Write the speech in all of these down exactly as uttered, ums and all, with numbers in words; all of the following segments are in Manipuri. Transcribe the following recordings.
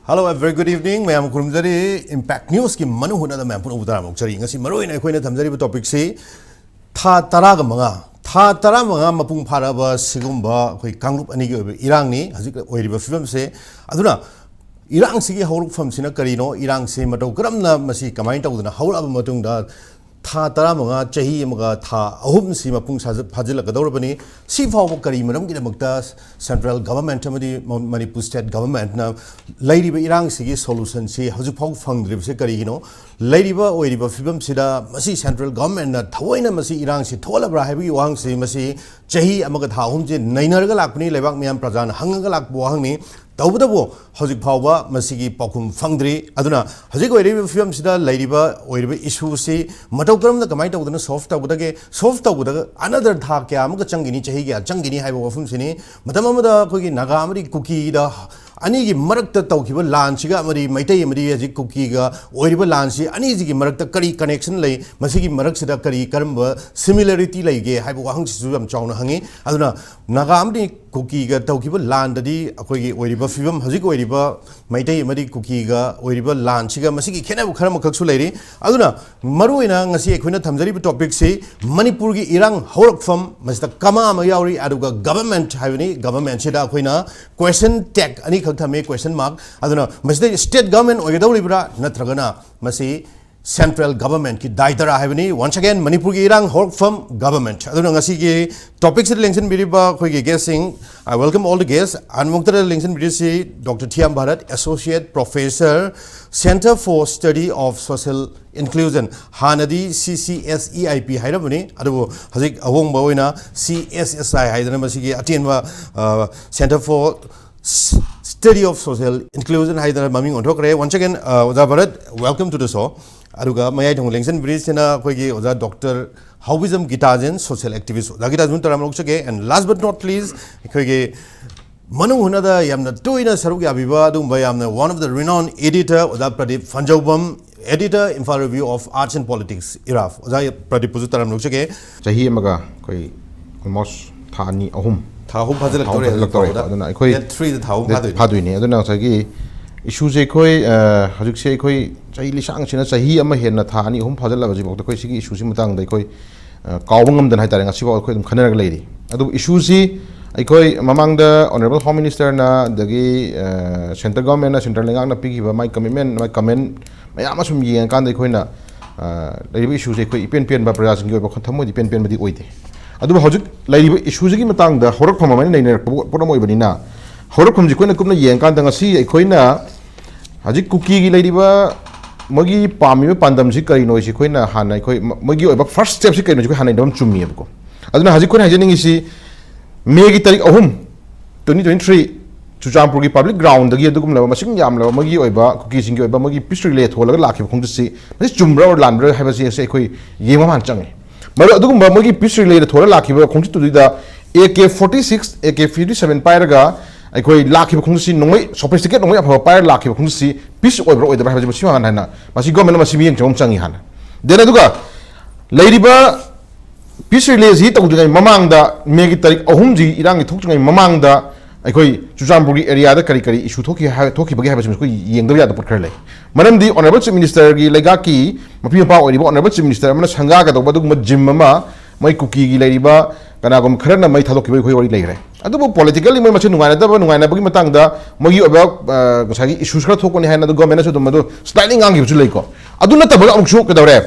Hello, a very good evening. ꯃꯌꯥꯝ ꯈꯨꯔꯨꯝꯖꯔꯤ꯫ Impact News ꯀꯤ ꯃꯅꯨꯡ ꯍꯨꯠꯅꯗ ꯃꯌꯥꯝ ꯄꯨꯝꯅꯃꯛꯄꯨ ꯇꯔꯥꯝꯅ ꯑꯣꯛꯆꯔꯤ꯫ ꯉꯁꯤ ꯃꯔꯨꯑꯣꯏꯅ ꯑꯩꯈꯣꯏꯅ ꯊꯝꯖꯔꯤꯕ topic ꯁꯤ ꯊꯥ ꯇꯔꯥꯒ ꯃꯉꯥ, ꯊꯥ ꯇꯔꯥꯃꯉꯥ ꯃꯄꯨꯡ ꯐꯥꯔꯛꯑꯕ ꯁꯤꯒꯨꯝꯕ ꯑꯩꯈꯣꯏ ꯀꯥꯡꯂꯨꯞ ꯑꯅꯤꯒꯤ ꯑꯣꯏꯕ ꯏꯔꯥꯡꯅꯤ ꯍꯧꯖꯤꯛ ꯑꯣꯏꯔꯤꯕ ꯐꯤꯕꯝꯁꯦ꯫ ꯑꯗꯨꯅ ꯏꯔꯥꯡꯁꯤꯒꯤ ꯍꯧꯔꯛꯐꯝꯁꯤꯅ ꯀꯔꯤꯅꯣ? ꯏꯔꯥꯡꯁꯤ ꯃꯇꯧ ꯀꯔꯝꯅ, ꯃꯁꯤ ꯀꯃꯥꯏꯅ ꯇꯧꯗꯅ ꯍꯧꯔꯛꯑꯕ ꯃꯇꯨꯡꯗ ꯊꯥ ꯇꯔꯥꯃꯉꯥ, ꯆꯍꯤ ꯑꯃꯒ ꯊꯥ ꯑꯍꯨꯝꯁꯤ ꯃꯄꯨꯡ ꯁꯥꯖ-, ꯐꯥꯖꯤꯜꯂꯛꯀꯗꯧꯔꯕꯅꯤ꯫ ꯁꯤ ꯐꯥꯎꯕ ꯀꯔꯤ ꯃꯔꯝꯒꯤꯗꯃꯛꯇ central government ꯑꯃꯗꯤ ꯃ-, ꯃꯅꯤꯄꯨꯔ state government ꯅ ꯂꯩꯔꯤꯕ ꯏꯔꯥꯡꯁꯤꯒꯤ solution ꯁꯤ ꯍꯧꯖꯤꯛ ꯐꯥꯎ ꯐꯪꯗ꯭ꯔꯤꯕꯁꯤ ꯀꯔꯤꯒꯤꯅꯣ? ꯂꯩꯔꯤꯕ ꯑꯣꯏꯔꯤꯕ ꯐꯤꯕꯝꯁꯤꯗ ꯃꯁꯤ central government ꯅ ꯊꯑꯣꯏꯅ ꯃꯁꯤ ꯏꯔꯥꯡꯁꯤ ꯊꯣꯛꯍꯜꯂꯕ꯭ꯔꯥ ꯍꯥꯏꯕꯒꯤ ꯋꯥꯍꯪꯁꯤ ꯃꯁꯤ ꯆꯍꯤ ꯑꯃꯒ ꯊꯥ ꯑꯍꯨꯝꯁꯦ ꯅꯩꯅꯔꯒ ꯂꯥꯛꯄꯅꯤ, ꯂꯩꯕꯥꯛ ꯃꯤꯌꯥꯝ ꯄ꯭ꯔꯖꯥꯅ ꯍꯪꯉꯒ ꯂꯥꯛꯄ ꯋꯥꯍꯪꯅꯤ꯫ ꯇꯧꯕꯇꯕꯨ ꯍꯧꯖꯤꯛ ꯐꯥꯎꯕ ꯃꯁꯤꯒꯤ ꯄꯥꯎꯈꯨꯝ ꯐꯪꯗ꯭ꯔꯤ꯫ ꯑꯗꯨꯅ ꯍꯧꯖꯤꯛ ꯑꯣꯏꯔꯤꯕ ꯐꯤꯕꯝꯁꯤꯗ ꯂꯩꯔꯤꯕ ꯑꯣꯏꯔꯤꯕ issue ꯁꯤ ꯃꯇꯧ ꯀꯔꯝꯅ ꯀꯃꯥꯏꯅ ꯇꯧꯗꯅ solve ꯇꯧꯒꯗꯒꯦ? Solve ꯇꯧꯒꯗꯒ another ꯊꯥ ꯀꯌꯥ ꯑꯃꯒ ꯆꯪꯒꯅꯤ, ꯆꯍꯤ ꯀꯌꯥ ꯆꯪꯒꯅꯤ ꯍꯥꯏꯕ ꯋꯥꯐꯝꯁꯤꯅꯤ꯫ ꯃꯇꯝ ꯑꯃꯗ ꯑꯩꯈꯣꯏꯒꯤ ꯅꯥꯒꯥ ꯑꯃꯗꯤ ꯀꯨꯀꯤꯗ ꯑꯅꯤꯒꯤ ꯃꯔꯛꯇ ꯇꯧꯈꯤꯕ ꯂꯥꯟꯁꯤꯒ ꯑꯃꯗꯤ ꯃꯩꯇꯩ ꯑꯃꯗꯤ ꯍꯧꯖꯤꯛ ꯀꯨꯀꯤꯒ ꯑꯣꯏꯔꯤꯕ ꯂꯥꯟꯁꯤ ꯑꯅꯤꯁꯤꯒꯤ ꯃꯔꯛꯇ ꯀꯔꯤ connection ꯂꯩ? ꯃꯁꯤꯒꯤ ꯃꯔꯛꯁꯤꯗ ꯀꯔꯤ ꯀꯔꯝꯕ similarity ꯂꯩꯒꯦ ꯍꯥꯏꯕ ꯋꯥꯍꯪꯁꯤꯁꯨ ꯌꯥꯝ ꯆꯥꯎꯅ ꯍꯪꯉꯤ꯫ ꯑꯗꯨꯅ ꯅꯥꯒꯥ ꯑꯃꯗꯤ ꯀꯨꯀꯤꯒ ꯇꯧꯈꯤꯕ ꯂꯥꯟꯗꯗꯤ ꯑꯩꯈꯣꯏꯒꯤ ꯑꯣꯏꯔꯤꯕ ꯐꯤꯕꯝ, ꯍꯧꯖꯤꯛ ꯑꯣꯏꯔꯤꯕ ꯃꯩꯇꯩ ꯑꯃꯗꯤ ꯀꯨꯀꯤꯒ ꯑꯣꯏꯔꯤꯕ ꯂꯥꯟꯁꯤꯒ ꯃꯁꯤꯒꯤ ꯈꯦꯠꯅꯕ ꯈꯔ ꯑꯃꯈꯛꯁꯨ ꯂꯩꯔꯤ꯫ ꯑꯗꯨꯅ ꯃꯔꯨꯑꯣꯏꯅ ꯉꯁꯤ ꯑꯩꯈꯣꯏꯅ ꯊꯝꯖꯔꯤꯕ topic ꯁꯤ ꯃꯅꯤꯄꯨꯔꯒꯤ ꯏꯔꯥꯡ ꯍꯧꯔꯛꯐꯝ, ꯃꯁꯤꯗ comma ꯑꯃ ꯌꯥꯎꯔꯤ, ꯑꯗꯨꯒ government ꯍꯥꯏꯕꯅꯤ꯫ Government ꯁꯤꯗ ꯑꯩꯈꯣꯏꯅ question tag ꯑꯅꯤꯈꯛ ꯊꯝꯃꯤ, question mark꯫ ꯑꯗꯨꯅ ꯃꯁꯤꯗ state government ꯑꯣꯏꯒꯗꯧꯔꯤꯕ꯭ꯔꯥ, ꯅꯠꯇ꯭ꯔꯒꯅ ꯃꯁꯤ central government ꯀꯤ ꯗꯥꯏꯇꯔꯥ ꯍꯥꯏꯕꯅꯤ꯫ Once again, ꯃꯅꯤꯄꯨꯔꯒꯤ ꯏꯔꯥꯡ ꯍꯧꯔꯛꯐꯝ, government꯫ ꯑꯗꯨꯅ ꯉꯁꯤꯒꯤ topic ꯁꯤꯗ ꯂꯦꯡꯁꯤꯟꯕꯤꯔꯤꯕ ꯑꯩꯈꯣꯏꯒꯤ guest ꯁꯤꯡ, I welcome all the guests꯫ ꯑꯍꯥꯟꯕꯃꯛꯇꯗ ꯂꯦꯡꯁꯤꯟꯕꯤꯔꯤꯁꯤ Doctor Thiyam Bharat, Associate Professor, Centre for Study of Social Inclusion, ꯍꯥꯟꯅꯗꯤ C C S E I P ꯍꯥꯏꯔꯝꯕꯅꯤ, ꯑꯗꯨꯕꯨ ꯍꯧꯖꯤꯛ ꯑꯍꯣꯡꯕ ꯑꯣꯏꯅ C S S I ꯍꯥꯏꯗꯅ ꯃꯁꯤꯒꯤ ꯑꯇꯦꯟꯕ, ꯑ, Centre for S-, Study of Social Inclusion ꯍꯥꯏꯗꯅ ꯃꯃꯤꯡ ꯑꯣꯟꯊꯣꯛꯈ꯭ꯔꯦ꯫ Once again, ꯑ, ꯑꯣꯖꯥ Bharat, welcome to the show꯫ ꯑꯗꯨꯒ ꯃꯌꯥꯏ ꯊꯪꯕ ꯂꯦꯡꯁꯤꯟꯕꯤꯔꯤꯁꯤꯅ ꯑꯩꯈꯣꯏꯒꯤ ꯑꯣꯖꯥ Doctor ꯍꯥꯎꯕꯤꯖꯝ ꯒꯤꯇꯥꯖꯦꯟ, social activist꯫ ꯑꯣꯖꯥ ꯒꯤꯇꯥꯖꯦꯟ, ꯇꯔꯥꯝꯅ ꯑꯣꯛꯆꯒꯦ꯫ And last but not least, ꯑꯩꯈꯣꯏꯒꯤ ꯃꯅꯨꯡ ꯍꯨꯠꯅꯗ ꯌꯥꯝꯅ ꯇꯣꯏꯅ ꯁꯔꯨꯛ ꯌꯥꯕꯤꯕ ꯑꯗꯨꯒꯨꯝꯕ ꯌꯥꯝꯅ one of the renowned editor ꯑꯣꯖꯥ Pradeep ꯐꯟꯖꯧꯕꯝ, editor, Imphal Review of Arts and Politics, IRAP꯫ ꯑꯣꯖꯥ ꯄ꯭ꯔꯗꯤꯞꯄꯨꯁꯨ ꯇꯔꯥꯝꯅ ꯑꯣꯛꯆꯒꯦ꯫ ꯆꯍꯤ ꯑꯃꯒ ꯑꯩꯈꯣꯏ almost ꯊꯥ ꯑꯅꯤ, ꯑꯍꯨꯝ ꯊꯥ ꯑꯍꯨꯝ ꯐꯥꯖꯤꯜꯂꯛꯇꯧꯔꯦ ꯊꯥ ꯑꯍꯨꯝ ꯍꯧꯖꯤꯛ ꯐꯥꯖꯤꯜꯂꯛꯇꯧꯔꯦ꯫ ꯐꯥꯎꯕꯗ꯫ ꯑꯗꯨꯅ ꯑꯩꯈꯣꯏ Date three ꯗ ꯊꯥ ꯑꯍꯨꯝ date ꯐꯥꯗꯣꯏꯅꯦ꯫ ꯐꯥꯗꯣꯏꯅꯦ꯫ ꯑꯗꯨꯅ ꯉꯁꯥꯏꯒꯤ ꯏꯁꯨꯁꯦ ꯑꯩꯈꯣꯏ, ꯑ, ꯍꯧꯖꯤꯛꯁꯦ ꯑꯩꯈꯣꯏ ꯆꯍꯤ ꯂꯤꯁꯥꯡꯁꯤꯅ ꯆꯍꯤ ꯑꯃ ꯍꯦꯟꯅ ꯊꯥ ꯑꯅꯤ ꯑꯍꯨꯝ ꯐꯥꯖꯤꯜꯂꯕꯁꯤꯐꯥꯎꯗ ꯑꯩꯈꯣꯏ ꯁꯤꯒꯤ ꯏꯁꯨꯁꯤ ꯃꯇꯥꯡꯗ ꯑꯩꯈꯣꯏ, ꯑ, ꯀꯥꯎꯕ ꯉꯝꯗꯅ ꯍꯥꯏꯇꯥꯔꯦ, ꯉꯁꯤꯐꯥꯎ ꯑꯩꯈꯣꯏ ꯑꯗꯨꯝ ꯈꯟꯅꯔꯒ ꯂꯩꯔꯤ꯫ ꯑꯗꯨꯕꯨ ꯏꯁꯨꯁꯤ ꯑꯩꯈꯣꯏ ꯃꯃꯥꯡꯗ Honourable Home Minister ꯅ, ꯑꯗꯒꯤ, ꯑ, central government ꯅ, central ꯂꯩꯉꯥꯛꯅ ꯄꯤꯈꯤꯕ ꯃꯥꯏ commitment, ꯃꯥꯏ comment ꯃꯌꯥꯝ ꯑꯃ ꯁꯨꯝ ꯌꯦꯡꯉꯀꯥꯟꯗ ꯑꯩꯈꯣꯏꯅ, ꯑ, ꯂꯩꯔꯤꯕ ꯏꯁꯨꯁꯦ ꯑꯩꯈꯣꯏ ꯏꯄꯦꯟ ꯄꯦꯟꯕ, ꯄ꯭ꯔꯖꯥꯁꯤꯡꯒꯤ ꯑꯣꯏꯕ ꯊꯃꯣꯏꯗ ꯏꯄꯦꯟ ꯄꯦꯟꯕꯗꯤ ꯑꯣꯏꯗꯦ꯫ ꯑꯗꯨꯕꯨ ꯍꯧꯖꯤꯛ ꯂꯩꯔꯤꯕ ꯏꯁꯨꯁꯤꯒꯤ ꯃꯇꯥꯡꯗ ꯍꯧꯔꯛꯐꯝ ꯑꯃ ꯅꯩꯅꯔꯛꯄ ꯄꯣꯠ ꯑꯃ ꯑꯣꯏꯕꯅꯤꯅ, ꯍꯧꯔꯛꯐꯝꯁꯤ ꯑꯩꯈꯣꯏꯅ ꯀꯨꯞꯅ ꯌꯦꯡꯉꯀꯥꯟꯗ ꯉꯁꯤ ꯑꯩꯈꯣꯏꯅ ꯍꯧꯖꯤꯛ ꯀꯨꯀꯤꯒꯤ ꯂꯩꯔꯤꯕ ꯃꯣꯏꯒꯤ ꯄꯥꯝꯃꯤꯕ ꯄꯥꯟꯗꯝꯁꯤ ꯀꯔꯤꯅꯣ ꯍꯥꯏꯁꯤ ꯑꯩꯈꯣꯏꯅ ꯍꯥꯟꯅ ꯑꯩꯈꯣꯏ ꯃ-, ꯃꯣꯏꯒꯤ ꯑꯣꯏꯕ first step ꯁꯤ ꯀꯩꯅꯣꯁꯤ ꯑꯩꯈꯣꯏ ꯍꯥꯟꯅ ꯅꯩꯅꯕ ꯑꯃ ꯆꯨꯝꯃꯤꯌꯦꯕꯀꯣ꯫ ꯑꯗꯨꯅ ꯍꯧꯖꯤꯛ ꯑꯩꯈꯣꯏꯅ ꯍꯥꯏꯖꯅꯤꯡꯉꯤꯁꯤ, ꯃꯦꯒꯤ ꯇꯥꯔꯤꯛ ꯑꯍꯨꯝ, twenty twenty three, ꯆꯨꯔꯆꯥꯟꯄꯨꯔꯒꯤ public ground ꯗꯒꯤ ꯑꯗꯨꯒꯨꯝꯂꯕ ꯃꯁꯤꯡ ꯌꯥꯝꯂꯕ ꯃꯣꯏꯒꯤ ꯑꯣꯏꯕ ꯀꯨꯀꯤꯁꯤꯡꯒꯤ ꯑꯣꯏꯕ ꯃꯣꯏꯒꯤ peace relay ꯊꯣꯜꯂꯒ ꯂꯥꯛꯈꯤꯕ ꯈꯣꯡꯆꯠꯁꯤ ꯃꯁꯤ ꯆꯨꯝꯕ꯭ꯔꯥ or ꯂꯥꯟꯕ꯭ꯔꯥ ꯍꯥꯏꯕꯁꯤ ꯑꯁꯤ ꯑꯩꯈꯣꯏ ꯌꯦꯡꯕ ꯑꯃ ꯍꯥꯟꯅ ꯆꯪꯉꯤ꯫ ꯃꯔꯨ ꯑꯗꯨꯒꯨꯝꯕ ꯃꯣꯏꯒꯤ peace relay ꯗ ꯊꯣꯜꯂꯒ ꯂꯥꯛꯈꯤꯕ ꯈꯣꯡꯆꯠꯇꯨꯗ AK forty six, AK fifty seven ꯄꯥꯏꯔꯒ ꯑꯩꯈꯣꯏ ꯂꯥꯛꯈꯤꯕ ꯈꯣꯡꯆꯠꯁꯤ ꯅꯣꯡꯃꯩ, sophisticated ꯅꯣꯡꯃꯩ ꯑꯐꯕ ꯄꯥꯏꯔꯒ ꯂꯥꯛꯈꯤꯕ ꯈꯣꯡꯆꯠꯁꯤ peace ꯑꯣꯏꯕ꯭ꯔꯥ ꯑꯣꯏꯗꯕ꯭ꯔꯥ ꯍꯥꯏꯕꯁꯤ ꯃꯁꯤ ꯍꯥꯟꯅ, ꯍꯥꯟꯅ ꯃꯁꯤ government ꯅ ꯃꯁꯤ ꯃꯤꯠꯌꯦꯡ ꯆꯪꯕ ꯑꯃ ꯆꯪꯉꯤ ꯍꯥꯟꯅ꯫ Then ꯑꯗꯨꯒ ꯂꯩꯔꯤꯕ peace relay ꯁꯤ ꯇꯧꯗ꯭ꯔꯤꯉꯩ ꯃꯃꯥꯡꯗ ꯃꯦꯒꯤ ꯇꯥꯔꯤꯛ ꯑꯍꯨꯝꯁꯤ ꯏꯔꯥꯡꯒꯤ ꯊꯣꯛꯇ꯭ꯔꯤꯉꯩ ꯃꯃꯥꯡꯗ ꯑꯩꯈꯣꯏ ꯆꯨꯔꯆꯥꯟꯄꯨꯔꯒꯤ area ꯗ ꯀꯔꯤ ꯀꯔꯤ issue ꯊꯣꯛꯈꯤ ꯍꯥꯏ-, ꯊꯣꯛꯈꯤꯕꯒꯦ ꯍꯥꯏꯕꯁꯤ ꯑꯩꯈꯣꯏ ꯌꯦꯡꯗꯕ ꯌꯥꯗꯕ ꯄꯣꯠ ꯈꯔ ꯂꯩ꯫ ꯃꯔꯝꯗꯤ Honourable Chief Minister ꯒꯤ ꯂꯩꯉꯥꯛꯀꯤ ꯃꯄꯤ ꯃꯄꯥ ꯑꯣꯏꯔꯤꯕ Honourable Chief Minister ꯑꯃꯅ ꯁꯪꯒꯥꯒꯗꯧꯕ ꯑꯗꯨꯒꯨꯝꯕ gym ꯑꯃ ꯃꯣꯏ ꯀꯨꯀꯤꯒꯤ ꯂꯩꯔꯤꯕ ꯀꯅꯥꯒꯨꯝꯕ ꯈꯔꯅ ꯃꯩ ꯊꯥꯗꯣꯛꯈꯤꯕꯒꯤ ꯑꯩꯈꯣꯏ ꯋꯥꯔꯤ ꯂꯩꯈ꯭ꯔꯦ꯫ ꯑꯗꯨꯕꯨ politically ꯃꯣꯏ ꯃꯁꯦꯟ ꯅꯨꯡꯉꯥꯏꯅꯗꯕ, ꯅꯨꯡꯉꯥꯏꯅꯕꯒꯤ ꯃꯇꯥꯡꯗ ꯃꯣꯏꯒꯤ ꯑꯣꯏꯕ, ꯑ, ꯉꯁꯥꯏꯒꯤ issues ꯈꯔ ꯊꯣꯛꯀꯅꯤ ꯍꯥꯏꯅ ꯑꯗꯨ government ꯅꯁꯨ ꯑꯗꯨꯝ ꯑꯗꯨ slightly ꯉꯥꯡꯈꯤꯕꯁꯨ ꯂꯩꯀꯣ꯫ ꯑꯗꯨ ꯅꯠꯇꯕ ꯑꯃꯨꯛꯁꯨ ꯀꯩꯗꯧꯔꯦ?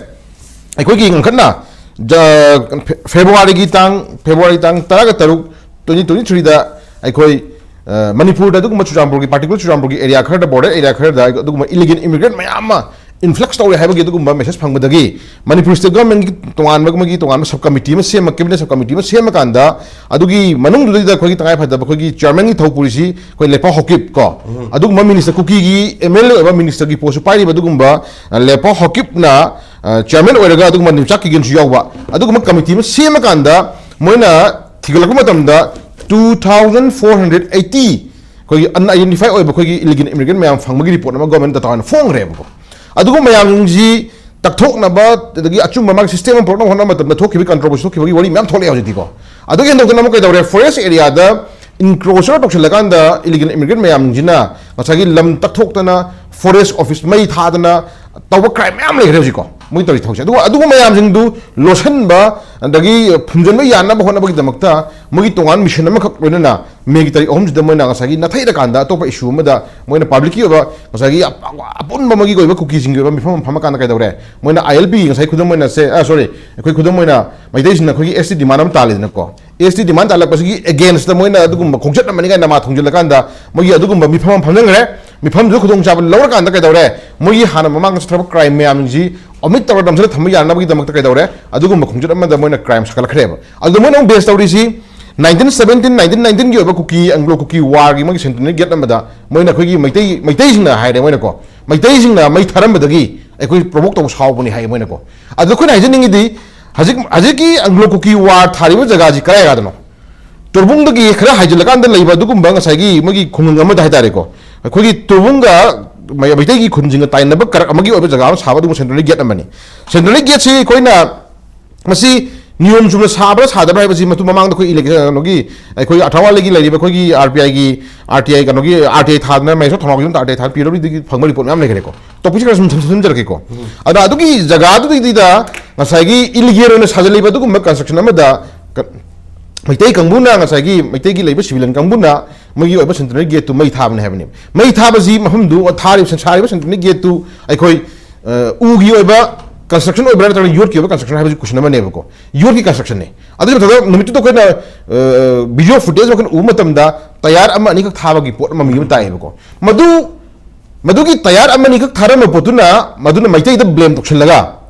ꯑꯩꯈꯣꯏꯒꯤ ꯉꯟꯈꯠꯅ ꯖ-, ꯐꯦ-, ꯐꯦꯕ꯭ꯔꯨꯋꯥꯔꯤꯒꯤ ꯇꯥꯡ, ꯐꯦꯕ꯭ꯔꯨꯋꯥꯔꯤ ꯇꯥꯡ ꯇꯔꯥꯒ ꯇꯔꯨꯛ, twenty twenty three ꯗ ꯑꯩꯈꯣꯏ, ꯑ, ꯃꯅꯤꯄꯨꯔꯗ ꯑꯗꯨꯒꯨꯝꯕ ꯆꯨꯔꯆꯥꯟꯄꯨꯔꯒꯤ, particular ꯆꯨꯔꯆꯥꯟꯄꯨꯔꯒꯤ area ꯈꯔꯗ, border area ꯈꯔꯗ ꯑꯗꯨꯒꯨꯝꯕ illegal immigrant ꯃꯌꯥꯝ ꯑꯃ influx ꯇꯧꯔꯦ ꯍꯥꯏꯕꯒꯤ ꯑꯗꯨꯒꯨꯝꯕ message ꯐꯪꯕꯗꯒꯤ ꯃꯅꯤꯄꯨꯔ state government ꯀꯤ ꯇꯣꯉꯥꯟꯕ, ꯃꯣꯏꯒꯤ ꯇꯣꯉꯥꯟꯕ sub committee ꯑꯃ ꯁꯦꯝꯃ, cabinet sub committee ꯑꯃ ꯁꯦꯝꯃꯀꯥꯟꯗ ꯑꯗꯨꯒꯤ ꯃꯅꯨꯡꯗꯨꯗꯩꯗ ꯑꯩꯈꯣꯏꯒꯤ ꯇꯉꯥꯏ ꯐꯗꯕ ꯑꯩꯈꯣꯏꯒꯤ chairman ꯒꯤ ꯊꯧ ꯄꯨꯔꯤꯁꯤ ꯑꯩꯈꯣꯏ ꯂꯦꯄꯥ ꯍꯣꯀꯤꯞ ꯀꯣ, ꯎꯝ꯫ ꯑꯗꯨꯒꯨꯝꯕ minister, ꯀꯨꯀꯤꯒꯤ MLA ꯑꯣꯏꯕ minister ꯒꯤ post ꯁꯨ ꯄꯥꯏꯔꯤꯕ ꯑꯗꯨꯒꯨꯝꯕ, ꯑ, ꯂꯦꯄꯥ ꯍꯣꯀꯤꯞꯅ, ꯑ, chairman ꯑꯣꯏꯔꯒ ꯑꯗꯨꯒꯨꯝꯕ ꯅꯤꯝꯆꯥꯛ ꯀꯤꯒꯦꯟꯁꯨ ꯌꯥꯎꯕ ꯑꯗꯨꯒꯨꯝꯕ committee ꯑꯃ ꯁꯦꯝꯃꯀꯥꯟꯗ ꯃꯣꯏꯅ ꯊꯤꯒꯠꯂꯛꯄ ꯃꯇꯝꯗ two thousand four hundred eighty ꯑꯩꯈꯣꯏꯒꯤ unidentified ꯑꯣꯏꯕ ꯑꯩꯈꯣꯏꯒꯤ illegal immigrant ꯃꯌꯥꯝ ꯐꯪꯕꯒꯤ report ꯑꯃ government data ꯑꯣꯏꯅ ꯐꯣꯡꯈ꯭ꯔꯦꯕꯀꯣ꯫ ꯑꯗꯨꯒꯨꯝꯕ ꯃꯌꯥꯝꯁꯤ ꯇꯛꯊꯣꯛꯅꯕ, ꯑꯗꯒꯤ ꯑꯆꯨꯝꯕ ꯃꯥꯒꯤ system ꯑꯃ ꯄꯨꯔꯛꯅꯕ ꯍꯣꯠꯅꯕ ꯃꯇꯝꯗ ꯊꯣꯛꯈꯤꯕ controversy ꯊꯣꯛꯈꯤꯕꯒꯤ ꯋꯥꯔꯤ ꯃꯌꯥꯝ ꯊꯣꯛꯂꯛꯑꯦ ꯍꯧꯖꯤꯛꯇꯤꯀꯣ꯫ ꯑꯗꯨꯒꯤ ꯍꯦꯟꯗꯣꯛꯇꯅ ꯑꯃꯨꯛ ꯀꯩꯗꯧꯔꯦ, forest area ꯗ encroacher ꯇꯧꯁꯤꯜꯂꯀꯥꯟꯗ illegal immigrant ꯃꯌꯥꯝꯁꯤꯅ ꯉꯁꯥꯏꯒꯤ ꯂꯝ ꯇꯛꯊꯣꯛꯇꯅ, ꯐꯣꯔꯦꯁ ꯑꯣꯐꯤꯁ ꯃꯩ ꯊꯥꯗꯅ ꯇꯧꯕ ꯀ꯭ꯔꯥꯏꯝ ꯃꯌꯥꯝ ꯂꯩꯈ꯭ꯔꯦ ꯍꯧꯖꯤꯛꯀꯣ, ꯃꯣꯏ ꯇꯧꯔꯤ ꯊꯕꯛꯁꯦ꯫ ꯑꯗꯨꯒ ꯑꯗꯨꯒꯨꯝꯕ ꯃꯌꯥꯝꯁꯤꯡꯗꯨ ꯂꯣꯠꯁꯤꯟꯕ, ꯑꯗꯒꯤ ꯐꯨꯝꯖꯤꯟꯕ ꯌꯥꯅꯕ ꯍꯣꯠꯅꯕꯒꯤꯗꯃꯛꯇ ꯃꯣꯏꯒꯤ ꯇꯣꯉꯥꯟꯕ ꯃꯤꯁꯟ ꯑꯃꯈꯛ ꯂꯣꯏꯅꯅ ꯃꯦꯒꯤ ꯇꯥꯔꯤꯛ ꯑꯍꯨꯝꯁꯤꯗ ꯃꯣꯏꯅ ꯉꯁꯥꯏꯒꯤ ꯅꯥꯊꯩꯔꯀꯥꯟꯗ ꯑꯇꯣꯞꯄ ꯏꯁꯨ ꯑꯃꯗ ꯃꯣꯏꯅ ꯄꯕ꯭ꯂꯤꯛꯀꯤ ꯑꯣꯏꯕ ꯉꯁꯥꯏꯒꯤ ꯑꯄ-, ꯑꯄꯨꯟꯕ ꯑꯃꯒꯤ ꯑꯣꯏꯕ ꯀꯨꯀꯤꯁꯤꯡꯒꯤ ꯑꯣꯏꯕ ꯃꯤꯐꯝ ꯑꯃ ꯐꯝꯃꯀꯥꯟꯗ ꯀꯩꯗꯧꯔꯦ? ꯃꯣꯏꯅ ꯑꯥꯏ ꯑꯦꯜ ꯄꯤ ꯉꯁꯥꯏ ꯈꯨꯗꯝ ꯑꯣꯏꯅ ꯁꯦ, ꯑ, ꯁꯣꯔꯤ, ꯑꯩꯈꯣꯏ ꯈꯨꯗꯝ ꯑꯣꯏꯅ ꯃꯩꯇꯩꯁꯤꯡꯅ ꯑꯩꯈꯣꯏꯒꯤ ꯑꯦꯁ ꯇꯤ ꯗꯤꯃꯥꯟ ꯑꯃ ꯇꯥꯜꯂꯤꯗꯅꯀꯣ, ꯑꯦꯁ ꯇꯤ ꯗꯤꯃꯥꯟ ꯇꯥꯜꯂꯛꯄꯁꯤꯒꯤ ꯑꯦꯒꯦꯟꯁꯇ ꯃꯣꯏꯅ ꯑꯗꯨꯒꯨꯝꯕ ꯈꯣꯡꯆꯠ ꯑꯃꯅꯤ ꯀꯥꯏꯅ ꯃꯥ ꯊꯣꯡꯖꯤꯜꯂꯀꯥꯟꯗ ꯃꯣꯏꯒꯤ ꯑꯗꯨꯒꯨꯝꯕ ꯃꯤꯐꯝ ꯑꯃ ꯐꯝꯖꯤꯟꯈ꯭ꯔꯦ꯫ ꯃꯤꯐꯝꯗꯨꯗ ꯈꯨꯗꯣꯡꯆꯥꯕ ꯂꯧꯔꯀꯥꯟꯗ ꯀꯩꯗꯧꯔꯦ? ꯃꯣꯏꯒꯤ ꯍꯥꯟꯅ ꯃꯃꯥꯡꯗ ꯆꯠꯊꯔꯛꯄ ꯀ꯭ꯔꯥꯏꯝ ꯃꯌꯥꯝꯁꯤ ꯑꯣꯃꯤꯠ ꯇꯧꯔ ꯅꯝꯁꯤꯜꯂ ꯊꯝꯕ ꯌꯥꯅꯕꯒꯤꯗꯃꯛꯇ ꯀꯩꯗꯧꯔꯦ? ꯑꯗꯨꯒꯨꯝꯕ ꯈꯣꯡꯆꯠ ꯑꯃꯗ ꯃꯣꯏꯅ ꯀ꯭ꯔꯥꯏꯝ ꯁꯥꯒꯠꯂꯛꯈ꯭ꯔꯦꯕ꯫ ꯑꯗꯨꯗ ꯃꯣꯏꯅ ꯑꯃꯨꯛ ꯕꯦꯁ ꯇꯧꯔꯤꯁꯤ ꯅꯥꯏꯟꯇꯤꯟ ꯁꯕꯦꯟꯇꯤꯟ, ꯅꯥꯏꯟꯇꯤꯟ ꯅꯥꯏꯟꯇꯤꯟꯒꯤ ꯑꯣꯏꯕ ꯀꯨꯀꯤ, ꯑꯪꯒ꯭ꯂꯣ ꯀꯨꯀꯤ ꯋꯥꯔꯒꯤ ꯃꯣꯏꯒꯤ ꯁꯦꯟꯇꯦꯅꯔꯤ ꯒꯦꯠ ꯑꯃꯗ ꯃꯣꯏꯅ ꯑꯩꯈꯣꯏꯒꯤ ꯃꯩꯇꯩ, ꯃꯩꯇꯩꯁꯤꯡꯅ ꯍꯥꯏꯔꯦ, ꯃꯣꯏꯅꯀꯣ, ꯃꯩꯇꯩꯁꯤꯡꯅ ꯃꯩ ꯊꯥꯔꯝꯕꯗꯒꯤ ꯑꯩꯈꯣꯏ ꯄ꯭ꯔꯣꯚꯣꯛ ꯇꯧꯕ ꯁꯥꯎꯕꯅꯤ ꯍꯥꯏ ꯃꯣꯏꯅꯀꯣ꯫ ꯑꯗꯣ ꯑꯩꯈꯣꯏꯅ ꯍꯥꯏꯖꯅꯤꯡꯉꯤꯗꯤ, ꯍꯧꯖꯤꯛ, ꯍꯧꯖꯤꯛꯀꯤ ꯑꯪꯒ꯭ꯂꯣ ꯀꯨꯀꯤ ꯋꯥꯔ ꯊꯥꯔꯤꯕ ꯖꯒꯥꯁꯤ ꯀꯗꯥꯏ ꯖꯒꯥꯗꯅꯣ? ꯇꯣꯔꯕꯨꯡꯗꯒꯤ ꯈꯔ ꯍꯥꯏꯖꯤꯜꯂꯀꯥꯟꯗ ꯂꯩꯕ ꯑꯗꯨꯒꯨꯝꯕ ꯉꯁꯥꯏꯒꯤ ꯃꯣꯏꯒꯤ ꯈꯨꯡꯒꯪ ꯑꯃꯗ ꯍꯥꯏꯇꯥꯔꯦꯀꯣ, ꯑꯩꯈꯣꯏꯒꯤ ꯇꯣꯔꯕꯨꯡꯒ ꯃꯩ-, ꯃꯩꯇꯩꯒꯤ ꯈꯨꯟꯁꯤꯡꯒ ꯇꯥꯏꯅꯕ ꯀꯔꯛ ꯑꯃꯒꯤ ꯑꯣꯏꯕ ꯖꯒꯥ ꯑꯃ ꯁꯥꯕ ꯑꯗꯨꯒꯨꯝꯕ ꯁꯦꯟꯇ꯭ꯔꯦꯜ ꯒꯦꯠ ꯑꯃꯅꯤ꯫ ꯁꯦꯟꯇ꯭ꯔꯦꯜ ꯒꯦꯠꯁꯤ ꯑꯩꯈꯣꯏꯅ ꯃꯁꯤ ꯅꯤꯌꯣꯝ ꯆꯨꯝꯅ ꯁꯥꯕ꯭ꯔꯥ ꯁꯥꯗꯕ꯭ꯔꯥ ꯍꯥꯏꯕꯁꯤ ꯃꯇꯨꯡ ꯃꯃꯥꯡꯗ ꯑꯩꯈꯣꯏ ꯏꯂꯦꯛ-, ꯀꯩꯅꯣꯒꯤ, ꯑꯩꯈꯣꯏ ꯑꯊꯥꯋꯥꯂꯤꯒꯤ ꯂꯩꯔꯤꯕ ꯑꯩꯈꯣꯏꯒꯤ ꯑꯥꯔ ꯇꯤ ꯑꯥꯏꯒꯤ, ꯑꯥꯔ ꯇꯤ ꯑꯥꯏ ꯀꯩꯅꯣꯒꯤ, ꯑꯥꯔ ꯇꯤ ꯑꯥꯏ ꯊꯥꯗꯅ ꯃꯍꯦꯁꯣꯔ ꯊꯧꯅꯥꯎꯖꯝꯗ ꯑꯥꯔ ꯇꯤ ꯑꯥꯏ ꯊꯥꯗꯅ ꯄꯤ ꯗꯕ꯭ꯂꯤꯎ ꯗꯤꯒꯤ ꯐꯪꯕ ꯔꯤꯄꯣꯔꯠ ꯃꯌꯥꯝ ꯂꯩꯈ꯭ꯔꯦꯀꯣ꯫ ꯇꯣꯄꯤꯛꯁꯤ ꯈꯔ ꯁꯨꯝ ꯁꯝꯖꯤꯟꯖꯔꯛꯀꯦꯀꯣ꯫ ꯑꯗ ꯑꯗꯨꯒꯤ ꯖꯒꯥꯗꯨꯗꯩꯗꯨꯗ ꯉꯁꯥꯏꯒꯤ ꯏꯂꯤꯒꯦꯜ ꯑꯣꯏꯅ ꯁꯥꯖꯜꯂꯤꯕ ꯑꯗꯨꯒꯨꯝꯕ ꯀꯟꯁꯇ꯭ꯔꯛꯁꯟ ꯑꯃꯗ ꯀ-, ꯃꯩꯇꯩ ꯀꯥꯡꯕꯨꯅ, ꯉꯁꯥꯏꯒꯤ ꯃꯩꯇꯩꯒꯤ ꯂꯩꯕ ꯁꯤꯚꯤꯂꯤꯌꯟ ꯀꯥꯡꯕꯨꯅ ꯃꯣꯏꯒꯤ ꯑꯣꯏꯕ ꯁꯦꯟꯇꯦꯅꯔꯤ ꯒꯦꯠꯇꯨ ꯃꯩ ꯊꯥꯕꯅꯤ ꯍꯥꯏꯕꯅꯦꯕ꯫ ꯃꯩ ꯊꯥꯕꯁꯤ ꯃꯐꯝꯗꯨ ꯊꯥꯔꯤꯕ, ꯁꯥꯔꯤꯕ ꯁꯦꯟꯇꯦꯅꯔꯤ ꯒꯦꯠꯇꯨ ꯑꯩꯈꯣꯏ, ꯑ, ꯎꯒꯤ ꯑꯣꯏꯕ ꯀꯟꯁꯇ꯭ꯔꯛꯁꯟ ꯑꯣꯏꯕ꯭ꯔꯥ ꯅꯠꯇ꯭ꯔꯒ ꯌꯣꯠꯀꯤ ꯑꯣꯏꯕ ꯀꯟꯁꯇ꯭ꯔꯛꯁꯟ ꯍꯥꯏꯕꯁꯤ ꯀꯣꯏꯁꯟ ꯑꯃꯅꯦꯕꯀꯣ꯫ ꯌꯣꯠꯀꯤ ꯀꯟꯁꯇ꯭ꯔꯛꯁꯟꯅꯤ꯫ ꯑꯗꯨꯒꯤ ꯃꯊꯛꯇ ꯅꯨꯃꯤꯠꯇꯨꯗ ꯑꯩꯈꯣꯏꯅ, ꯑ, ꯚꯤꯗꯤꯑꯣ ꯐꯨꯇꯦꯖ ꯃꯈꯜ ꯎꯕ ꯃꯇꯝꯗ ꯇꯌꯥꯔ ꯑꯃ ꯑꯅꯤꯈꯛ ꯊꯥꯕꯒꯤ ꯄꯣꯠ ꯑꯃ ꯃꯤ ꯑꯃ ꯇꯥꯛꯑꯦꯕꯀꯣ꯫ ꯃꯗꯨ ꯃꯗꯨꯒꯤ ꯇꯌꯥꯔ ꯑꯃꯅꯤꯈꯛ ꯊꯥꯔꯝꯕ ꯄꯣꯠꯇꯨꯅ ꯃꯗꯨꯅ ꯃꯩꯇꯩꯗ ꯕ꯭ꯂꯦꯝ ꯇꯧꯁꯤꯜꯂꯒ,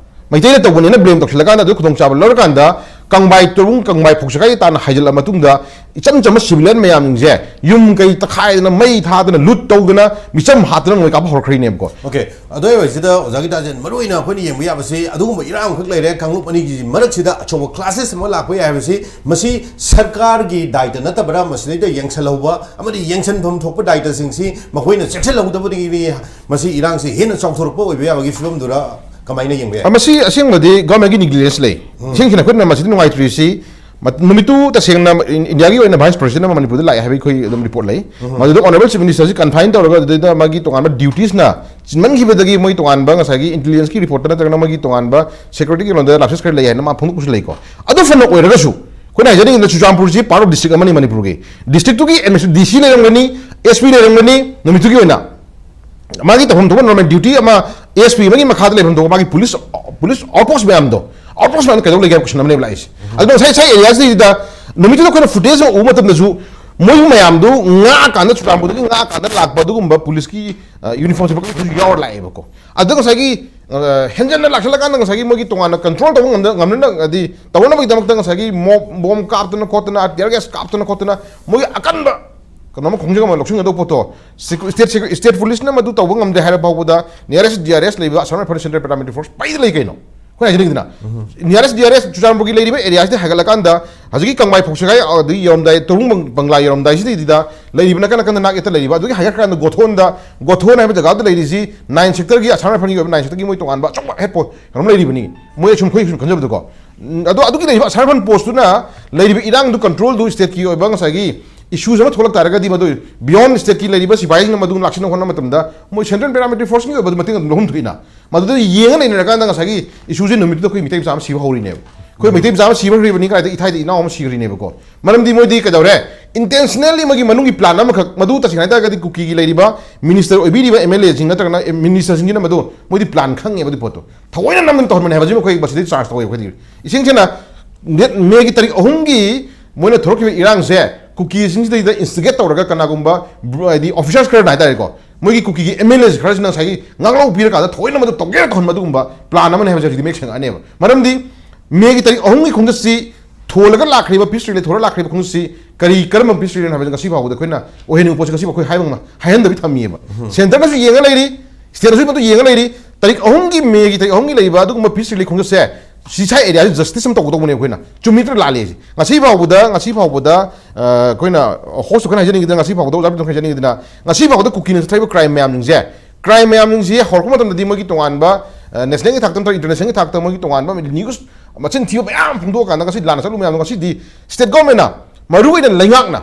ꯃꯩꯇꯩꯅ ꯇꯧꯕꯅꯦꯅ ꯕ꯭ꯂꯦꯝ ꯇꯧꯁꯤꯜꯂꯀꯥꯟꯗ ꯑꯗꯨ ꯈꯨꯗꯣꯡꯆꯥꯕ ꯂꯧꯔꯀꯥꯟꯗ ꯀꯪꯕꯥꯏ ꯇꯣꯔꯕꯨꯡ, ꯀꯪꯕꯥꯏ ꯐꯧꯁꯒꯥꯏ ꯇꯥꯟꯅ ꯍꯥꯏꯖꯤꯜꯂ ꯃꯇꯨꯡꯗ ꯏꯆꯝ ꯆꯝꯕ ꯁꯤꯚꯤꯂꯤꯌꯟ ꯃꯌꯥꯝꯁꯤꯡꯁꯦ ꯌꯨꯝ ꯀꯩ ꯇꯛꯈꯥꯏꯗꯅ, ꯃꯩ ꯊꯥꯗꯅ, ꯂꯨꯠ ꯇꯧꯗꯅ, ꯃꯤꯆꯝ ꯍꯥꯠꯇꯅ ꯅꯣꯡꯃꯩ ꯀꯥꯞꯄ ꯍꯧꯔꯛꯈ꯭ꯔꯤꯅꯦꯕꯀꯣ꯫ ꯑꯣꯀꯦ, ꯑꯗꯨ ꯑꯣꯏꯕꯁꯤꯗ ꯑꯣꯖꯥ ꯒꯤꯇꯥꯖꯦꯟ, ꯃꯔꯨꯑꯣꯏꯅ ꯑꯩꯈꯣꯏꯅ ꯌꯦꯡꯕ ꯌꯥꯕꯁꯤ ꯑꯗꯨꯒꯨꯝꯕ ꯏꯔꯥꯡ ꯑꯃꯈꯛ ꯂꯩꯔꯦ, ꯀꯥꯡꯂꯨꯞ ꯑꯅꯤꯒꯤ ꯃꯔꯛꯁꯤꯗ ꯑꯆꯧꯕ ꯀ꯭ꯂꯥꯁꯦꯁ ꯑꯃ ꯂꯥꯛꯄ ꯌꯥꯏ ꯍꯥꯏꯕꯁꯤ, ꯃꯁꯤ ꯁꯔꯀꯥꯔꯒꯤ ꯗꯥꯏꯇ ꯅꯠꯇꯕ꯭ꯔꯥ? ꯃꯁꯤꯗꯩꯗ ꯌꯦꯡꯁꯤꯜꯍꯧꯕ ꯑꯃꯗꯤ ꯌꯦꯡꯁꯤꯟꯐꯝ ꯊꯣꯛꯄ ꯗꯥꯏꯇꯁꯤꯡꯁꯤ ꯃꯈꯣꯏꯅ ꯆꯦꯛꯁꯤꯜꯍꯧꯗꯕꯗꯒꯤꯅꯤ ꯃꯁꯤ ꯏꯔꯥꯡꯁꯤ ꯍꯦꯟꯅ ꯆꯥꯎꯊꯣꯔꯛꯄ ꯑꯣꯏꯕ ꯌꯥꯕꯒꯤ ꯐꯤꯕꯝꯗꯨꯔ? ꯀꯃꯥꯏꯅ ꯌꯦꯡꯕ ꯌꯥꯏ? ꯃꯁꯤ ꯑꯁꯦꯡꯕꯗꯤ ꯒꯚꯔꯟꯃꯦꯟꯠꯀꯤ ꯅꯤꯒ꯭ꯂꯤꯖꯦꯟꯁ ꯂꯩ꯫ ꯎꯝ꯫ ꯏꯁꯦꯡ ꯁꯦꯡꯅ ꯑꯩꯈꯣꯏꯅ ꯃꯁꯤꯗ ꯅꯨꯡꯉꯥꯏꯇ꯭ꯔꯤꯁꯤ ꯃꯠ- ꯅꯨꯃꯤꯠꯇꯨ ꯇꯁꯦꯡꯅ ꯏꯟ- ꯏꯟꯗꯤꯌꯥꯒꯤ ꯑꯣꯏꯅ ꯚꯥꯏꯁ ꯄ꯭ꯔꯦꯁꯤꯗꯦꯟ ꯑꯃ ꯃꯅꯤꯄꯨꯔꯗ ꯂꯥꯛꯑꯦ ꯍꯥꯏꯕꯒꯤ ꯑꯩꯈꯣꯏ ꯑꯗꯨꯝ ꯔꯤꯄꯣꯔꯠ ꯂꯩ꯫ ꯃꯗꯨꯗ ꯑꯣꯅꯔꯦꯕꯜ ꯆꯤꯐ ꯃꯤꯅꯤꯁꯇꯔꯁꯤ ꯀꯟꯐꯥꯏꯟ ꯇꯧꯔꯒ ꯑꯗꯨꯗꯩꯗ ꯃꯥꯒꯤ ꯇꯣꯉꯥꯟꯕ ꯗ꯭ꯌꯨꯇꯤꯁꯅ ꯆꯤꯟꯃꯟꯈꯤꯕꯗꯒꯤ ꯃꯣꯏ ꯇꯣꯉꯥꯟꯕ ꯉꯁꯥꯏꯒꯤ ꯏꯟꯇꯦꯂꯤꯖꯦꯟꯁꯀꯤ ꯔꯤꯄꯣꯔꯠꯇ ꯅꯠꯇ꯭ꯔꯒꯅ ꯃꯣꯏꯒꯤ ꯇꯣꯉꯥꯟꯕ ꯁꯦꯀ꯭ꯌꯨꯔꯤꯇꯤꯒꯤ ꯂꯣꯟꯗ ꯂꯥꯞꯁꯦꯁ ꯈꯔ ꯂꯩ ꯍꯥꯏꯅ ꯃꯥ ꯐꯣꯡꯗꯣꯛꯄꯁꯨ ꯂꯩꯀꯣ꯫ ꯑꯗꯨ ꯐꯅ ꯑꯣꯏꯔꯒꯁꯨ ꯑꯩꯈꯣꯏꯅ ꯍꯥꯏꯖꯅꯤꯡꯉꯤꯗ ꯆꯨꯔꯆꯥꯟꯄꯨꯔꯁꯤ ꯄꯥꯔꯠ ꯑꯣꯐ ꯗꯤꯁꯇ꯭ꯔꯤꯛ ꯑꯃꯅꯤ ꯃꯅꯤꯄꯨꯔꯒꯤ꯫ ꯗꯤꯁꯇ꯭ꯔꯤꯛꯇꯨꯒꯤ ꯑꯦꯗꯃꯤꯅꯤꯁ- ꯗꯤ ꯁꯤ ꯂꯩꯔꯝꯒꯅꯤ, ꯑꯦꯁ ꯄꯤ ꯂꯩꯔꯝꯒꯅꯤ꯫ ꯅꯨꯃꯤꯠꯇꯨꯒꯤ ꯑꯣꯏꯅ ꯃꯥꯒꯤ ꯇꯧꯐꯝ ꯊꯣꯛꯄ ꯅꯣꯔꯃꯦꯜ ꯗ꯭ꯌꯨꯇꯤ ꯑꯃ ꯑꯦꯁ ꯄꯤ ꯑꯃꯒꯤ ꯃꯈꯥꯗ ꯂꯩꯐꯝ ꯊꯣꯛꯄ ꯃꯥꯒꯤ ꯄꯨꯂꯤꯁ ꯄꯨꯂꯤꯁ ꯑꯥꯎꯠꯄꯣꯁ ꯃꯌꯥꯝꯗꯣ, ꯑꯥꯎꯠꯄꯣꯁ ꯃꯌꯥꯝꯗꯣ ꯀꯩꯗꯧ ꯂꯩꯒꯦ ꯍꯥꯏꯕ ꯀꯣꯏꯁꯟ ꯑꯃꯅꯦꯕ ꯂꯥꯛꯏꯁꯦ꯫ ꯑꯗꯣ ꯉꯁꯥꯏ ꯉꯁꯥꯏ ꯑꯦꯔꯤꯌꯥꯁꯤꯗꯩꯗ ꯅꯨꯃꯤꯠꯇꯨꯗ ꯑꯩꯈꯣꯏꯅ ꯐꯨꯇꯦꯖ ꯑꯃ ꯎꯕ ꯃꯇꯝꯗꯁꯨ ꯃꯣꯏꯕꯨ ꯃꯌꯥꯝꯗꯨ ꯉꯥꯛꯑꯀꯥꯟꯗ, ꯆꯨꯔꯆꯥꯟꯄꯨꯔꯗꯒꯤ ꯉꯥꯛꯑꯀꯥꯟꯗ ꯂꯥꯛꯄ ꯑꯗꯨꯒꯨꯝꯕ ꯄꯨꯂꯤꯁꯀꯤ ꯌꯨꯅꯤꯐꯣꯔꯝ ꯁꯦꯠꯄ ꯀꯥꯡꯕꯨꯁꯨ ꯌꯥꯎꯔ ꯂꯥꯛꯑꯦꯕꯀꯣ꯫ ꯑꯗ ꯉꯁꯥꯏꯒꯤ ꯑ, ꯍꯦꯟꯖꯟꯅ ꯂꯥꯛꯁꯜꯂꯀꯥꯟꯗ ꯉꯁꯥꯏꯒꯤ ꯃꯣꯏꯒꯤ ꯇꯣꯉꯥꯟꯅ ꯀꯟꯇ꯭ꯔꯣꯜ ꯇꯧꯕ ꯉꯝꯗ ꯉꯝꯅꯅ ꯍꯥꯏꯗꯤ ꯇꯧꯅꯕꯒꯤꯗꯃꯛꯇ ꯉꯁꯥꯏꯒꯤ ꯃꯣ- ꯕꯣꯝ ꯀꯥꯞꯇꯅ ꯈꯣꯠꯇꯅ, ꯇꯤꯌꯔ ꯒ꯭ꯌꯥꯁ ꯀꯥꯞꯇꯅ ꯈꯣꯠꯇꯅ ꯃꯣꯏꯒꯤ ꯑꯀꯟꯕ ꯀꯩꯅꯣꯝ ꯈꯣꯡꯖꯪ ꯑꯃ ꯂꯧꯁꯤꯟꯒꯗꯧꯕ ꯄꯣꯠꯇꯣ, ꯁꯤꯀ꯭ꯌꯨ- ꯁ꯭ꯇꯦꯠ ꯁꯤꯀ꯭ꯌꯨ- ꯁ꯭ꯇꯦꯠ ꯄꯨꯂꯤꯁꯅ ꯃꯗꯨ ꯇꯧꯕ ꯉꯝꯗꯦ ꯍꯥꯏꯔ ꯐꯥꯎꯕꯗ ꯅꯤꯌꯔꯦꯁ ꯗꯤ ꯑꯥꯔ ꯑꯦꯁ ꯂꯩꯕ Assam rifle central paramilitary force ꯄꯩꯗ ꯂꯩ ꯀꯩꯅꯣ꯫ ꯑꯩꯈꯣꯏꯅ ꯍꯥꯏꯖꯅꯤꯡꯉꯤꯗꯅ ꯅꯤꯌꯔꯦꯁ ꯗꯤ ꯑꯥꯔ ꯑꯦꯁ ꯆꯨꯔꯆꯥꯟꯄꯨꯔꯒꯤ ꯂꯩꯔꯤꯕ ꯑꯦꯔꯤꯌꯥꯁꯤꯗ ꯍꯥꯏꯒꯠꯂꯀꯥꯟꯗ ꯍꯧꯖꯤꯛꯀꯤ ꯀꯪꯕꯥꯏ ꯐꯧꯁꯒꯥꯏ ꯑꯗꯒꯤ ꯌꯧꯔꯝꯗꯥꯏ ꯇꯧꯕꯨꯡ ꯕꯪ- ꯕꯪꯒ꯭ꯂꯥ ꯌꯧꯔꯝꯗꯥꯏꯁꯤꯗꯩꯗ ꯂꯩꯔꯤꯕ ꯅꯥꯀꯟ ꯅꯥꯀꯟꯗ ꯅꯥꯛ ꯌꯦꯠꯇ ꯂꯩꯔꯤꯕ ꯑꯗꯨꯒꯤ ꯍꯥꯏꯒꯠꯈ꯭ꯔꯀꯥꯟꯗ ꯒꯣꯊꯣꯟꯗ, ꯒꯣꯊꯣꯟ ꯍꯥꯏꯕ ꯖꯒꯥꯗ ꯂꯩꯔꯤꯁꯤ ꯅꯥꯏꯟ ꯁꯦꯛꯇꯔꯒꯤ, ꯑꯁꯥꯝ ꯔꯥꯏꯐꯜꯒꯤ ꯑꯣꯏꯕ ꯅꯥꯏꯟ ꯁꯦꯛꯇꯔꯒꯤ ꯃꯣꯏ ꯇꯣꯉꯥꯟꯕ ꯑꯆꯧꯕ ꯍꯦꯠ ꯄꯣꯁ ꯀꯩꯅꯣꯝ ꯂꯩꯔꯤꯕꯅꯤ꯫ ꯃꯣꯏ ꯑꯁꯨꯝ ꯑꯩꯈꯣꯏ ꯁꯨꯝ ꯈꯟꯖꯕꯗꯀꯣ꯫ ꯎꯝ, ꯑꯗꯣ ꯑꯗꯨꯒꯤ ꯂꯩꯔꯤꯕ ꯑꯁꯥꯝ ꯔꯥꯏꯐꯜ ꯄꯣꯁꯇꯨꯅ ꯂꯩꯔꯤꯕ ꯏꯔꯥꯡꯗꯨ ꯀꯟꯇ꯭ꯔꯣꯜꯗꯨ ꯁ꯭ꯇꯦꯠꯀꯤ ꯑꯣꯏꯕ ꯉꯁꯥꯏꯒꯤ ꯏꯁꯨꯁ ꯑꯃ ꯊꯣꯛꯂꯛ ꯇꯥꯔꯒꯗꯤ ꯃꯗꯨ ꯕꯤꯌꯣꯟ ꯁ꯭ꯇꯦꯠꯀꯤ ꯂꯩꯔꯤꯕ ꯁꯤꯐꯥꯏꯁꯤꯡꯅ ꯃꯗꯨ ꯂꯥꯛꯁꯤꯟꯅ ꯍꯣꯠꯅꯕ ꯃꯇꯝꯗ ꯃꯣꯏ ꯁꯦꯟꯇ꯭ꯔꯦꯜ ꯄꯦꯔꯥꯃꯤꯂꯤꯇꯔꯤ ꯐꯣꯔꯁꯀꯤ ꯑꯣꯏꯕ ꯃꯇꯦꯡ ꯑꯗꯨꯝ ꯂꯧꯍꯟ ꯊꯣꯛꯏꯅ꯫ ꯃꯗꯨꯗ ꯌꯦꯡꯉ ꯂꯩꯅꯔꯀꯥꯟꯗ ꯉꯁꯥꯏꯒꯤ ꯏꯁꯨꯁꯦ ꯅꯨꯃꯤꯠꯇꯨꯗ ꯑꯩꯈꯣꯏ ꯃꯩꯇꯩ ꯃꯆꯥ ꯑꯃ ꯁꯤꯕ ꯍꯧꯔꯤꯅꯦꯕ꯫ ꯑꯩꯈꯣꯏ ꯃꯩꯇꯩ ꯃꯆꯥ ꯑꯃ ꯁꯤꯕ ꯍꯧꯔꯤꯕꯅꯤ ꯀꯥꯏꯗ ꯏꯊꯥꯏꯗ ꯏꯅꯥꯎ ꯑꯃ ꯁꯤꯈ꯭ꯔꯤꯅꯦꯕꯀꯣ꯫ ꯃꯔꯝꯗꯤ ꯃꯣꯏꯗꯤ ꯀꯩꯗꯧꯔꯦ? ꯏꯟꯇꯦꯟꯁꯅꯦꯜꯂꯤ ꯃꯣꯏꯒꯤ ꯃꯅꯨꯡꯒꯤ ꯄ꯭ꯂꯥꯟ ꯑꯃꯈꯛ, ꯃꯗꯨ ꯇꯁꯦꯡꯅ ꯍꯥꯏꯇꯥꯔꯒꯗꯤ ꯀꯨꯀꯤꯒꯤ ꯂꯩꯔꯤꯕ ꯃꯤꯅꯤꯁꯇꯔ ꯑꯣꯏꯕꯤꯔꯤꯕ ꯑꯦꯝ ꯑꯦꯜ ꯑꯦꯁꯤꯡ ꯅꯠꯇ꯭ꯔꯒꯅ ꯃꯤꯅꯤꯁꯇꯔꯁꯤꯡꯁꯤꯅ ꯃꯗꯨ ꯃꯣꯏꯗꯤ ꯄ꯭ꯂꯥꯟ ꯈꯪꯉꯦꯕ ꯑꯗꯨ ꯄꯣꯠꯇꯣ꯫ ꯊꯑꯣꯏꯅ ꯅꯝꯗꯅ ꯇꯧꯍꯟꯕꯅꯦ ꯍꯥꯏꯕꯁꯤꯃ ꯑꯩꯈꯣꯏ ꯃꯁꯤꯗꯩ ꯆꯥꯔꯖ ꯇꯧꯋꯦ ꯑꯩꯈꯣꯏꯗꯤ꯫ ꯏꯁꯦꯡ ꯁꯦꯡꯅ ꯗꯦꯠ ꯃꯦꯒꯤ ꯇꯥꯔꯤꯛ ꯑꯍꯨꯝꯒꯤ ꯃꯣꯏꯅ ꯊꯣꯔꯛꯈꯤꯕ ꯏꯔꯥꯡꯁꯦ ꯀꯨꯀꯤꯁꯤꯡꯁꯤꯗꯩꯗ ꯏꯟꯁꯇꯤꯒꯦꯠ ꯇꯧꯔꯒ ꯀꯅꯥꯒꯨꯝꯕ ꯕ꯭ꯔ- ꯍꯥꯏꯗꯤ ꯑꯣꯐꯤꯁꯥꯔꯁ ꯈꯔꯅ ꯍꯥꯏꯇꯥꯔꯦꯀꯣ, ꯃꯣꯏꯒꯤ ꯀꯨꯀꯤꯒꯤ ꯑꯦꯝ ꯑꯦꯜ ꯑꯦꯁ ꯈꯔꯁꯤꯅ ꯉꯁꯥꯏꯒꯤ ꯉꯥꯡꯂꯧ ꯄꯤꯔꯀꯥꯟꯗ ꯊꯑꯣꯏꯅ ꯃꯗꯨ ꯇꯧꯒꯦꯅ ꯇꯧꯍꯟꯕ ꯑꯗꯨꯒꯨꯝꯕ ꯄ꯭ꯂꯥꯟ ꯑꯃꯅꯦ ꯍꯥꯏꯕꯁꯦ ꯍꯧꯖꯤꯛꯇꯤ ꯃꯌꯦꯛ ꯁꯦꯡꯉꯛꯑꯅꯦꯕ꯫ ꯃꯔꯝꯗꯤ ꯃꯦꯒꯤ ꯇꯥꯔꯤꯛ ꯑꯍꯨꯝꯒꯤ ꯈꯣꯡꯆꯠꯁꯤ ꯊꯣꯜꯂꯒ ꯂꯥꯛꯈ꯭ꯔꯤꯕ, ꯄꯤꯁ ꯔꯤꯂꯦ ꯊꯣꯜꯂꯒ ꯂꯥꯛꯈ꯭ꯔꯤꯕ ꯈꯣꯡꯆꯠꯁꯤ ꯀꯔꯤ, ꯀꯔꯝꯕ ꯄꯤꯁ ꯔꯤꯂꯦꯅꯣ ꯍꯥꯏꯕꯁꯤ ꯉꯁꯤ ꯐꯥꯎꯕꯗ ꯑꯩꯈꯣꯏꯅ ꯑꯣꯏꯍꯟꯅꯤꯡꯕ ꯄꯣꯠꯁꯤ ꯉꯁꯤ ꯐꯥꯎ ꯑꯩꯈꯣꯏ ꯍꯥꯏꯕ ꯉꯝ-, ꯍꯥꯏꯍꯟꯗꯕꯤ ꯊꯝꯃꯤꯑꯕ꯫ ꯁꯦꯟꯇꯔꯅꯁꯨ ꯌꯦꯡꯉ ꯂꯩꯔꯤ, ꯁ꯭ꯇꯦꯠꯅꯁꯨ ꯃꯗꯨ ꯌꯦꯡꯉ ꯂꯩꯔꯤ꯫ ꯇꯥꯔꯤꯛ ꯑꯍꯨꯝꯒꯤ, ꯃꯦꯒꯤ ꯇꯥꯔꯤꯛ ꯑꯍꯨꯝꯒꯤ ꯂꯩꯔꯤꯕ ꯑꯗꯨꯒꯨꯝꯕ ꯄꯤꯁ ꯔꯤꯂꯦ ꯈꯣꯡꯆꯠꯁꯦ ꯁꯤ ꯁꯥꯏ ꯑꯦꯔꯤꯌꯥꯁꯤ ꯖꯁꯇꯤꯁ ꯑꯃ ꯇꯧꯒꯗꯧꯕꯅꯦ ꯑꯩꯈꯣꯏꯅ꯫ ꯆꯨꯝꯃꯤ ꯅꯠꯇ꯭ꯔ ꯂꯥꯜꯂꯤ ꯍꯥꯏꯁꯦ꯫ ꯉꯁꯤ ꯐꯥꯎꯕꯗ, ꯉꯁꯤ ꯐꯥꯎꯕꯗ, ꯑ, ꯑꯩꯈꯣꯏꯅ ꯍꯣꯁꯇ ꯑꯩꯈꯣꯏꯅ ꯍꯥꯏꯖꯅꯤꯡꯉꯤꯗꯅ, ꯉꯁꯤ ꯐꯥꯎꯕꯗ ꯑꯣꯖꯥ ꯕꯤꯇꯣꯟ ꯍꯥꯏꯖꯅꯤꯡꯉꯤꯗꯅ, ꯉꯁꯤ ꯐꯥꯎꯕꯗ ꯀꯨꯀꯤꯅ ꯆꯠꯊꯔꯤꯕ ꯀ꯭ꯔꯥꯏꯝ ꯃꯌꯥꯝꯁꯤꯡꯁꯦ, ꯀ꯭ꯔꯥꯏꯝ ꯃꯌꯥꯝꯁꯤꯡꯁꯦ ꯍꯧꯔꯛꯄ ꯃꯇꯝꯗꯗꯤ ꯃꯣꯏꯒꯤ ꯇꯣꯉꯥꯟꯕ, ꯑ, ꯅꯦꯁꯅꯦꯜꯒꯤ ꯊꯥꯛꯇ ꯅꯠꯇ꯭ꯔꯒ ꯏꯟꯇꯔꯅꯦꯁꯅꯦꯜꯒꯤ ꯊꯥꯛꯇ ꯃꯣꯏꯒꯤ ꯇꯣꯉꯥꯟꯕ ꯅ꯭ꯌꯨꯁ ꯃꯆꯤꯟ ꯊꯤꯕ ꯃꯌꯥꯝ ꯐꯣꯡꯗꯣꯛꯑꯀꯥꯟꯗ ꯉꯁꯤ ꯂꯥꯟꯅ ꯆꯠꯂꯨ ꯃꯌꯥꯝꯗꯣ ꯉꯁꯤꯗꯤ state government ꯅ, ꯃꯔꯨꯑꯣꯏꯅ ꯂꯩꯉꯥꯛꯅ,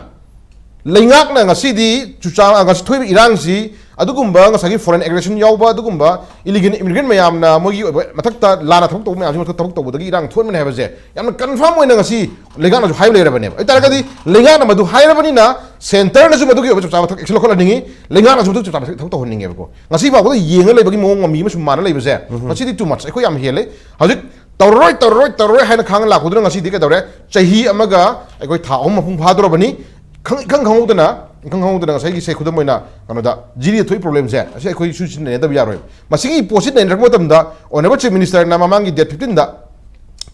ꯂꯩꯉꯥꯛꯅ ꯉꯁꯤꯗꯤ ꯆꯨꯔꯆꯥꯟ-, ꯉꯁꯤ ꯊꯣꯛꯏꯕ ꯏꯔꯥꯡꯁꯤ ꯑꯗꯨꯒꯨꯝꯕ ꯉꯁꯥꯏꯒꯤ foreign aggression ꯌꯥꯎꯕ, ꯑꯗꯨꯒꯨꯝꯕ illegal immigrant ꯃꯌꯥꯝꯅ ꯃꯣꯏꯒꯤ ꯑꯣꯏꯕ ꯃꯊꯛꯇ ꯂꯥꯟꯅ ꯊꯕꯛ ꯇꯧꯕ ꯃꯌꯥꯝꯁꯤ ꯃꯊꯛꯇ ꯊꯕꯛ ꯇꯧꯕꯗꯒꯤ ꯏꯔꯥꯡ ꯊꯣꯛꯍꯟꯕꯅꯦ ꯍꯥꯏꯕꯁꯦ ꯌꯥꯝꯅ confirm ꯑꯣꯏꯅ ꯉꯁꯤ ꯂꯩꯉꯥꯛꯅꯁꯨ ꯍꯥꯏꯕ ꯂꯩꯔꯕꯅꯦꯕ꯫ ꯑꯗꯨ ꯇꯥꯔꯒꯗꯤ ꯂꯩꯉꯥꯛꯅ ꯃꯗꯨ ꯍꯥꯏꯔꯕꯅꯤꯅ centre ꯅꯁꯨ ꯃꯗꯨꯒꯤ ꯑꯣꯏꯕ ꯆꯞ ꯆꯥꯕ ꯊꯕꯛ action ꯂꯧꯈꯠꯍꯟꯅꯤꯡꯉꯤ, ꯂꯩꯉꯥꯛꯅꯁꯨ ꯃꯗꯨ ꯆꯞ ꯆꯥꯕ ꯊꯕꯛ ꯇꯧꯍꯟꯅꯤꯡꯉꯦꯕꯀꯣ꯫ ꯉꯁꯤ ꯐꯥꯎꯕꯗ ꯌꯦꯡꯉ ꯂꯩꯕꯒꯤ ꯃꯑꯣꯡ ꯃꯃꯤ ꯑꯃꯁꯨ ꯃꯥꯟꯅ ꯂꯩꯕꯁꯦ ꯃꯁꯤꯗꯤ too much, ꯑꯩꯈꯣꯏ ꯌꯥꯝ ꯍꯦꯜꯂꯦ꯫ ꯍꯧꯖꯤꯛ ꯇꯧꯔꯔꯣꯏ, ꯇꯧꯔꯔꯣꯏ, ꯇꯧꯔꯔꯣꯏ ꯍꯥꯏꯅ ꯈꯥꯡꯉ ꯂꯥꯛꯄꯗꯨꯅ ꯉꯁꯤꯗꯤ ꯀꯩꯗꯧꯔꯦ? ꯆꯍꯤ ꯑꯃꯒ ꯑꯩꯈꯣꯏ ꯊꯥ ꯑꯍꯨꯝ ꯃꯄꯨꯡ ꯐꯥꯗꯣꯔꯕꯅꯤ꯫ ꯈꯪ-, ꯏꯈꯪ ꯈꯪꯍꯧꯗꯅ, ꯏꯈꯪ ꯈꯪꯍꯧꯗꯅ ꯉꯁꯥꯏꯒꯤ ꯁꯦ ꯈꯨꯗꯝ ꯑꯣꯏꯅ ꯀꯩꯅꯣꯗ ꯖꯤꯔꯤꯗ ꯊꯣꯛꯏ problem ꯁꯦ, ꯑꯁꯤ ꯑꯩꯈꯣꯏ ꯁꯨ ꯁꯤ ꯅꯩꯅꯗꯕ ꯌꯥꯔꯣꯏꯕ꯫ ꯃꯁꯤꯒꯤ ꯄꯣꯠꯁꯤ ꯅꯩꯅꯔꯛꯄ ꯃꯇꯝꯗ Honourable Chief Minister ꯅ ꯃꯃꯥꯡꯒꯤ date fifteen ꯗ,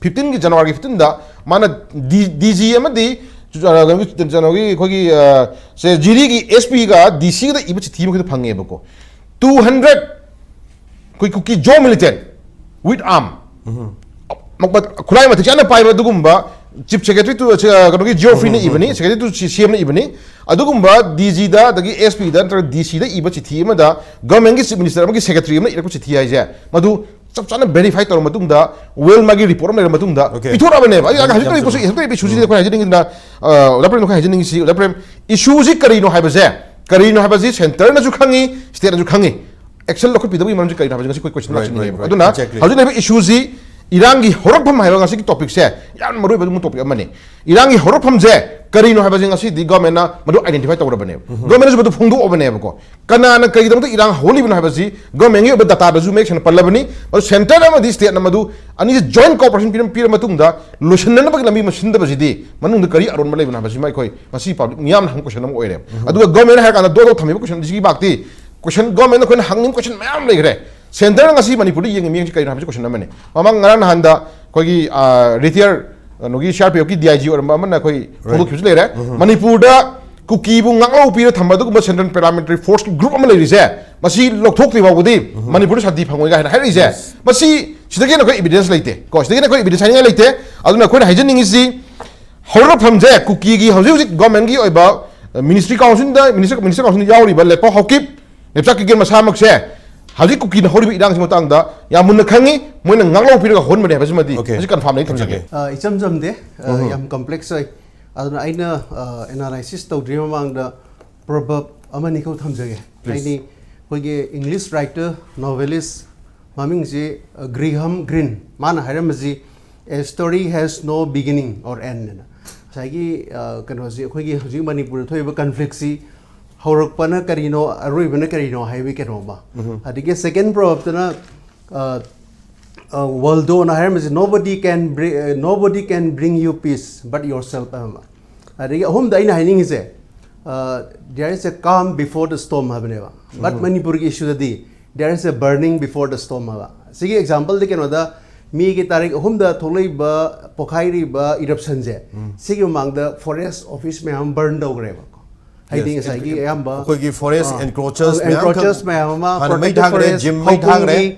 fifteen ꯒꯤ January fifteen ꯗ ꯃꯥꯅ D-, D G ꯑꯃꯗꯤ ꯆꯨ-, ꯑ, ꯀꯩꯅꯣꯒꯤ, ꯀꯩꯅꯣꯒꯤ ꯑꯩꯈꯣꯏꯒꯤ, ꯑ, ꯁꯦ ꯖꯤꯔꯤꯒꯤ S P ꯒ D C ꯒꯗ ꯏꯕ ꯆꯤꯊꯤ ꯑꯃꯈꯛꯇ ꯐꯪꯉꯦꯕꯀꯣ꯫ Two hundred ꯑꯩꯈꯣꯏ ꯀꯨꯀꯤ Zo militant with arm, ꯃ-, ꯃ-, ꯈꯨꯠꯂꯥꯏ ꯃꯇꯤꯛ ꯆꯥꯅ ꯄꯥꯏꯕ ꯑꯗꯨꯒꯨꯝꯕ Chief Secretary to, ꯑ, ꯀꯩꯅꯣꯒꯤ Geoffrey ꯅ ꯏꯕꯅꯤ, Secretary to C-, C M ꯅ ꯏꯕꯅꯤ꯫ ꯑꯗꯨꯒꯨꯝꯕ D G ꯗ, ꯑꯗꯒꯤ S P ꯗ ꯅꯠꯇ꯭ꯔꯒ D C ꯗ ꯏꯕ ꯆꯤꯊꯤ ꯑꯃꯗ government ꯀꯤ Chief Minister ꯑꯃꯒꯤ secretary ꯑꯃꯅ ꯏꯔꯛꯄ ꯆꯤꯊꯤ ꯍꯥꯏꯁꯦ, ꯃꯗꯨ ꯆꯞ ꯆꯥꯅ verify ꯇꯧꯔ ꯃꯇꯨꯡꯗ, well ꯃꯥꯒꯤ report ꯑꯃ ꯂꯩꯔ ꯃꯇꯨꯡꯗ Okay. ꯄꯤꯊꯣꯔꯛꯑꯕꯅꯦꯕ꯫ ꯑꯩ ꯌꯥꯝ, ꯍꯧꯖꯤꯛ ꯌꯥꯝ ꯂꯩꯔꯤꯕ ꯆꯨꯝꯃꯤ꯫ ꯍꯧꯖꯤꯛ ꯂꯩꯔꯤꯕ issue ꯁꯤꯗ ꯑꯩꯈꯣꯏ ꯍꯥꯏꯖꯅꯤꯡꯉꯤꯁꯤꯅ, ꯑ, ꯑꯣꯖꯥ ꯄ꯭ꯔꯦꯝ, ꯑꯩꯈꯣꯏ ꯍꯥꯏꯖꯅꯤꯡꯉꯤꯁꯤ, ꯑꯣꯖꯥ ꯄ꯭ꯔꯦꯝ, issue ꯁꯤ ꯀꯔꯤꯅꯣ ꯍꯥꯏꯕꯁꯦ, ꯀꯔꯤꯅꯣ ꯍꯥꯏꯕꯁꯤ centre ꯅꯁꯨ ꯈꯪꯉꯤ, state ꯅꯁꯨ ꯈꯪꯉꯤ꯫ Action ꯂꯧꯈꯠꯄꯤꯗꯕꯒꯤ ꯃꯔꯝꯁꯤ ꯀꯔꯤꯅꯣ ꯍꯥꯏꯕꯁꯤ ꯉꯁꯤ ꯑꯩꯈꯣꯏ question Right, ꯂꯥꯛꯆꯅꯤꯡꯉꯦꯕ꯫ right, right. ꯑꯗꯨꯅ Exactly. ꯍꯧꯖꯤꯛ ꯂꯩꯔꯤꯕ issue ꯁꯤ ꯏꯔꯥꯡꯒꯤ ꯍꯧꯔꯛꯐꯝ ꯍꯥꯏꯕ ꯉꯁꯤꯒꯤ topic ꯁꯦ ꯌꯥꯝꯅ ꯃꯔꯨꯑꯣꯏꯕ ꯑꯗꯨꯒꯨꯝꯕ topic ꯑꯃꯅꯤ꯫ ꯏꯔꯥꯡꯒꯤ ꯍꯧꯔꯛꯐꯝꯁꯦ ꯀꯔꯤꯅꯣ ꯍꯥꯏꯕꯁꯤ ꯉꯁꯤꯗꯤ government ꯅ ꯃꯗꯨ identify ꯇꯧꯔꯕꯅꯦꯕ꯫ Government ꯅꯁꯨ ꯃꯗꯨ ꯐꯣꯡꯗꯣꯛꯑꯕꯅꯦꯕꯀꯣ꯫ ꯀꯅꯥꯅ ꯀꯔꯤꯒꯤꯗꯃꯛꯇ ꯏꯔꯥꯡ ꯍꯧꯍꯜꯂꯤꯕꯅꯣ ꯍꯥꯏꯕꯁꯤ government ꯒꯤ ꯑꯣꯏꯕ data ꯗꯁꯨ ꯃꯌꯦꯛ ꯁꯦꯡꯅ ꯄꯜꯂꯕꯅꯤ꯫ ꯑꯗꯨ centre ꯑꯃꯗꯤ state ꯅ ꯃꯗꯨ ꯑꯅꯤꯁꯤ joint cooperation ꯄꯤꯔ, ꯄꯤꯔ ꯃꯇꯨꯡꯗ ꯂꯣꯏꯁꯤꯟꯅꯅꯕꯒꯤ ꯂꯝꯕꯤ ꯑꯃ ꯁꯤꯟꯗꯕꯁꯤꯗꯤ ꯃꯅꯨꯡꯗ ꯀꯔꯤ ꯑꯔꯣꯟꯕ ꯂꯩꯕꯅꯣ ꯍꯥꯏꯕꯁꯤꯃ ꯑꯩꯈꯣꯏ ꯉꯁꯤ public ꯃꯤꯌꯥꯝꯅ ꯍꯪꯕ question ꯑꯃ ꯑꯣꯏꯔꯦꯕ꯫ ꯑꯗꯨꯒ government ꯍꯥꯏꯔ ꯀꯥꯟꯗ ꯗꯣ ꯗꯣ ꯊꯝꯃꯤꯕ question ꯁꯤꯒꯤ ꯄꯥꯛꯇꯤ question, government ꯅ ꯑꯩꯈꯣꯏꯅ ꯍꯪꯅꯤꯡꯕ question ꯃꯌꯥꯝ ꯂꯩꯈ꯭ꯔꯦ꯫ Centre ꯅ ꯉꯁꯤ ꯃꯅꯤꯄꯨꯔꯗ ꯌꯦꯡꯉꯤ ꯃꯤꯠꯌꯦꯡꯁꯤ ꯀꯔꯤꯅꯣ ꯍꯥꯏꯕꯁꯤ question ꯑꯃꯅꯤ꯫ ꯃꯃꯥꯡ ꯉꯔꯥꯡ ꯅꯍꯥꯟꯗ ꯑꯩꯈꯣꯏꯒꯤ, ꯑ, retire ꯀꯩꯅꯣꯒꯤ C R P F ꯀꯤ D I G ꯑꯣꯏꯔꯝꯕ ꯑꯃꯅ ꯑꯩꯈꯣꯏ ꯐꯣꯡꯗꯣꯛꯈꯤꯕꯁꯨ ꯂꯩꯔꯦ꯫ ꯃꯅꯤꯄꯨꯔꯗ ꯀꯨꯀꯤꯕꯨ ꯉꯥꯛꯂꯧ ꯄꯤꯔ ꯊꯝꯕ ꯑꯗꯨꯒꯨꯝꯕ Central Paramilitary Force ꯀꯤ group ꯑꯃ ꯂꯩꯔꯤꯁꯦ, ꯃꯁꯤ ꯂꯧꯊꯣꯛꯇ꯭ꯔꯤ ꯐꯥꯎꯕꯗꯤ ꯃꯅꯤꯄꯨꯔꯗ ꯁꯥꯟꯇꯤ ꯐꯪꯉꯣꯏ ꯀꯥꯏꯅ ꯍꯥꯏꯔꯛꯏꯁꯦ, ꯃꯁꯤ ꯁꯤꯗꯒꯤ ꯍꯦꯟꯅ ꯑꯩꯈꯣꯏ evidence ꯂꯩꯇꯦ ꯀꯣ꯫ ꯁꯤꯗꯒꯤ ꯍꯦꯟꯅ ꯑꯩꯈꯣꯏ evidence ꯍꯥꯏꯅꯤꯡꯉꯥꯏ ꯂꯩꯇꯦ꯫ ꯑꯗꯨꯅ ꯑꯩꯈꯣꯏꯅ ꯍꯥꯏꯖꯅꯤꯡꯉꯤꯁꯤ, ꯍꯧꯔꯛꯐꯝꯁꯦ ꯀꯨꯀꯤꯒꯤ ꯍꯧꯖꯤꯛ ꯍꯧꯖꯤꯛ government ꯀꯤ ꯑꯣꯏꯕ, ꯑ, Ministry Council ꯗ, Minister, Minister Council ꯗ ꯌꯥꯎꯔꯤꯕ ꯂꯦꯞꯄꯥꯎ ꯍꯥꯎꯀꯤꯞ, ꯅꯦꯞꯆꯥ ꯀꯤꯒꯦꯟ ꯃꯁꯥꯃꯛꯁꯦ ꯍꯧꯖꯤꯛ ꯀꯨꯀꯤꯅ ꯍꯧꯔꯤꯕ ꯏꯔꯥꯡꯁꯤ ꯃꯇꯥꯡꯗ ꯌꯥꯝ ꯃꯨꯟꯅ ꯈꯪꯉꯤ, ꯃꯣꯏꯅ ꯉꯥꯛꯂꯧ ꯄꯤꯔꯒ ꯍꯧꯍꯟꯕꯅꯦ ꯍꯥꯏꯕꯁꯤꯃꯗꯤ Okay. ꯍꯧꯖꯤꯛ ꯀꯟꯐꯥꯝꯗ ꯑꯩ ꯊꯝꯖꯒꯦ꯫ ꯑ, ꯏꯆꯝ ꯆꯝꯗꯦ, ꯑ, ꯌꯥꯝ ꯀꯝꯄ꯭ꯂꯦꯛꯁ ꯑꯣꯏ꯫ ꯑꯗꯨꯅ ꯑꯩꯅ ꯑꯦꯅꯥꯂꯥꯏꯁꯤꯁ ꯇꯧꯗ꯭ꯔꯤ ꯃꯃꯥꯡꯗ ꯄ꯭ꯔꯣꯕꯔꯕ ꯑꯃꯅꯤꯈꯛ ꯊꯝꯖꯒꯦ꯫ ꯍꯥꯏꯗꯤ ꯑꯩꯈꯣꯏꯒꯤ ꯏꯪꯂꯤꯁ ꯔꯥꯏꯇꯔ, ꯅꯣꯚꯦꯂꯤꯁ, ꯃꯃꯤꯡꯁꯤ, ꯑ, ꯒ꯭ꯔꯤꯍꯝ ꯒ꯭ꯔꯤꯟ, ꯃꯥꯅ ꯍꯥꯏꯔꯝꯕꯁꯤ, "A story has no beginning or end" ꯍꯥꯏꯅ꯫ ꯉꯁꯥꯏꯒꯤ, ꯑ, ꯀꯩꯅꯣꯁꯤ, ꯑꯩꯈꯣꯏꯒꯤ ꯍꯧꯖꯤꯛ ꯃꯅꯤꯄꯨꯔꯗ ꯊꯣꯛꯏꯕ ꯀꯟꯐ꯭ꯂꯤꯛꯁꯤ ꯍꯧꯔꯛꯄꯅ ꯀꯔꯤꯅꯣ, ꯑꯔꯣꯏꯕꯅ ꯀꯔꯤꯅꯣ ꯍꯥꯏꯕꯒꯤ ꯀꯩꯅꯣ ꯑꯃ꯫ ꯑꯗꯒꯤ ꯁꯦꯀꯦꯟ ꯄ꯭ꯔꯣꯕꯔꯕꯇꯅ, ꯑ, ꯑ, ꯋꯥꯜꯗꯣꯅ ꯍꯥꯏꯔꯝꯕꯁꯦ, "Nobody can bring, uh, nobody can bring you peace but yourself" ꯍꯥꯏꯕ ꯑꯃ꯫ ꯑꯗꯒꯤ ꯑꯍꯨꯝꯗ ꯑꯩꯅ ꯍꯥꯏꯅꯤꯡꯉꯤꯁꯦ, ꯑ, "There is a calm before the storm" ꯍꯥꯏꯕꯅꯦꯕ꯫ But ꯃꯅꯤꯄꯨꯔꯒꯤ ꯏꯁꯨꯗꯗꯤ, "There is a burning before the storm" ꯍꯥꯏꯕ꯫ ꯁꯤꯒꯤ ꯑꯦꯛꯖꯥꯝꯄꯜꯗꯤ ꯀꯩꯅꯣꯗ, ꯃꯤꯒꯤ ꯇꯥꯔꯤꯛ ꯑꯍꯨꯝꯗ ꯊꯣꯛꯂꯛꯏꯕ, ꯄꯣꯈꯥꯏꯔꯤꯕ ꯏꯔꯞꯁꯟꯁꯦ, ꯁꯤꯒꯤ ꯃꯃꯥꯡꯗ ꯐꯣꯔꯦꯁ ꯑꯣꯐꯤꯁ ꯃꯌꯥꯝ ꯕꯔꯟ ꯇꯧꯈ꯭ꯔꯦꯕ꯫ ꯍꯥꯏꯗꯤ Yes. ꯉꯁꯥꯏꯒꯤ ꯑꯌꯥꯝꯕ, ꯑꯩꯈꯣꯏꯒꯤ ꯐꯣꯔꯦꯁ ꯑ, ꯑꯦꯟꯀ꯭ꯔꯣꯆꯔꯁ ꯃꯌꯥꯝ ꯑꯦꯟꯀ꯭ꯔꯣꯆꯔꯁ ꯃꯌꯥꯝ ꯑꯃ, ꯍꯥꯟꯅ ꯃꯩ protected ꯊꯥꯈ꯭ꯔꯦ, forest, ꯖꯤꯝ ꯃꯩ ꯊꯥꯈ꯭ꯔꯦ꯫ ꯈꯧꯄꯨꯝꯒꯤ,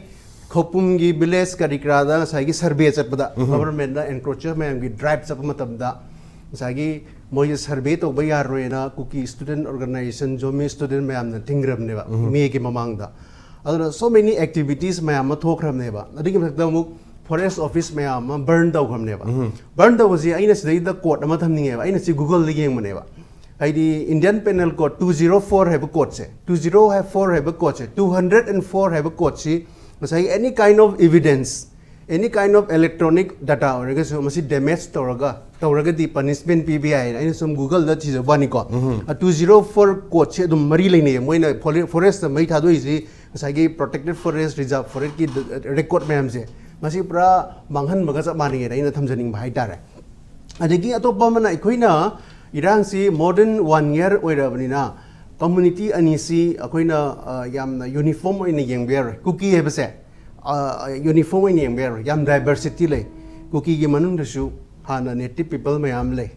ꯈꯧꯄꯨꯝꯒꯤ ꯚꯤꯂꯦꯖ ꯀꯔꯤ ꯀꯔꯥꯗ ꯉꯁꯥꯏꯒꯤ ꯁꯔꯚꯦ ꯆꯠꯄꯗ, ꯒꯚꯔꯟꯃꯦꯟꯠꯅ ꯑꯦꯟꯀ꯭ꯔꯣꯆꯔ ꯃꯌꯥꯝꯒꯤ ꯗ꯭ꯔꯥꯏꯚ ꯆꯠꯄ ꯃꯇꯝꯗ, ꯉꯁꯥꯏꯒꯤ ꯃꯣꯏꯁꯦ ꯁꯔꯚꯦ ꯇꯧꯕ ꯌꯥꯔꯣꯏꯅ ꯀꯨꯀꯤ ꯁ꯭ꯇꯨꯗꯦꯟꯠ ꯑꯣꯔꯒꯅꯥꯏꯖꯦꯁꯟ, ꯖꯣꯃꯤ ꯁ꯭ꯇꯨꯗꯦꯟꯠ ꯃꯌꯥꯝꯅ ꯊꯤꯡꯈ꯭ꯔꯕꯅꯦꯕ, ꯃꯦꯒꯤ ꯃꯃꯥꯡꯗ꯫ ꯑꯗꯨꯅ so many activities ꯃꯌꯥꯝ ꯑꯃ ꯊꯣꯛꯈ꯭ꯔꯕꯅꯦꯕ꯫ ꯑꯗꯨꯒꯤ ꯃꯊꯛꯇ ꯑꯃꯨꯛ ꯐꯣꯔꯦꯁ ꯑꯣꯐꯤꯁ ꯃꯌꯥꯝ ꯑꯃ ꯕꯔꯟ ꯇꯧꯈ꯭ꯔꯕꯅꯦꯕ꯫ ꯕꯔꯟ ꯇꯧꯕꯁꯤ ꯑꯩꯅ ꯁꯤꯗꯩꯗ ꯀꯣꯠ ꯑꯃ ꯊꯝꯅꯤꯡꯉꯦꯕ, ꯑꯩꯅ ꯁꯤ ꯒꯨꯒꯜꯗ ꯌꯦꯡꯕꯅꯦꯕ꯫ ꯍꯥꯏꯗꯤ Indian Penal Code two zero four ꯍꯥꯏꯕ ꯀꯣꯠꯁꯦ, two zero four ꯍꯥꯏꯕ ꯀꯣꯠꯁꯦ, two hundred and four ꯍꯥꯏꯕ ꯀꯣꯠꯁꯤ ꯉꯁꯥꯏꯒꯤ any kind of evidence, any kind of electronic data ꯑꯣꯏꯔꯒꯁꯨ ꯃꯁꯤ ꯗꯦꯃꯦꯖ ꯇꯧꯔꯒ, ꯇꯧꯔꯒꯗꯤ ꯄꯅꯤꯁꯃꯦꯟꯠ ꯄꯤꯕ ꯌꯥꯏꯅ ꯑꯩꯅ ꯁꯨꯝ ꯒꯨꯒꯜꯗ ꯊꯤꯖꯕ ꯋꯥꯅꯤꯀꯣ꯫ ꯑ, two zero four ꯀꯣꯠꯁꯦ ꯑꯗꯨꯝ ꯃꯔꯤ ꯂꯩꯅꯩꯌꯦ꯫ ꯃꯣꯏꯅ ꯐꯣꯔꯦ-, ꯐꯣꯔꯦꯁꯇ ꯃꯩ ꯊꯥꯗꯣꯛꯏꯁꯤ ꯉꯁꯥꯏꯒꯤ protected forest, reserve forestꯀꯤ ꯗ-, ꯔꯦꯀꯣꯔꯠ ꯃꯌꯥꯝꯁꯦ, ꯃꯁꯤ ꯄꯨꯔꯥ ꯃꯥꯡꯍꯟꯕꯒ ꯆꯞ ꯃꯥꯟꯅꯩꯌꯦꯅ ꯑꯩꯅ ꯊꯝꯖꯅꯤꯡꯕ ꯍꯥꯏꯇꯥꯔꯦ꯫ ꯑꯗꯒꯤ ꯑꯇꯣꯞꯄ ꯑꯃꯅ, ꯑꯩꯈꯣꯏꯅ ꯏꯔꯥꯡꯁꯤ more than one year ꯑꯣꯏꯔꯕꯅꯤꯅ, ꯀꯝꯃꯨꯅꯤꯇꯤ ꯑꯅꯤꯁꯤ ꯑꯩꯈꯣꯏꯅ, ꯑ, ꯌꯥꯝꯅ ꯌꯨꯅꯤꯐꯣꯔꯝ ꯑꯣꯏꯅ ꯌꯦꯡꯕ ꯌꯥꯔꯣꯏ꯫ ꯀꯨꯀꯤ ꯍꯥꯏꯕꯁꯦ, ꯑ, ꯌꯨꯅꯤꯐꯣꯔꯝ ꯑꯣꯏꯅ ꯌꯦꯡꯕ ꯌꯥꯔꯣꯏ, ꯌꯥꯝ ꯗꯥꯏꯚꯔꯁꯤꯇꯤ ꯂꯩ꯫ ꯀꯨꯀꯤꯒꯤ ꯃꯅꯨꯡꯗꯁꯨ ꯍꯥꯟꯅ ꯅꯦꯇꯤꯚ ꯄꯤꯄꯜ ꯃꯌꯥꯝ ꯂꯩ,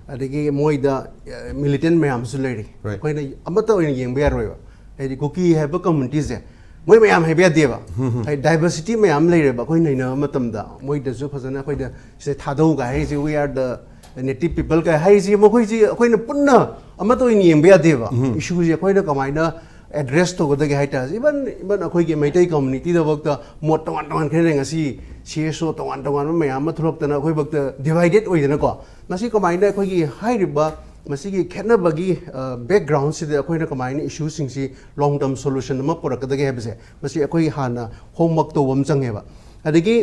ꯑꯗꯒꯤ ꯃꯣꯏꯗ, ꯑ, ꯃꯤꯂꯤꯇꯦꯟ ꯃꯌꯥꯝꯁꯨ ꯂꯩꯔꯤ꯫ Right. ꯑꯩꯈꯣꯏꯅ ꯑꯃꯠꯇ ꯑꯣꯏꯅ ꯌꯦꯡꯕ ꯌꯥꯔꯣꯏꯕ꯫ ꯍꯥꯏꯗꯤ ꯀꯨꯀꯤ ꯍꯥꯏꯕ ꯀꯝꯃꯨꯅꯤꯇꯤꯁꯦ ꯃꯣꯏ ꯃꯌꯥꯝ ꯍꯥꯏꯕ ꯌꯥꯗꯦꯕ꯫ ꯍꯥꯏꯗꯤ ꯗꯥꯏꯚꯔꯁꯤꯇꯤ ꯃꯌꯥꯝ ꯂꯩꯔꯦꯕ꯫ ꯑꯩꯈꯣꯏ ꯅꯩꯅꯕ ꯃꯇꯝꯗ ꯃꯣꯏꯗꯁꯨ ꯐꯖꯅ ꯑꯩꯈꯣꯏꯗ ꯁꯤꯗ ꯊꯥꯗꯧꯒ ꯍꯥꯏꯔꯤꯁꯦ, "We are the native people" ꯀ ꯍꯥꯏꯔꯤꯁꯦ, ꯃꯈꯣꯏꯁꯤ ꯑꯩꯈꯣꯏꯅ ꯄꯨꯟꯅ ꯑꯃꯠꯇ ꯑꯣꯏꯅ ꯌꯦꯡꯕ ꯌꯥꯗꯦꯕ꯫ ꯏꯁꯨꯁꯦ ꯑꯩꯈꯣꯏꯅ ꯀꯃꯥꯏꯅ ꯑꯦꯗ꯭ꯔꯦꯁ ꯇꯧꯒꯗꯒꯦ ꯍꯥꯏꯇꯥꯔꯦ꯫ ꯏꯚꯟ ꯏꯚꯟ ꯑꯩꯈꯣꯏꯒꯤ ꯃꯩꯇꯩ ꯀꯝꯃ꯭ꯌꯨꯅꯤꯇꯤꯗꯐꯥꯎꯗ ꯃꯣꯠ ꯇꯣꯉꯥꯟ ꯇꯣꯉꯥꯟ ꯈꯦꯠꯅꯔꯦ꯫ ꯉꯁꯤ ꯁꯤ ꯑꯦꯁ ꯑꯣ ꯇꯣꯉꯥꯟ ꯇꯣꯉꯥꯟꯕ ꯃꯌꯥꯝ ꯑꯃ ꯊꯣꯛꯂꯛꯇꯅ ꯑꯩꯈꯣꯏꯐꯥꯎꯗ ꯗꯤꯚꯥꯏꯗꯦꯠ ꯑꯣꯏꯗꯅꯀꯣ꯫ ꯃꯁꯤ ꯀꯃꯥꯏꯅ ꯑꯩꯈꯣꯏꯒꯤ ꯍꯥꯏꯔꯤꯕ ꯃꯁꯤꯒꯤ ꯈꯦꯠꯅꯕꯒꯤ ꯕꯦꯛꯒ꯭ꯔꯥꯎꯟꯁꯤꯗ ꯑꯩꯈꯣꯏꯅ ꯀꯃꯥꯏꯅ ꯏꯁꯨꯁꯤꯡꯁꯤ ꯂꯣꯡ ꯇꯔꯝ ꯁꯣꯂꯨꯁꯟ ꯑꯃ ꯄꯨꯔꯛꯀꯗꯒꯦ ꯍꯥꯏꯕꯁꯦ, ꯃꯁꯤ ꯑꯩꯈꯣꯏ ꯍꯥꯟꯅ ꯍꯣꯝꯋꯔꯛ ꯇꯧꯕ ꯑꯃ ꯆꯪꯉꯦꯕ꯫ ꯑꯗꯒꯤ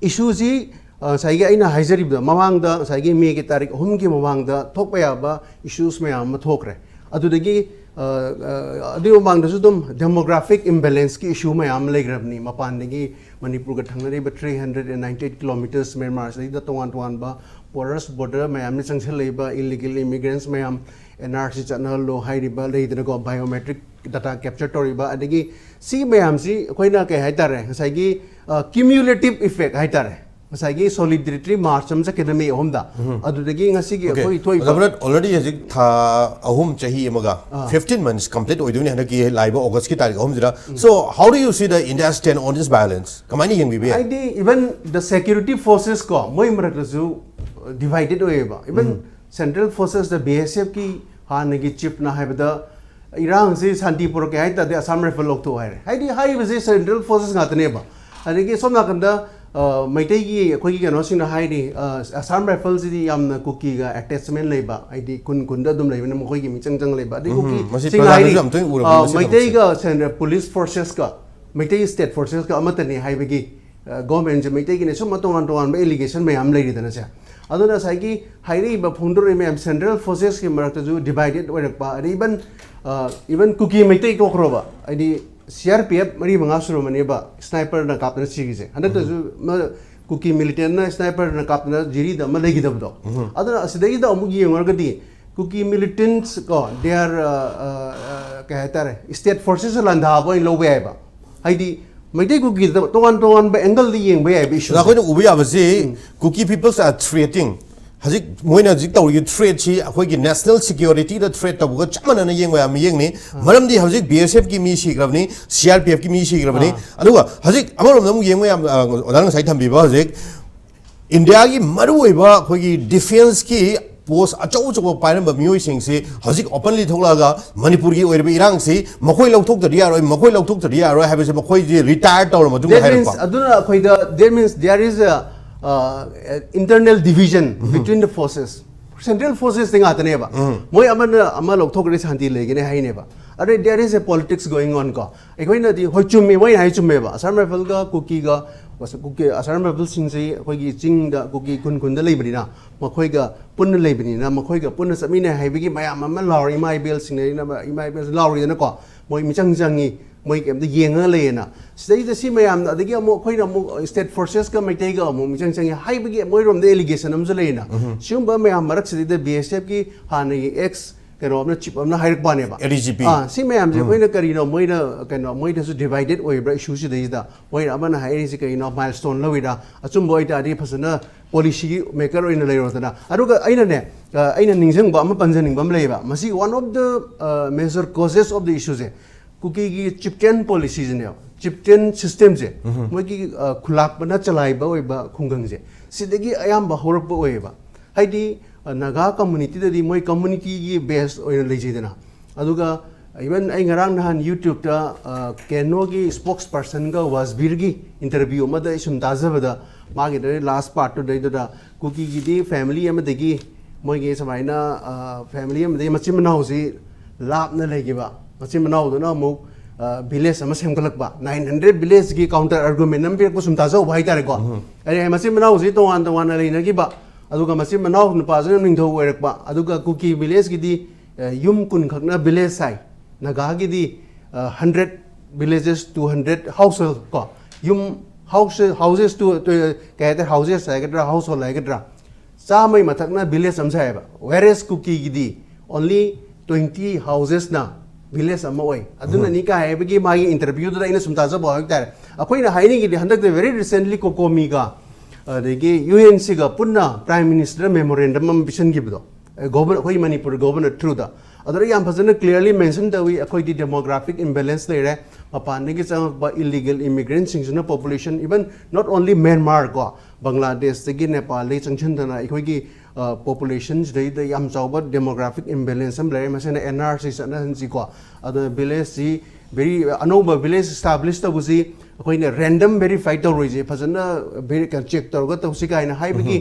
ꯏꯁꯨꯁꯤ ꯉꯁꯥꯏꯒꯤ ꯑꯩꯅ ꯍꯥꯏꯖꯔꯤꯕꯗꯣ, ꯃꯃꯥꯡꯗ ꯉꯁꯥꯏꯒꯤ ꯃꯦꯒꯤ ꯇꯥꯔꯤꯛ ꯑꯍꯨꯝꯒꯤ ꯃꯃꯥꯡꯗ ꯊꯣꯛꯄ ꯌꯥꯕ ꯏꯁꯨꯁ ꯃꯌꯥꯝ ꯑꯃ ꯊꯣꯛꯈ꯭ꯔꯦ꯫ ꯑꯗꯨꯗꯒꯤ ꯑꯗꯨꯒꯤ ꯃꯃꯥꯡꯗꯁꯨ ꯑꯗꯨꯝ ꯗꯦꯃꯣꯒ꯭ꯔꯥꯐꯤꯛ ꯏꯝꯕꯦꯂꯦꯟꯁꯀꯤ ꯏꯁꯨ ꯃꯌꯥꯝ ꯑꯃ ꯂꯩꯈ꯭ꯔꯕꯅꯤ꯫ ꯃꯄꯥꯟꯗꯒꯤ ꯃꯅꯤꯄꯨꯔꯒ ꯊꯪꯅꯔꯤꯕ three hundred and ninety eight kilometres ꯃ꯭ꯌꯥꯟꯃꯥꯔꯁꯤꯗꯩꯗ ꯇꯣꯉꯥꯟ ꯇꯣꯉꯥꯟꯕ ꯄꯣꯔꯁ ꯕꯣꯔꯗꯔ ꯃꯌꯥꯝꯅ ꯆꯪꯁꯤꯜꯂꯛꯏꯕ ꯏꯂꯤꯒꯦꯜ ꯏꯃꯤꯒ꯭ꯔꯦꯟꯁ ꯃꯌꯥꯝ, ꯑꯦꯟ ꯑꯥꯔ ꯁꯤ ꯆꯠꯅꯍꯜꯂꯣ ꯍꯥꯏꯔꯤꯕ ꯂꯩꯗꯅꯀꯣ, ꯕꯥꯏꯑꯣꯃꯦꯇ꯭ꯔꯤꯛ ꯗꯇꯥ ꯀꯦꯞꯆꯔ ꯇꯧꯔꯤꯕ, ꯑꯗꯒꯤ ꯁꯤ ꯃꯌꯥꯝꯁꯤ ꯑꯩꯈꯣꯏꯅ ꯀꯩ ꯍꯥꯏꯇꯥꯔꯦ, ꯉꯁꯥꯏꯒꯤ ꯀ꯭ꯌꯨꯃꯨꯂꯦꯇꯤꯞ ꯏꯐꯦꯛ ꯍꯥꯏꯇꯥꯔꯦ, ꯉꯁꯥꯏꯒꯤ ꯁꯣꯂꯤꯗꯦꯔꯤꯇꯤ ꯃꯥꯔꯆ ꯑꯃ ꯆꯠꯈꯤꯗ ꯃꯦ ꯑꯍꯨꯝꯗ, ꯑꯗꯨꯗꯒꯤ ꯉꯁꯤꯒꯤ ꯑꯩꯈꯣꯏ ꯊꯣꯛꯏꯕ ꯑꯣꯜꯔꯦꯗꯤ ꯍꯧꯖꯤꯛ ꯊꯥ ꯑꯍꯨꯝ, ꯆꯍꯤ ꯑꯃꯒ ꯐꯤꯐꯇꯤꯟ ꯃꯟꯁ ꯀꯝꯄ꯭ꯂꯤꯠ ꯑꯣꯏꯗꯣꯏꯅꯤ ꯍꯟꯗꯛꯀꯤ ꯂꯥꯛꯏꯕ ꯑꯣꯒꯁꯀꯤ ꯇꯥꯔꯤꯛ ꯑꯍꯨꯝꯁꯤꯗ꯫ So how do you see the India stand on this violence? ꯀꯃꯥꯏꯅ ꯌꯦꯡꯕꯤꯕ ꯌꯥꯏ? ꯍꯥꯏꯗꯤ ꯏꯚꯟ ꯗ ꯁꯦꯀ꯭ꯌꯨꯔꯤꯇꯤ ꯐꯣꯔꯁꯦꯁ ꯀꯣ, ꯃꯣꯏ ꯃꯔꯛꯇꯁꯨ ꯗꯤꯚꯥꯏꯗꯦꯠ ꯑꯣꯏꯌꯦꯕ꯫ ꯏꯚꯟ ꯁꯦꯟꯇ꯭ꯔꯦꯜ ꯐꯣꯔꯁꯦꯁꯇ ꯕꯤ ꯑꯦꯁ ꯑꯦꯐꯀꯤ ꯍꯥꯟꯅꯒꯤ ꯆꯤꯐꯅ ꯍꯥꯏꯕꯗ, ꯏꯔꯥꯡꯁꯤ ꯁꯥꯟꯇꯤ ꯄꯨꯔꯛꯀꯦ ꯍꯥꯏ ꯇꯥꯔꯗꯤ ꯑꯁꯥꯝ ꯔꯥꯏꯐꯜ ꯂꯧꯊꯣꯛꯑꯣ ꯍꯥꯏꯔꯦ꯫ ꯍꯥꯏꯗꯤ ꯍꯥꯏꯔꯤꯕꯁꯤ ꯁꯦꯟꯇ꯭ꯔꯦꯜ ꯐꯣꯔꯁꯦꯁ ꯉꯥꯛꯇꯅꯦꯕ꯫ ꯑꯗꯒꯤ ꯁꯣꯝ ꯅꯥꯀꯟꯗ ꯃꯩꯇꯩꯒꯤ ꯑꯩꯈꯣꯏꯒꯤ ꯀꯩꯅꯣꯁꯤꯡꯅ ꯍꯥꯏꯔꯤ, ꯑꯁꯥꯝ ꯔꯥꯏꯐꯜꯁꯤꯗꯤ ꯌꯥꯝꯅ ꯀꯨꯀꯤꯒ ꯑꯦꯇꯦꯆꯃꯦꯟ ꯂꯩꯕ, ꯍꯥꯏꯗꯤ ꯈꯨꯟ ꯈꯨꯟꯗ ꯑꯗꯨꯝ ꯂꯩꯕꯅꯤꯅ ꯃꯈꯣꯏꯒꯤ ꯃꯤꯆꯪ ꯆꯪ ꯂꯩꯕ꯫ ꯑꯗꯩ ꯀꯨꯀꯤꯁꯤꯡꯅ ꯍꯥꯏꯔꯤ, ꯃꯩꯇꯩꯒ ꯄꯨꯂꯤꯁ ꯐꯣꯔꯁꯦꯁꯀ ꯃꯩꯇꯩ ꯁ꯭ꯇꯦꯠ ꯐꯣꯔꯁꯦꯁꯀ ꯑꯃꯠꯇꯅꯤ ꯍꯥꯏꯕꯒꯤ ꯒꯣꯔꯃꯦꯟꯁꯦ ꯃꯩꯇꯩꯒꯤꯅꯦ ꯁꯨꯝꯕ ꯇꯣꯉꯥꯟ ꯇꯣꯉꯥꯟꯕ ꯑꯦꯂꯤꯒꯦꯁꯟ ꯃꯌꯥꯝ ꯂꯩꯔꯤꯗꯅꯁꯦ꯫ ꯑꯗꯨꯅ ꯉꯁꯥꯏꯒꯤ ꯍꯥꯏꯔꯛꯏꯕ ꯐꯣꯡꯗꯣꯔꯛꯏꯕ ꯃꯌꯥꯝ ꯁꯦꯟꯇ꯭ꯔꯦꯜ ꯐꯣꯔꯁꯦꯁꯀꯤ ꯃꯔꯛꯇꯁꯨ ꯗꯤꯚꯥꯏꯗꯦꯠ ꯑꯣꯏꯔꯛꯄ, ꯑꯗꯩ ꯏꯚꯟ ꯏꯚꯟ ꯀꯨꯀꯤ ꯃꯩꯇꯩ ꯇꯣꯛꯈ꯭ꯔꯣꯕ, ꯍꯥꯏꯗꯤ ꯁꯤ ꯑꯥꯔ ꯄꯤ ꯑꯦꯐ ꯃꯔꯤ ꯃꯉꯥ ꯁꯨꯔꯝꯃꯅꯦꯕ ꯁ꯭ꯅꯥꯏꯄꯔꯅ ꯀꯥꯞꯇꯅ ꯁꯤꯈꯤꯁꯦ꯫ ꯍꯟꯗꯛꯇꯁꯨ ꯀꯨꯀꯤ ꯃꯤꯂꯤꯇꯦꯟꯅ ꯁ꯭ꯅꯥꯏꯄꯔꯅ ꯀꯥꯞꯇꯅ ꯖꯤꯔꯤꯗ ꯑꯃ ꯂꯩꯈꯤꯗꯕꯗꯣ꯫ ꯑꯗꯨꯅ ꯑꯁꯤꯗꯒꯤꯗ ꯑꯃꯨꯛ ꯌꯦꯡꯉꯨꯔꯒꯗꯤ ꯀꯨꯀꯤ ꯃꯤꯂꯤꯇꯦꯟꯁ ꯀꯣ, they are, ꯀꯩ ꯍꯥꯏꯇꯥꯔꯦ, ꯁ꯭ꯇꯦꯠ ꯐꯣꯔꯁꯦꯁ ꯂꯥꯟꯗꯥꯕ ꯑꯣꯏꯅ ꯂꯧꯕ ꯌꯥꯏꯕ꯫ ꯍꯥꯏꯗꯤ ꯃꯩꯇꯩ ꯀꯨꯀꯤꯗ ꯇꯣꯉꯥꯟ ꯇꯣꯉꯥꯟꯕ ꯑꯦꯡꯒꯜꯗ ꯌꯦꯡꯕ ꯌꯥꯏꯕ ꯏꯁꯨꯁꯦ꯫ ꯑꯩꯈꯣꯏꯅ ꯎꯕ ꯌꯥꯕꯁꯤ, Kuki peoples are threatening. ꯍꯧꯖꯤꯛ ꯃꯣꯏꯅ ꯍꯧꯖꯤꯛ ꯇꯧꯔꯤꯕ ꯊ꯭ꯔꯦꯠꯁꯤ ꯑꯩꯈꯣꯏꯒꯤ ꯅꯦꯁꯅꯦꯜ ꯁꯦꯀ꯭ꯌꯨꯔꯤꯇꯤꯗ ꯊ꯭ꯔꯦꯠ ꯇꯧꯕꯒ ꯆꯞ ꯃꯥꯟꯅꯅ ꯌꯦꯡꯕ ꯌꯥꯝ ꯌꯦꯡꯅꯤ꯫ ꯃꯔꯝꯗꯤ ꯍꯧꯖꯤꯛ ꯕꯤ ꯑꯦꯁ ꯑꯦꯐꯀꯤ ꯃꯤ ꯁꯤꯈ꯭ꯔꯕꯅꯤ, ꯁꯤ ꯑꯥꯔ ꯄꯤ ꯑꯦꯐꯀꯤ ꯃꯤ ꯁꯤꯈ꯭ꯔꯕꯅꯤ꯫ ꯑꯗꯨꯒ ꯍꯧꯖꯤꯛ ꯑꯃꯔꯣꯝꯗ ꯑꯃꯨꯛ ꯌꯦꯡꯕ ꯌꯥꯝ, ꯑ, ꯑꯣꯖꯥꯅ ꯉꯁꯥꯏ ꯊꯝꯕꯤꯕ ꯍꯧꯖꯤꯛ ꯏꯟꯗꯤꯌꯥꯒꯤ ꯃꯔꯨꯑꯣꯏꯕ ꯑꯩꯈꯣꯏꯒꯤ ꯗꯤꯐꯦꯟꯁꯀꯤ ꯄꯣꯁ ꯑꯆꯧ ꯑꯆꯧꯕ ꯄꯥꯏꯔꯝꯕ ꯃꯤꯑꯣꯏꯁꯤꯡꯁꯤ ꯍꯧꯖꯤꯛ ꯑꯣꯄꯟꯂꯤ ꯊꯣꯛꯂꯛꯑꯒ ꯃꯅꯤꯄꯨꯔꯒꯤ ꯑꯣꯏꯔꯤꯕ ꯏꯔꯥꯡꯁꯤ ꯃꯈꯣꯏ ꯂꯧꯊꯣꯛꯇ꯭ꯔꯗꯤ ꯌꯥꯔꯣꯏ, ꯃꯈꯣꯏ ꯂꯧꯊꯣꯛꯇ꯭ꯔꯗꯤ ꯌꯥꯔꯣꯏ ꯍꯥꯏꯕꯁꯦ ꯃꯈꯣꯏꯁꯤ ꯔꯤꯇꯥꯌꯔ ꯇꯧꯔ ꯃꯇꯨꯡꯗ That ꯍꯥꯏꯔꯛꯄ꯫ means, ꯑꯗꯨꯅ ꯑꯩꯈꯣꯏꯗ, that means there is a, uh, internal division between the forces. Central forces T ꯉꯥꯛꯇꯅꯦꯕ꯫ ꯃꯣꯏ ꯑꯃꯅ ꯑꯃ ꯂꯧꯊꯣꯛꯈ꯭ꯔꯗꯤ ꯁꯥꯟꯇꯤ ꯂꯩꯒꯅꯤ ꯍꯥꯏꯅꯦꯕ꯫ ꯑꯗꯩ there is a politics going on ꯀꯣ꯫ ꯑꯩꯈꯣꯏꯅꯗꯤ ꯍꯣꯏ ꯆꯨꯝꯃꯤ, ꯃꯣꯏꯅ ꯍꯥꯏ ꯆꯨꯝꯃꯦꯕ꯫ Assam Rifle ꯒ ꯀꯨꯀꯤꯒ, ꯀꯨꯀꯤ Assam Rifle ꯁꯤꯡꯁꯤ ꯑꯩꯈꯣꯏꯒꯤ ꯆꯤꯡꯗ ꯀꯨꯀꯤ ꯈꯨꯟ ꯈꯨꯟꯗ ꯂꯩꯕꯅꯤꯅ ꯃꯈꯣꯏꯒ ꯄꯨꯟꯅ ꯂꯩꯕꯅꯤꯅ ꯃꯈꯣꯏꯒ ꯄꯨꯟꯅ ꯆꯠꯃꯤꯟꯅꯩ ꯍꯥꯏꯕꯒꯤ ꯃꯌꯥꯝ ꯑꯃ ꯂꯥꯎꯔꯤ, ꯏꯃꯥ ꯏꯕꯦꯜꯁꯤꯡꯅ, ꯏꯃꯥ ꯏꯕꯦꯜ ꯂꯥꯎꯔꯤꯗꯅꯀꯣ꯫ ꯃꯣꯏ ꯃꯤꯆꯪ ꯆꯪꯉꯤ, ꯃꯣꯏ ꯀꯩꯝꯇ ꯌꯦꯡꯉꯒ ꯂꯩꯌꯦꯅ꯫ ꯁꯤꯗꯩꯗ ꯁꯤ ꯃꯌꯥꯝꯅ, ꯑꯗꯒꯤ ꯑꯃꯨꯛ ꯑꯩꯈꯣꯏꯅ ꯑꯃꯨꯛ state forces ꯀ ꯃꯩꯇꯩꯒ ꯑꯃꯨꯛ ꯃꯤꯆꯪ ꯆꯪꯉꯤ ꯍꯥꯏꯕꯒꯤ ꯃꯣꯏꯔꯣꯝꯗ allegation ꯑꯃꯁꯨ ꯂꯩꯌꯦꯅ꯫ ꯁꯤꯒꯨꯝꯕ ꯃꯌꯥꯝ ꯃꯔꯛꯁꯤꯗꯩꯗ B S F ꯀꯤ ꯍꯥꯟꯅꯒꯤ ex ꯀꯩꯅꯣ ꯑꯃꯅ, chief ꯑꯃꯅ ꯍꯥꯏꯔꯛꯄꯅꯦꯕ꯫ A D G P. ꯑꯥ, ꯁꯤ ꯃꯌꯥꯝꯁꯦ ꯑꯩꯈꯣꯏꯅ ꯀꯔꯤꯅꯣ, ꯃꯣꯏꯅ ꯀꯩꯅꯣ, ꯃꯣꯏꯗꯁꯨ divided ꯑꯣꯏꯕ꯭ꯔꯥ issue ꯁꯤꯗꯩꯁꯤꯗ? ꯃꯣꯏꯅ ꯑꯃꯅ ꯍꯥꯏꯔꯤꯁꯤ ꯀꯩꯅꯣ, milestone ꯂꯧꯏꯔꯥ? ꯑꯆꯨꯝꯕ ꯑꯣꯏꯇꯥꯔꯗꯤ ꯐꯖꯅ policy maker ꯑꯣꯏꯅ ꯂꯩꯔꯣꯗꯅ꯫ ꯑꯗꯨꯒ ꯑꯩꯅꯅꯦ, ꯑ, ꯑꯩꯅ ꯅꯤꯡꯁꯤꯡꯕ ꯑꯃ, ꯄꯟꯖꯅꯤꯡꯕ ꯑꯃ ꯂꯩꯌꯦꯕ꯫ ꯃꯁꯤ one of the, ꯑ, major causes of the issue say ꯀꯨꯀꯤꯒꯤ chieftain policy ꯁꯤꯅꯦꯕ, chieftain system ꯁꯦ꯫ ꯃꯣꯏꯒꯤ, ꯑ, ꯈꯨꯂꯥꯛꯄꯅ ꯆꯂꯥꯏꯕ ꯑꯣꯏꯕ ꯈꯨꯡꯒꯪꯁꯦ, ꯁꯤꯗꯒꯤ ꯑꯌꯥꯝꯕ ꯍꯧꯔꯛꯄ ꯑꯣꯏꯌꯦꯕ꯫ ꯍꯥꯏꯗꯤ, ꯑ, ꯅꯥꯒꯥ community ꯗꯗꯤ ꯃꯣꯏ community ꯒꯤ base ꯑꯣꯏꯅ ꯂꯩꯖꯩꯗꯅ꯫ ꯑꯗꯨꯒ even ꯑꯩ ꯉꯔꯥꯡ ꯅꯍꯥꯟ YouTube ꯇ, ꯑ, ꯀꯦꯅꯣꯒꯤ spokesperson ꯒ ꯋꯥꯖꯕꯤꯔꯒꯤ interview ꯑꯃꯗ ꯑꯩ ꯁꯨꯝ ꯇꯥꯖꯕꯗ, ꯃꯥꯒꯤꯗ last part ꯇꯨꯗꯩꯗꯨꯗ ꯀꯨꯀꯤꯒꯤꯗꯤ family ꯑꯃꯗꯒꯤ, ꯃꯣꯏꯒꯤ ꯁꯨꯃꯥꯏꯅ, ꯑ, family ꯑꯃꯗꯒꯤ ꯃꯆꯤꯟ ꯃꯅꯥꯎꯁꯤ ꯂꯥꯞꯅ ꯂꯩꯈꯤꯕ, ꯃꯆꯤꯟ ꯃꯅꯥꯎꯗꯨꯅ ꯑꯃꯨꯛ, ꯑ, village ꯑꯃ ꯁꯦꯝꯒꯠꯂꯛꯄ, nine hundred village ꯀꯤ counter argument ꯑꯃ ꯄꯤꯔꯛꯄ ꯁꯨꯝ ꯇꯥꯖꯍꯧꯕ ꯍꯥꯏꯇꯥꯔꯦꯀꯣ꯫ ꯑꯩ ꯃꯆꯤꯟ ꯃꯅꯥꯎꯁꯤ ꯇꯣꯉꯥꯟ ꯇꯣꯉꯥꯟꯅ ꯂꯩꯅꯈꯤꯕ, ꯑꯗꯨꯒ ꯃꯆꯤꯟ ꯃꯅꯥꯎ ꯅꯨꯄꯥꯁꯤꯅ ꯅꯤꯡꯊꯧ ꯑꯣꯏꯔꯛꯄ, ꯑꯗꯨꯒ ꯀꯨꯀꯤ village ꯀꯤꯗꯤ, ꯑ, ꯌꯨꯝ ꯀꯨꯟ ꯈꯛꯅ village ꯁꯥꯏ꯫ ꯅꯥꯒꯥꯒꯤꯗꯤ, ꯑ, hundred villages, two hundred household ꯀꯣ, ꯌꯨꯝ, house, houses to, to, ꯀꯩ ꯍꯥꯏꯇꯥꯔꯦ, houses ꯍꯥꯏꯒꯗ꯭ꯔꯥ, household ꯍꯥꯏꯒꯗ꯭ꯔꯥ, ꯆꯥꯝꯃꯩ ꯃꯊꯛꯅ village ꯑꯃ ꯁꯥꯏꯌꯦꯕ꯫ Whereas ꯀꯨꯀꯤꯒꯤꯗꯤ only twenty houses ꯅ village ꯑꯃ ꯑꯣꯏ꯫ ꯑꯗꯨꯅꯅꯤ ꯀꯥꯏ ꯍꯥꯏꯕꯒꯤ ꯃꯥꯒꯤ interview ꯗꯨꯗ ꯑꯩꯅ ꯁꯨꯝ ꯇꯥꯖꯕ ꯍꯥꯏꯕ ꯇꯥꯔꯦ꯫ ꯑꯩꯈꯣꯏꯅ ꯍꯥꯏꯅꯤꯡꯉꯤꯗꯤ ꯍꯟꯗꯛꯇ very recently COCOMI ꯒ ꯑꯗꯒꯤ U N C ꯒ ꯄꯨꯟꯅ Prime Minister ꯗ memorandum ꯑꯃ ꯄꯤꯁꯟꯈꯤꯕꯗꯣ, ꯑꯦ, governor, ꯑꯩꯈꯣꯏ ꯃꯅꯤꯄꯨꯔ governor through ꯗ, ꯑꯗꯨꯗ ꯌꯥꯝ ꯐꯖꯅ clearly mention ꯇꯧꯏ, ꯑꯩꯈꯣꯏꯗꯤ demographic imbalance ꯂꯩꯔꯦ, ꯃꯄꯥꯟꯗꯒꯤ ꯆꯪꯉꯛꯄ illegal immigrant ꯁꯤꯡꯁꯤꯅ population, even not only Myanmar ꯀꯣ, ꯕꯪꯒ꯭ꯂꯥꯗꯦꯁꯇꯒꯤ, ꯅꯦꯄꯥꯜꯗꯒꯤ ꯆꯪꯁꯤꯟꯗꯅ ꯑꯩꯈꯣꯏꯒꯤ, ꯄꯣꯄꯨꯂꯦꯁꯟꯁꯤꯗꯩꯗ ꯌꯥꯝ ꯆꯥꯎꯕ ꯗꯦꯃꯣꯒ꯭ꯔꯥꯐꯤꯛ ꯏꯝꯕꯦꯂꯦꯟꯁ ꯑꯃ ꯂꯩꯔꯦ꯫ ꯃꯁꯤꯅ ꯑꯦꯟ ꯑꯥꯔ ꯁꯤ ꯆꯠꯅꯍꯟꯁꯤꯀꯣ꯫ ꯑꯗꯨꯅ ꯚꯤꯂꯦꯖꯁꯤ ꯚꯦꯔꯤ ꯑꯅꯧꯕ ꯚꯤꯂꯦꯖ ꯏꯁꯇꯥꯕ꯭ꯂꯤꯁ ꯇꯧꯕꯁꯤ ꯑꯩꯈꯣꯏꯅ ꯔꯦꯟꯗꯝ ꯚꯦꯔꯤꯐꯥꯏ ꯇꯧꯔꯣꯏꯁꯦ, ꯐꯖꯅ ꯆꯦꯛ ꯇꯧꯔꯒ ꯇꯧꯁꯤ ꯀꯥꯏꯅ ꯍꯥꯏꯕꯒꯤ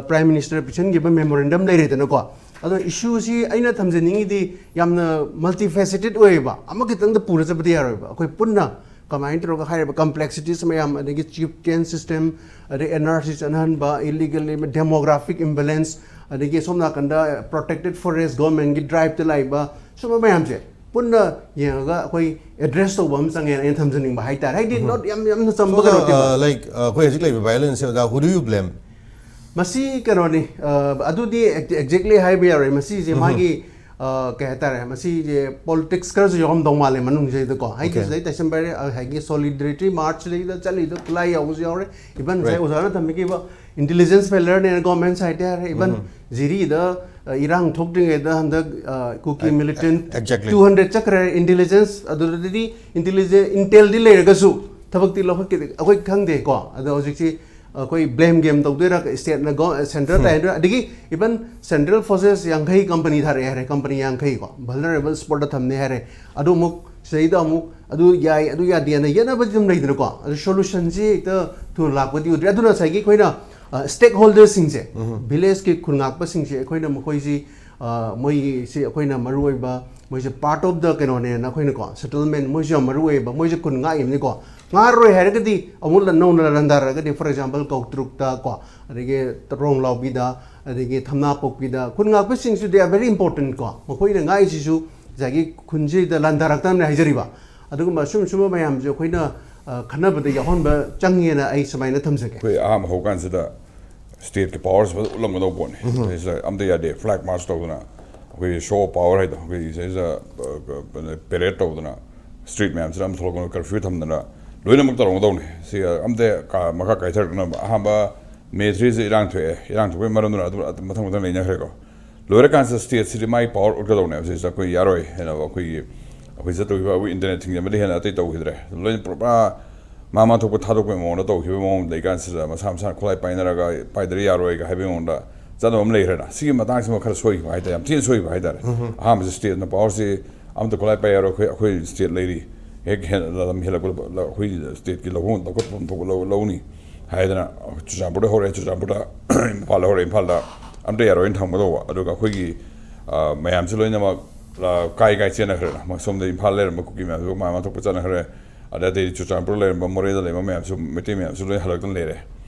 ꯄ꯭ꯔꯥꯏꯝ ꯃꯤꯅꯤꯁꯇꯔ ꯄꯤꯁꯟꯈꯤꯕ ꯃꯦꯃꯣꯔꯦꯟꯗꯝ ꯂꯩꯔꯦꯗꯅꯀꯣ꯫ ꯑꯗꯣ ꯏꯁꯨꯁꯤ ꯑꯩꯅ ꯊꯝꯖꯅꯤꯡꯉꯤꯗꯤ ꯌꯥꯝꯅ ꯃꯜꯇꯤꯐꯦꯁꯦꯇꯦꯠ ꯑꯣꯏꯌꯦꯕ, ꯑꯃꯈꯛꯇꯪꯗ ꯄꯨꯔ ꯆꯠꯄꯗꯤ ꯌꯥꯔꯣꯏꯕ꯫ ꯑꯩꯈꯣꯏ ꯄꯨꯟꯅ ꯀꯃꯥꯏꯅ ꯇꯧꯔꯒ ꯍꯥꯏꯔꯤꯕ ꯀꯝꯄ꯭ꯂꯦꯛꯁꯤꯇꯤꯁ ꯃꯌꯥꯝ, ꯑꯗꯒꯤ ꯆꯤꯞ ꯀꯦꯟ ꯁꯤꯁꯇꯦꯝ, ꯑꯗꯩ and R C ꯆꯠꯅꯍꯟꯕ, illegal demographic imbalance, ꯑꯗꯒꯤ ꯁꯣꯝ ꯅꯥꯀꯟꯗ ꯄ꯭ꯔꯣꯇꯦꯛꯇꯦꯠ ꯐꯣꯔꯦꯁ ꯒꯣꯔꯃꯦꯟꯒꯤ ꯗ꯭ꯔꯥꯏꯞꯇ ꯂꯥꯛꯏꯕ, ꯁꯨꯝꯕ ꯃꯌꯥꯝꯁꯦ ꯄꯨꯟꯅ ꯌꯦꯡꯉꯒ ꯑꯩꯈꯣꯏ ꯑꯦꯗ꯭ꯔꯦꯁ ꯇꯧꯕ ꯑꯃ ꯆꯪꯉꯦꯅ ꯑꯩꯅ ꯊꯝꯖꯅꯤꯡꯕ ꯍꯥꯏꯇꯥꯔꯦ꯫ ꯍꯥꯏꯗꯤ ꯅꯣꯠ ꯌꯥꯝ ꯌꯥꯝꯅ ꯆꯝꯕ ꯀꯩꯅꯣ ꯅꯠꯇꯦꯕ꯫ ꯂꯥꯏꯛ ꯑꯩꯈꯣꯏ ꯍꯧꯖꯤꯛ ꯂꯩꯕ ꯚꯥꯏꯑꯣꯂꯦꯟꯁꯁꯦ, ꯑꯣꯖꯥ, who do you blame? ꯃꯁꯤ ꯀꯩꯅꯣꯅꯤ, ꯑ, ꯑꯗꯨꯗꯤ ꯑꯦꯛꯖꯦꯛꯂꯤ ꯍꯥꯏꯕ ꯌꯥꯔꯣꯏ꯫ ꯃꯁꯤꯁꯦ ꯃꯥꯒꯤ, ꯑ, ꯀꯩ ꯍꯥꯏꯇꯥꯔꯦ, ꯃꯁꯤꯁꯦ ꯄꯣꯂꯤꯇꯤꯛꯁ ꯈꯔꯁꯨ ꯌꯥꯎꯔꯝꯗꯧ ꯃꯥꯜꯂꯦ ꯃꯅꯨꯡꯁꯤꯗꯩꯗꯀꯣ꯫ ꯍꯥꯏꯗꯤ Okay. ꯁꯤꯗꯩ ꯇꯩꯁꯟꯕ ꯍꯥꯏꯔꯦ, ꯑ, ꯍꯥꯏꯒꯤ ꯁꯣꯂꯤꯗꯔꯤꯇꯤ ꯃꯥꯔꯆꯁꯤꯗꯩꯗ ꯆꯠꯂꯤꯗꯣ ꯈꯨꯠꯂꯥꯏ ꯌꯥꯎꯕꯁꯨ ꯌꯥꯎꯔꯦ꯫ ꯏꯚꯟ ꯉꯁꯥꯏ Right. ꯑꯣꯖꯥꯅ ꯊꯝꯕꯤꯈꯤꯕ ꯏꯟꯇꯦꯂꯤꯖꯦꯟꯁ ꯐꯦꯂꯔꯅꯦꯅ ꯒꯣꯔꯃꯦꯟ ꯁꯥꯏꯠꯇ ꯍꯥꯏꯔꯦ꯫ ꯏꯚꯟ ꯖꯤꯔꯤꯗ, ꯑ, ꯏꯔꯥꯡ ꯊꯣꯛꯇ꯭ꯔꯤꯉꯩꯗ ꯍꯟꯗꯛ, ꯑ, ꯀꯨꯀꯤ ꯑꯦ-, ꯃꯤꯂꯤꯇꯦꯟ exactly. ꯇꯨ ꯍꯟꯗ꯭ꯔꯦꯠ ꯆꯠꯈ꯭ꯔꯦ ꯏꯟꯇꯦꯂꯤꯖꯦꯟꯁ꯫ ꯑꯗꯨꯗꯗꯤ ꯏꯟꯇꯦꯂꯤꯖꯦꯟ ꯏꯟꯇꯦꯜꯗꯤ ꯂꯩꯔꯒꯁꯨ ꯊꯕꯛꯇꯤ ꯂꯧꯈꯠꯈꯤꯗꯦ, ꯑꯩꯈꯣꯏ ꯈꯪꯗꯦꯀꯣ꯫ ꯑꯗꯣ ꯍꯧꯖꯤꯛꯁꯤ ꯑꯩꯈꯣꯏ ꯕ꯭ꯂꯦꯝ ꯒꯦꯝ ꯇꯧꯗꯣꯏꯔꯥ, ꯁ꯭ꯇꯦꯠꯅ ꯁꯦꯟꯇ꯭ꯔꯦꯜ ꯇꯥꯏꯗꯣꯏꯔꯥ? ꯑꯗꯒꯤ ꯏꯚꯟ ꯁꯦꯟꯇ꯭ꯔꯦꯜ ꯐꯣꯔꯁꯦꯁ ꯌꯥꯡꯈꯩ ꯀꯝꯄꯅꯤ ꯊꯥꯔꯛꯑꯦ ꯍꯥꯏꯔꯦ, ꯀꯝꯄꯅꯤ ꯌꯥꯡꯈꯩ ꯀꯣ, ꯚꯜꯅꯔꯦꯕꯜ ꯁ꯭ꯄꯣꯠꯇ ꯊꯝꯅꯤ ꯍꯥꯏꯔꯦ꯫ ꯑꯗꯨ ꯑꯃꯨꯛ ꯁꯤꯗꯩꯗ ꯑꯃꯨꯛ ꯑꯗꯨ ꯌꯥꯏ, ꯑꯗꯨ ꯌꯥꯗꯦꯅ ꯌꯦꯠꯅꯕꯗꯤ ꯑꯗꯨꯝ ꯂꯩꯗꯅꯀꯣ꯫ ꯑꯗꯨ ꯁꯣꯂꯨꯁꯟꯁꯤ ꯍꯦꯛꯇ ꯊꯨꯅ ꯂꯥꯛꯄꯗꯤ ꯎꯗ꯭ꯔꯤ꯫ ꯑꯗꯨꯅ ꯉꯁꯥꯏꯒꯤ ꯑꯩꯈꯣꯏꯅ ꯁ꯭ꯇꯦꯛ ꯍꯣꯜꯗꯔꯁꯤꯡꯁꯦ, ꯚꯤꯂꯦꯖꯀꯤ ꯈꯨꯟ ꯉꯥꯛꯄꯁꯤꯡꯁꯦ ꯑꯩꯈꯣꯏꯅ ꯃꯈꯣꯏꯁꯤ, ꯑ, ꯃꯣꯏꯁꯤ ꯑꯩꯈꯣꯏꯅ ꯃꯔꯨ ꯑꯣꯏꯕ, ꯃꯣꯏꯁꯦ ꯄꯥꯔꯠ ꯑꯣꯐ ꯗ ꯀꯩꯅꯣꯅꯦꯅ ꯑꯩꯈꯣꯏꯅꯀꯣ, ꯁꯦꯇꯜꯃꯦꯟ, ꯃꯣꯏꯁꯨ ꯌꯥꯝ ꯃꯔꯨ ꯑꯣꯏꯌꯦꯕ, ꯃꯣꯏꯁꯦ ꯈꯨꯟ ꯉꯥꯛꯏꯕꯅꯤꯀꯣ꯫ ꯉꯥꯛꯑꯔꯣꯏ ꯍꯥꯏꯔꯒꯗꯤ ꯑꯃꯨꯛ ꯂ-, ꯅꯧꯅ ꯂꯥꯟꯗꯥꯔꯛꯑꯒꯗꯤ, ꯐꯣꯔ ꯑꯦꯛꯖꯥꯝꯄꯜ, ꯀꯧꯇ꯭ꯔꯨꯛꯇ ꯀꯣ, ꯑꯗꯒꯤ ꯔꯣꯡꯂꯥꯎꯕꯤꯗ, ꯑꯗꯒꯤ ꯊꯝꯅꯥꯄꯣꯛꯄꯤꯗ ꯈꯨꯟ ꯉꯥꯛꯄꯁꯤꯡꯁꯨ they are very important ꯀꯣ꯫ ꯃꯈꯣꯏꯅ ꯉꯥꯛꯏꯁꯤꯁꯨ ꯉꯁꯥꯏꯒꯤ ꯈꯨꯟꯁꯤꯗ ꯂꯥꯟꯗꯥꯔꯛꯇꯅ ꯍꯥꯏꯖꯔꯤꯕ꯫ ꯑꯗꯨꯒꯨꯝꯕ ꯑꯁꯨꯝ ꯁꯨꯝꯕ ꯃꯌꯥꯝꯁꯦ ꯑꯩꯈꯣꯏꯅ, ꯑ, ꯈꯟꯅꯕꯗ ꯌꯥꯎꯍꯟꯕ ꯆꯪꯉꯦꯅ ꯑꯩ ꯁꯨꯃꯥꯏꯅ ꯊꯝꯖꯒꯦ꯫ ꯑꯩꯈꯣꯏ ꯑꯍꯥꯟꯕ ꯍꯧꯀꯥꯟꯁꯤꯗ ꯁ꯭ꯇꯦꯠꯀꯤ ꯄꯋꯥꯔꯁꯤ ꯐꯖꯅ ꯎꯠꯂꯝꯒꯗꯧꯕ ꯄꯣꯠꯅꯤ꯫ ꯁꯤꯗꯩꯁꯤꯗ ꯑꯝꯇ ꯌꯥꯗꯦ, ꯐ꯭ꯂꯦꯛ ꯃꯥꯔꯆ ꯇꯧꯗꯅ, ꯑꯩꯈꯣꯏꯒꯤ ꯁꯣ ꯑꯣꯐ ꯄꯋꯥꯔ ꯍꯥꯏꯗꯣ, ꯑꯩꯈꯣꯏꯒꯤ ꯁꯤꯗꯩꯁꯤꯗ ꯄꯦꯔꯦꯠ ꯇꯧꯗꯅ, ꯁ꯭ꯇ꯭ꯔꯤꯠ ꯃꯌꯥꯝꯁꯤꯗ ꯑꯃ ꯊꯣꯛꯂꯛꯀꯅꯨ, ꯀꯔꯐ꯭ꯌꯨ ꯊꯝꯗꯅ, ꯂꯣꯏꯅꯃꯛ ꯇꯧꯔꯝꯒꯗꯧꯅꯤ꯫ ꯁꯤ ꯑꯝꯇ ꯀꯥ-, ꯃꯈꯥ ꯀꯥꯏꯊꯔꯛꯅꯕ꯫ ꯑꯍꯥꯟꯕ ꯃꯦ ꯊ꯭ꯔꯤꯁꯤ ꯏꯔꯥꯡ ꯊꯣꯛꯑꯦ, ꯏꯔꯥꯡ ꯊꯣꯛꯄꯒꯤ ꯃꯔꯝꯗꯨꯅ ꯑꯗꯨꯝ ꯑꯗꯨꯝ ꯃꯊꯪ ꯃꯊꯪ ꯂꯩꯅꯈ꯭ꯔꯦꯀꯣ꯫ ꯂꯣꯏꯔꯀꯥꯟꯁꯤꯗ ꯁ꯭ꯇꯦꯠꯁꯤꯗꯤ ꯃꯥꯒꯤ ꯄꯋꯥꯔ ꯎꯠꯀꯗꯧꯅꯦꯕ꯫ ꯁꯤꯁꯤꯗ ꯑꯩꯈꯣꯏ ꯌꯥꯔꯣꯏ ꯍꯥꯏꯅ ꯑꯩꯈꯣꯏꯒꯤ, ꯑꯩꯈꯣꯏ ꯆꯠꯇꯧꯈꯤꯕ ꯑꯩꯈꯣꯏ ꯏꯟꯇꯔꯅꯦꯠ ꯊꯤꯡꯖꯤꯟꯕꯗꯤ ꯍꯦꯟꯅ ꯑꯇꯩ ꯇꯧꯈꯤꯗ꯭ꯔꯦ꯫ ꯂꯣꯏꯅ ꯄꯨꯔꯥ ꯃꯥ ꯃꯥ ꯊꯣꯛꯄ ꯊꯥꯗꯣꯛꯄꯒꯤ ꯃꯑꯣꯡꯗ ꯇꯧꯈꯤꯕꯒꯤ ꯃꯑꯣꯡ ꯂꯩꯀꯥꯟꯁꯤꯗ, ꯃꯁꯥ ꯃꯁꯥꯅ ꯈꯨꯠꯂꯥꯏ ꯄꯥꯏꯅꯔꯒ ꯄꯥꯏꯗ꯭ꯔꯗꯤ ꯌꯥꯔꯣꯏꯒ ꯍꯥꯏꯕꯒꯤ ꯃꯑꯣꯡꯗ ꯆꯠꯅꯕ ꯑꯃ ꯂꯩꯈ꯭ꯔꯦꯅ꯫ ꯁꯤꯒꯤ ꯃꯇꯥꯡꯁꯤꯃ ꯈꯔ ꯁꯣꯏꯈꯤꯕ ꯍꯥꯏꯇꯥꯔꯦ, ꯌꯥꯝ ꯊꯤꯅ ꯁꯣꯏꯈꯤꯕ ꯍꯥꯏꯇꯥꯔꯦ꯫ ꯑꯍꯥꯟꯕꯁꯤ ꯁ꯭ꯇꯦꯠꯅ ꯄꯋꯥꯔꯁꯤ ꯑꯝꯇ ꯈꯨꯠꯂꯥꯏ ꯄꯥꯏ ꯌꯥꯔꯣꯏ, ꯑꯩꯈꯣꯏ, ꯑꯩꯈꯣꯏ ꯁ꯭ꯇꯦꯠ ꯂꯩꯔꯤ, ꯍꯦꯛ ꯍꯦꯟ-, ꯂꯝ ꯍꯦꯜꯂꯛꯄꯗ ꯑꯩꯈꯣꯏ ꯁ꯭ꯇꯦꯠꯀꯤ ꯂꯧꯐꯝ ꯂꯧꯈꯠꯐꯝ ꯊꯣꯛꯄ ꯂꯧ-, ꯂꯧꯅꯤ ꯍꯥꯏꯗꯅ ꯆꯨꯔꯆꯥꯟꯄꯨꯔꯗ ꯍꯧꯔꯛꯑꯦ, ꯆꯨꯔꯆꯥꯟꯄꯨꯔꯗ ꯏꯝꯐꯥꯜꯗ ꯍꯧꯔꯛꯑꯦ, ꯏꯝꯐꯥꯜꯗ ꯑꯝꯇ ꯌꯥꯔꯣꯏꯅ ꯊꯝꯒꯗꯧꯕ꯫ ꯑꯗꯨꯒ ꯑꯩꯈꯣꯏꯒꯤ, ꯑ, ꯃꯌꯥꯝꯁꯤ ꯂꯣꯏꯅꯃꯛ, ꯑ, ꯀꯥꯏ ꯀꯥꯏ ꯆꯦꯟꯅꯈ꯭ꯔꯦꯅ, ꯁꯣꯝꯗ ꯏꯝꯐꯥꯜ ꯂꯩꯔꯝꯕ ꯀꯨꯀꯤ ꯃꯌꯥꯝꯁꯨ ꯃꯥ ꯃꯥ ꯊꯣꯛꯄ ꯆꯠꯅꯈ꯭ꯔꯦ꯫ ꯑꯗ ꯑꯇꯩꯗꯤ ꯆꯨꯔꯆꯥꯟꯄꯨꯔ ꯂꯩꯔꯝꯕ, ꯃꯣꯔꯦꯗ ꯂꯩꯕ ꯃꯌꯥꯝꯁꯨ, ꯃꯩꯇꯩ ꯃꯌꯥꯝꯁꯨ ꯂꯣꯏ ꯍꯜꯂꯛꯇꯅ ꯂꯩꯔꯦ꯫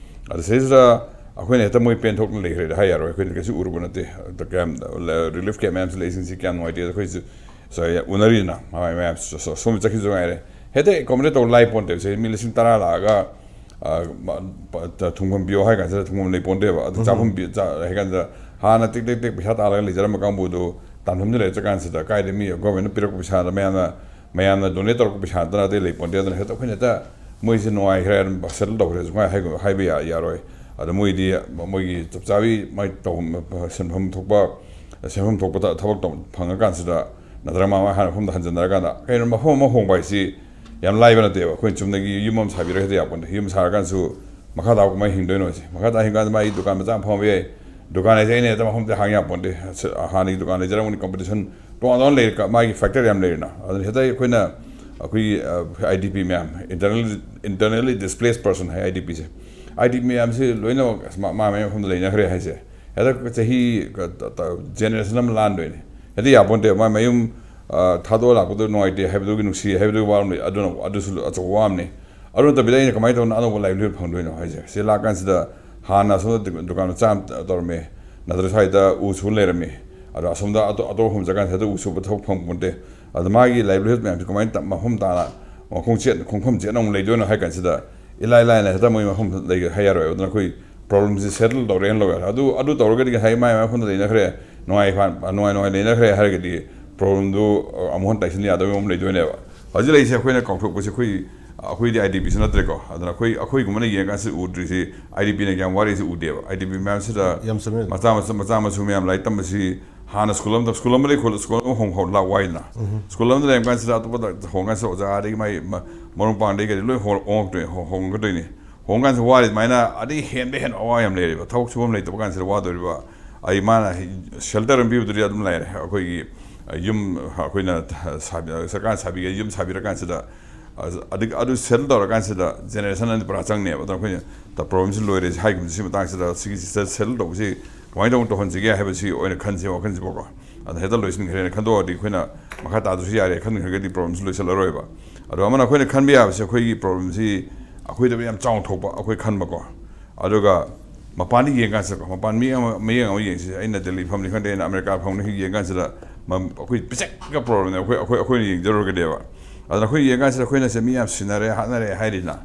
ꯑꯗ ꯁꯤꯗꯩꯁꯤꯗ ꯑꯩꯈꯣꯏꯅ ꯍꯦꯛꯇ ꯃꯣꯏ ꯄꯦꯟꯊꯣꯛꯅ ꯂꯩꯈ꯭ꯔꯦꯗ ꯍꯥꯏ ꯌꯥꯔꯣꯏ, ꯑꯩꯈꯣꯏꯅ ꯀꯩꯁꯨ ꯎꯔꯨꯕ ꯅꯠꯇꯦ꯫ ꯑꯗ ꯀꯌꯥꯝ ꯔꯤꯂꯤꯐ ꯀꯦꯝꯞ ꯃꯌꯥꯝꯁꯨ ꯂꯩꯁꯤꯡꯁꯤ ꯀꯌꯥꯝ ꯅꯨꯡꯉꯥꯏꯇꯦ, ꯑꯩꯈꯣꯏꯁꯨ ꯁ-, ꯎꯅꯔꯤꯗꯅ ꯃꯌꯥꯝ ꯁ-, ꯁ-, ꯁꯣꯝꯗ ꯆꯠꯈꯤꯕꯁꯨ ꯉꯥꯏꯔꯦ꯫ ꯍꯦꯛꯇ ꯑꯦꯀꯣꯃꯣꯗꯦꯠ ꯇꯧꯕ ꯂꯥꯏ ꯄꯣꯟꯇꯦꯕ꯫ ꯁꯤ ꯃꯤ ꯂꯤꯁꯤꯡ ꯇꯔꯥ ꯂꯥꯛꯑꯒ, ꯑ, ꯃ-, ꯄ-, ꯊꯨꯡꯐꯝ ꯄꯤꯌꯣ ꯍꯥꯏ ꯀꯥꯟꯁꯤꯗ ꯊꯨꯡꯐꯝ ꯂꯩ ꯄꯣꯟꯇꯦꯕ꯫ ꯑꯗꯨ ꯆꯥꯐꯝ ꯄꯤ-, ꯆꯥ-, ꯍꯥꯏ ꯀꯥꯟꯁꯤꯗ ꯍꯥꯟꯅ ꯇꯦꯛ ꯇꯦꯛ ꯇꯦꯛ ꯄꯩꯁꯥ ꯇꯥꯜꯂꯒ ꯂꯩꯖꯔꯝꯕ ꯀꯥꯡꯕꯨꯗꯨ ꯇꯥꯟꯐꯝꯗ ꯂꯩꯔ ꯆꯠ ꯀꯥꯟꯁꯤꯗ ꯀꯥꯏꯗ ꯃꯤ ꯒꯣꯔꯃꯦꯟꯅ ꯄꯤꯔꯛꯄ ꯄꯩꯁꯥꯗ ꯃꯌꯥꯝꯅ, ꯃꯌꯥꯝꯅ ꯗꯣꯅꯦꯠ ꯇꯧꯔꯛꯄ ꯄꯩꯁꯥ ꯅꯠꯇꯅ ꯑꯇꯩ ꯂꯩ ꯄꯣꯟꯇꯦ꯫ ꯑꯗꯨꯅ ꯍꯦꯛꯇ ꯑꯩꯈꯣꯏꯅ ꯍꯦꯛꯇ ꯃꯣꯏꯁꯦ ꯅꯨꯡꯉꯥꯏꯈ꯭ꯔꯦ, ꯑꯗꯨꯝ ꯁꯦꯇꯜ ꯇꯧꯈ꯭ꯔꯦ ꯁꯨꯃꯥꯏꯅ ꯍꯥꯏ-, ꯍꯥꯏꯕ ꯌꯥ-, ꯌꯥꯔꯣꯏ꯫ ꯑꯗꯣ ꯃꯣꯏꯗꯤ ꯃꯣꯏꯒꯤ ꯆꯞ ꯆꯥꯕꯤ ꯃꯣꯏ ꯇꯧꯐꯝ, ꯁꯤꯟꯐꯝ ꯊꯣꯛꯄ, ꯁꯤꯟꯐꯝ ꯊꯣꯛꯄ ꯊ-, ꯊꯕꯛ ꯇꯧ-, ꯐꯪꯉꯀꯥꯟꯁꯤꯗ ꯅꯠꯇ꯭ꯔꯒ ꯃꯥ ꯃꯥ ꯍꯥꯟꯅ ꯃꯐꯝꯗ ꯍꯟꯖꯤꯟꯅꯔꯀꯥꯟꯗ ꯀꯩꯅꯣ ꯃꯐꯝ ꯑꯃ ꯍꯣꯡꯕ ꯍꯥꯏꯁꯤ ꯌꯥꯝ ꯂꯥꯏꯕ ꯅꯠꯇꯦꯕ꯫ ꯑꯩꯈꯣꯏꯅ ꯆꯨꯝꯅꯒꯤ ꯌꯨꯝ ꯑꯃ ꯁꯥꯕꯤꯔꯒ ꯍꯦꯛꯇ ꯌꯥꯄꯣꯟꯇꯦ꯫ ꯌꯨꯝ ꯁꯥꯔꯀꯥꯟꯗꯁꯨ ꯃꯈꯥ ꯇꯥꯕ ꯀꯃꯥꯏꯅ ꯍꯤꯡꯗꯣꯏꯅꯣ ꯍꯥꯏꯁꯦ꯫ ꯃꯈꯥ ꯇꯥꯕ ꯍꯤꯡꯀꯥꯟꯗ ꯃꯥꯒꯤ ꯗꯨꯀꯥꯟ ꯃꯆꯥ ꯑꯃ ꯐꯝꯕ ꯌꯥꯏ꯫ ꯗꯨꯀꯥꯟ ꯍꯥꯏꯁꯦ ꯑꯩꯅ ꯍꯦꯛꯇ ꯃꯐꯝꯗ ꯍꯥꯡ ꯌꯥꯄꯣꯟꯇꯦ꯫ ꯍꯥꯟꯅꯒꯤ ꯗꯨꯀꯥꯟ ꯂꯩꯖꯔꯝꯒꯅꯤ, ꯀꯝꯄꯤꯇꯤꯁꯟ ꯇꯣꯉꯥꯟ ꯇꯣꯉꯥꯟ ꯂꯩꯔꯦ꯫ ꯀ-, ꯃꯥꯒꯤ ꯐꯦꯛꯇꯔ ꯌꯥꯝ ꯂꯩꯔꯦꯅ꯫ ꯑꯗꯨꯅ ꯍꯦꯛꯇ ꯑꯩꯈꯣꯏꯅ, ꯑꯩꯈꯣꯏꯒꯤ, ꯑ, ꯑꯥꯏ ꯗꯤ ꯄꯤ ꯃꯌꯥꯝ, ꯏꯟꯇꯔꯅꯦꯜ, ꯏꯟꯇꯔꯅꯦꯜꯂꯤ ꯗꯤꯁꯄ꯭ꯂꯦꯁ ꯄꯔꯁꯟ ꯍꯥꯏ, ꯑꯥꯏ ꯗꯤ ꯄꯤꯁꯦ, ꯑꯥꯏ ꯗꯤ ꯄꯤ ꯃꯌꯥꯝꯁꯤ ꯂꯣꯏꯅꯃꯛ ꯑꯁ ꯃꯥ, ꯃꯥ ꯃꯥꯏ ꯃꯐꯝꯗ ꯂꯩꯅꯈ꯭ꯔꯦ ꯍꯥꯏꯁꯦ꯫ ꯍꯦꯛꯇ ꯆꯍꯤ ꯀ-, ꯇ-, ꯇ-, ꯖꯦꯅꯦꯔꯦꯁꯟ ꯑꯃ ꯂꯥꯟꯗꯣꯏꯅꯦ꯫ ꯍꯦꯛꯇ ꯌꯥꯄꯣꯟꯇꯦ꯫ ꯃꯥ ꯃꯌꯨꯝ, ꯑ, ꯊꯥꯗꯣꯛꯑ ꯂꯥꯛꯄꯗꯣ ꯅꯨꯡꯉꯥꯏꯇꯦ ꯍꯥꯏꯕꯗꯨꯒꯤ ꯅꯨꯡꯁꯤ ꯍꯥꯏꯕꯗꯨꯒꯤ ꯋꯥ ꯑꯃ ꯂꯩ꯫ ꯑꯗꯨꯅ, ꯑꯗꯨꯁꯨ ꯑꯆꯧꯕ ꯋꯥ ꯑꯃꯅꯤ꯫ ꯑꯗꯨ ꯅꯠꯇꯕꯤꯗ ꯑꯩꯅ ꯀꯃꯥꯏꯅ ꯇꯧꯅ ꯑꯅꯧꯕ ꯂꯥꯏꯚꯂꯤꯍꯨꯗ ꯐꯪꯗꯣꯏꯅꯣ ꯍꯥꯏꯁꯦ? ꯁꯤ ꯂꯥꯛꯀꯥꯟꯁꯤꯗ ꯍꯥꯟꯅ ꯑꯁꯣꯝꯗ ꯗꯨ-, ꯗꯨꯀꯥꯟ ꯃꯆꯥ ꯑꯃ ꯇ-, ꯇꯧꯔꯝꯃꯦ, ꯅꯠꯇ꯭ꯔ ꯁ꯭ꯋꯥꯏꯗ ꯎ ꯁꯨ ꯂꯩꯔꯝꯃꯤ, ꯑꯗꯣ ꯑꯁꯣꯝꯗ ꯑꯇꯣ-, ꯑꯇꯣꯞꯄ ꯃꯐꯝ ꯆꯠꯀꯥꯟꯁꯤꯗ ꯎ ꯁꯨꯕ ꯊꯕꯛ ꯐꯪꯄꯣꯟꯇꯦ꯫ ꯑꯗꯣ ꯃꯥꯒꯤ ꯂꯥꯏꯚꯂꯤꯍꯨꯗ ꯃꯌꯥꯝꯁꯦ ꯀꯃꯥꯏꯅ ꯇ-, ꯃꯐꯝ ꯇꯥꯅ ꯃꯈꯣꯡ ꯆꯦꯠ-, ꯈꯣꯡꯐꯝ ꯆꯦꯠꯅ ꯑꯃꯨꯛ ꯂꯩꯗꯣꯏꯅꯣ ꯍꯥꯏ ꯀꯥꯟꯁꯤꯗ ꯏꯂꯥꯏ ꯂꯥꯏꯅ ꯍꯦꯛꯇ ꯃꯣꯏ ꯃꯐꯝ ꯂꯩ ꯍꯥꯏ ꯌꯥꯔꯣꯏ꯫ ꯑꯗꯨꯅ ꯑꯩꯈꯣꯏ ꯄ꯭ꯔꯣꯕ꯭ꯂꯦꯝꯁꯦ ꯁꯦꯇꯜ ꯇꯧꯔꯦꯅ ꯂꯧ ꯌꯥꯔꯦ꯫ ꯑꯗꯨ, ꯑꯗꯨ ꯇꯧꯔꯒꯗꯤ ꯉꯁꯥꯏ ꯃꯥꯏ ꯃꯥꯏ ꯃꯐꯝꯗ ꯂꯩꯅꯈ꯭ꯔꯦ, ꯅꯨꯡꯉꯥꯏ ꯐꯥ-, ꯅꯨꯡꯉꯥꯏ ꯅꯨꯡꯉꯥꯏ ꯂꯩꯅꯈ꯭ꯔꯦ ꯍꯥꯏꯔꯒꯗꯤ ꯄ꯭ꯔꯣꯕ꯭ꯂꯦꯝꯗꯨ, ꯑ, ꯑꯃꯨꯛ ꯍꯟꯅ ꯇꯥꯏꯁꯤꯟ ꯌꯥꯗꯕꯒꯤ ꯃꯑꯣꯡ ꯂꯩꯗꯣꯏꯅꯦꯕ꯫ ꯍꯧꯖꯤꯛ ꯂꯩꯔꯤꯁꯦ ꯑꯩꯈꯣꯏꯅ ꯀꯥꯎꯊꯣꯛꯄꯁꯦ ꯑꯩꯈꯣꯏ, ꯑꯩꯈꯣꯏꯗꯤ ꯑꯥꯏ ꯗꯤ ꯄꯤꯁꯨ ꯅꯠꯇ꯭ꯔꯦꯀꯣ꯫ ꯑꯗꯨꯅ ꯑꯩꯈꯣꯏ, ꯑꯩꯈꯣꯏꯒꯨꯝꯕꯅ ꯌꯦꯡꯉꯀꯥꯟꯁꯤꯗ ꯎꯗ꯭ꯔꯤꯁꯤ ꯑꯥꯏ ꯗꯤ ꯄꯤꯅ ꯀꯌꯥꯝ ꯋꯥꯔꯤꯁꯤ ꯎꯗꯦꯕ꯫ ꯑꯥꯏ ꯗꯤ ꯄꯤ ꯃꯌꯥꯝꯁꯤꯗ ꯌꯥꯝ ꯆꯨꯝꯃꯦ꯫ ꯃꯆꯥ ꯃꯆꯥ, ꯃꯆꯥ ꯃꯁꯨ ꯃꯌꯥꯝ ꯂꯥꯏꯔꯤꯛ ꯇꯝꯕꯁꯤ ꯍꯥꯟꯅ ꯁ꯭ꯀꯨꯜ ꯑꯃꯗ, ꯁ꯭ꯀꯨꯜ ꯑꯃꯗꯒꯤ ꯈꯣꯠꯂ-, ꯁ꯭ꯀꯨꯜ ꯑꯃ ꯍꯣꯡ-, ꯍꯣꯡ-, ꯂꯥꯛ ꯋꯥꯏꯗꯅ꯫ ꯁ꯭ꯀꯨꯜ ꯑꯃꯗ ꯂꯩꯔꯝ ꯀꯥꯟꯁꯤꯗ ꯑꯇꯣꯞꯄꯗ ꯍꯣꯡꯉ ꯀꯥꯟꯁꯤꯗ ꯑꯣꯖꯥ ꯑꯗꯒꯤ ꯃꯥꯒꯤ ꯃ-, ꯃꯔꯨꯞ ꯃꯄꯥꯡꯗꯒꯤ ꯀꯩꯗꯩ ꯂꯣꯏ ꯍꯣꯡ-, ꯍꯣꯡꯉꯛꯇꯣꯏ-, ꯍꯣꯡ-, ꯍꯣꯡꯒꯗꯣꯏꯅꯤ꯫ ꯍꯣꯡꯀꯥꯟꯁꯤꯗ ꯋꯥꯔꯤ ꯑꯗꯨꯃꯥꯏꯅ ꯑꯗꯩ ꯍꯦꯟꯕ ꯍꯦꯟꯕ ꯑꯋꯥꯕ ꯌꯥꯝ ꯂꯩꯔꯦꯕ꯫ ꯊꯕꯛ ꯁꯨꯐꯝ ꯂꯩꯇꯕ ꯀꯥꯟꯁꯤꯗ ꯋꯥꯗꯣꯔꯤꯕ꯫ ꯑꯩ ꯃꯥꯅ ꯁꯦꯜꯇꯔ ꯑꯃ ꯄꯤꯕꯗꯨꯗꯤ ꯑꯗꯨꯝ ꯂꯩꯔꯦ꯫ ꯑꯩꯈꯣꯏꯒꯤ ꯌꯨꯝ ꯑꯩꯈꯣꯏꯅ ꯁꯥꯕꯤ-, ꯁꯔꯀꯥꯔꯅ ꯁꯥꯕꯤꯒꯦ ꯌꯨꯝ ꯁꯥꯕꯤꯔꯀꯥꯟꯁꯤꯗ ꯑꯗꯨ, ꯑꯗꯨ ꯁꯦꯇꯜ ꯇꯧꯔꯀꯥꯟꯁꯤꯗ ꯖꯦꯅꯦꯔꯦꯁꯟ ꯑꯅꯤ ꯄꯨꯔꯥ ꯆꯪꯅꯦꯕ꯫ ꯑꯗꯣ ꯑꯩꯈꯣꯏꯅ ꯄ꯭ꯔꯣꯕ꯭ꯂꯦꯝꯁꯤ ꯂꯣꯏꯔꯦ ꯍꯥꯏꯈꯤꯕꯁꯤ ꯃꯇꯥꯡꯁꯤꯗ ꯁꯤꯒꯤꯁꯤ ꯁꯦꯇꯜ ꯇꯧꯕꯁꯤ ꯀꯃꯥꯏꯅ ꯇꯧꯅ ꯇꯧꯍꯟꯁꯤꯒꯦ ꯍꯥꯏꯕꯁꯤ ꯑꯣꯏꯅ ꯈꯟꯁꯦ ꯋꯥꯈꯜꯁꯤꯕꯀꯣ꯫ ꯑꯗ ꯍꯦꯛꯇ ꯂꯣꯏꯁꯤꯟꯈ꯭ꯔꯦꯅ ꯈꯟꯗꯣꯛꯑꯗꯤ ꯑꯩꯈꯣꯏꯅ ꯃꯈꯥ ꯇꯥꯗ꯭ꯔꯁꯨ ꯌꯥꯔꯦ ꯈꯟꯈ꯭ꯔꯒꯗꯤ ꯄ꯭ꯔꯣꯕ꯭ꯂꯦꯝꯁꯤ ꯂꯣꯏꯁꯤꯜꯂꯔꯣꯏꯕ꯫ ꯑꯗꯣ ꯑꯃꯅ ꯑꯩꯈꯣꯏꯅ ꯈꯟꯕ ꯌꯥꯕꯁꯦ ꯑꯩꯈꯣꯏꯒꯤ ꯄ꯭ꯔꯣꯕ꯭ꯂꯦꯝꯁꯤ ꯑꯩꯈꯣꯏꯗ ꯌꯥꯝ ꯆꯥꯎꯅ ꯊꯣꯛꯄ ꯑꯩꯈꯣꯏ ꯈꯟꯕꯀꯣ꯫ ꯑꯗꯨꯒ ꯃꯄꯥꯟꯗ ꯌꯦꯡꯀꯥꯟꯁꯤꯗꯀꯣ, ꯃꯄꯥꯟ ꯃꯤ ꯑꯃ, ꯃꯤꯠꯌꯦꯡ ꯑꯃ ꯌꯦꯡꯁꯤ, ꯑꯩꯅ ꯗꯦꯜꯂꯤ ꯐꯝꯅꯤ ꯈꯪꯗꯦ, ꯑꯩꯅ ꯑꯃꯦꯔꯤꯀꯥ ꯐꯝꯅꯤ ꯈꯪꯗꯦ, ꯌꯦꯡꯀꯥꯟꯁꯤꯗ ꯃ-, ꯑꯩꯈꯣꯏ ꯄꯤꯁꯛꯀ ꯄ꯭ꯔꯣꯕ꯭ꯂꯦꯝꯅꯦ ꯑꯩꯈꯣꯏ, ꯑꯩꯈꯣꯏ, ꯑꯩꯈꯣꯏꯅ ꯌꯦꯡꯖꯔꯨꯔꯒꯗꯤꯕ꯫ ꯑꯗꯨꯅ ꯑꯩꯈꯣꯏ ꯌꯦꯡꯀꯥꯟꯁꯤꯗ ꯑꯩꯈꯣꯏꯅꯁꯦ ꯃꯤ ꯌꯥꯝ ꯁꯤꯟꯅꯔꯦ, ꯍꯥꯠꯅꯔꯦ ꯍꯥꯏꯔꯤꯅ꯫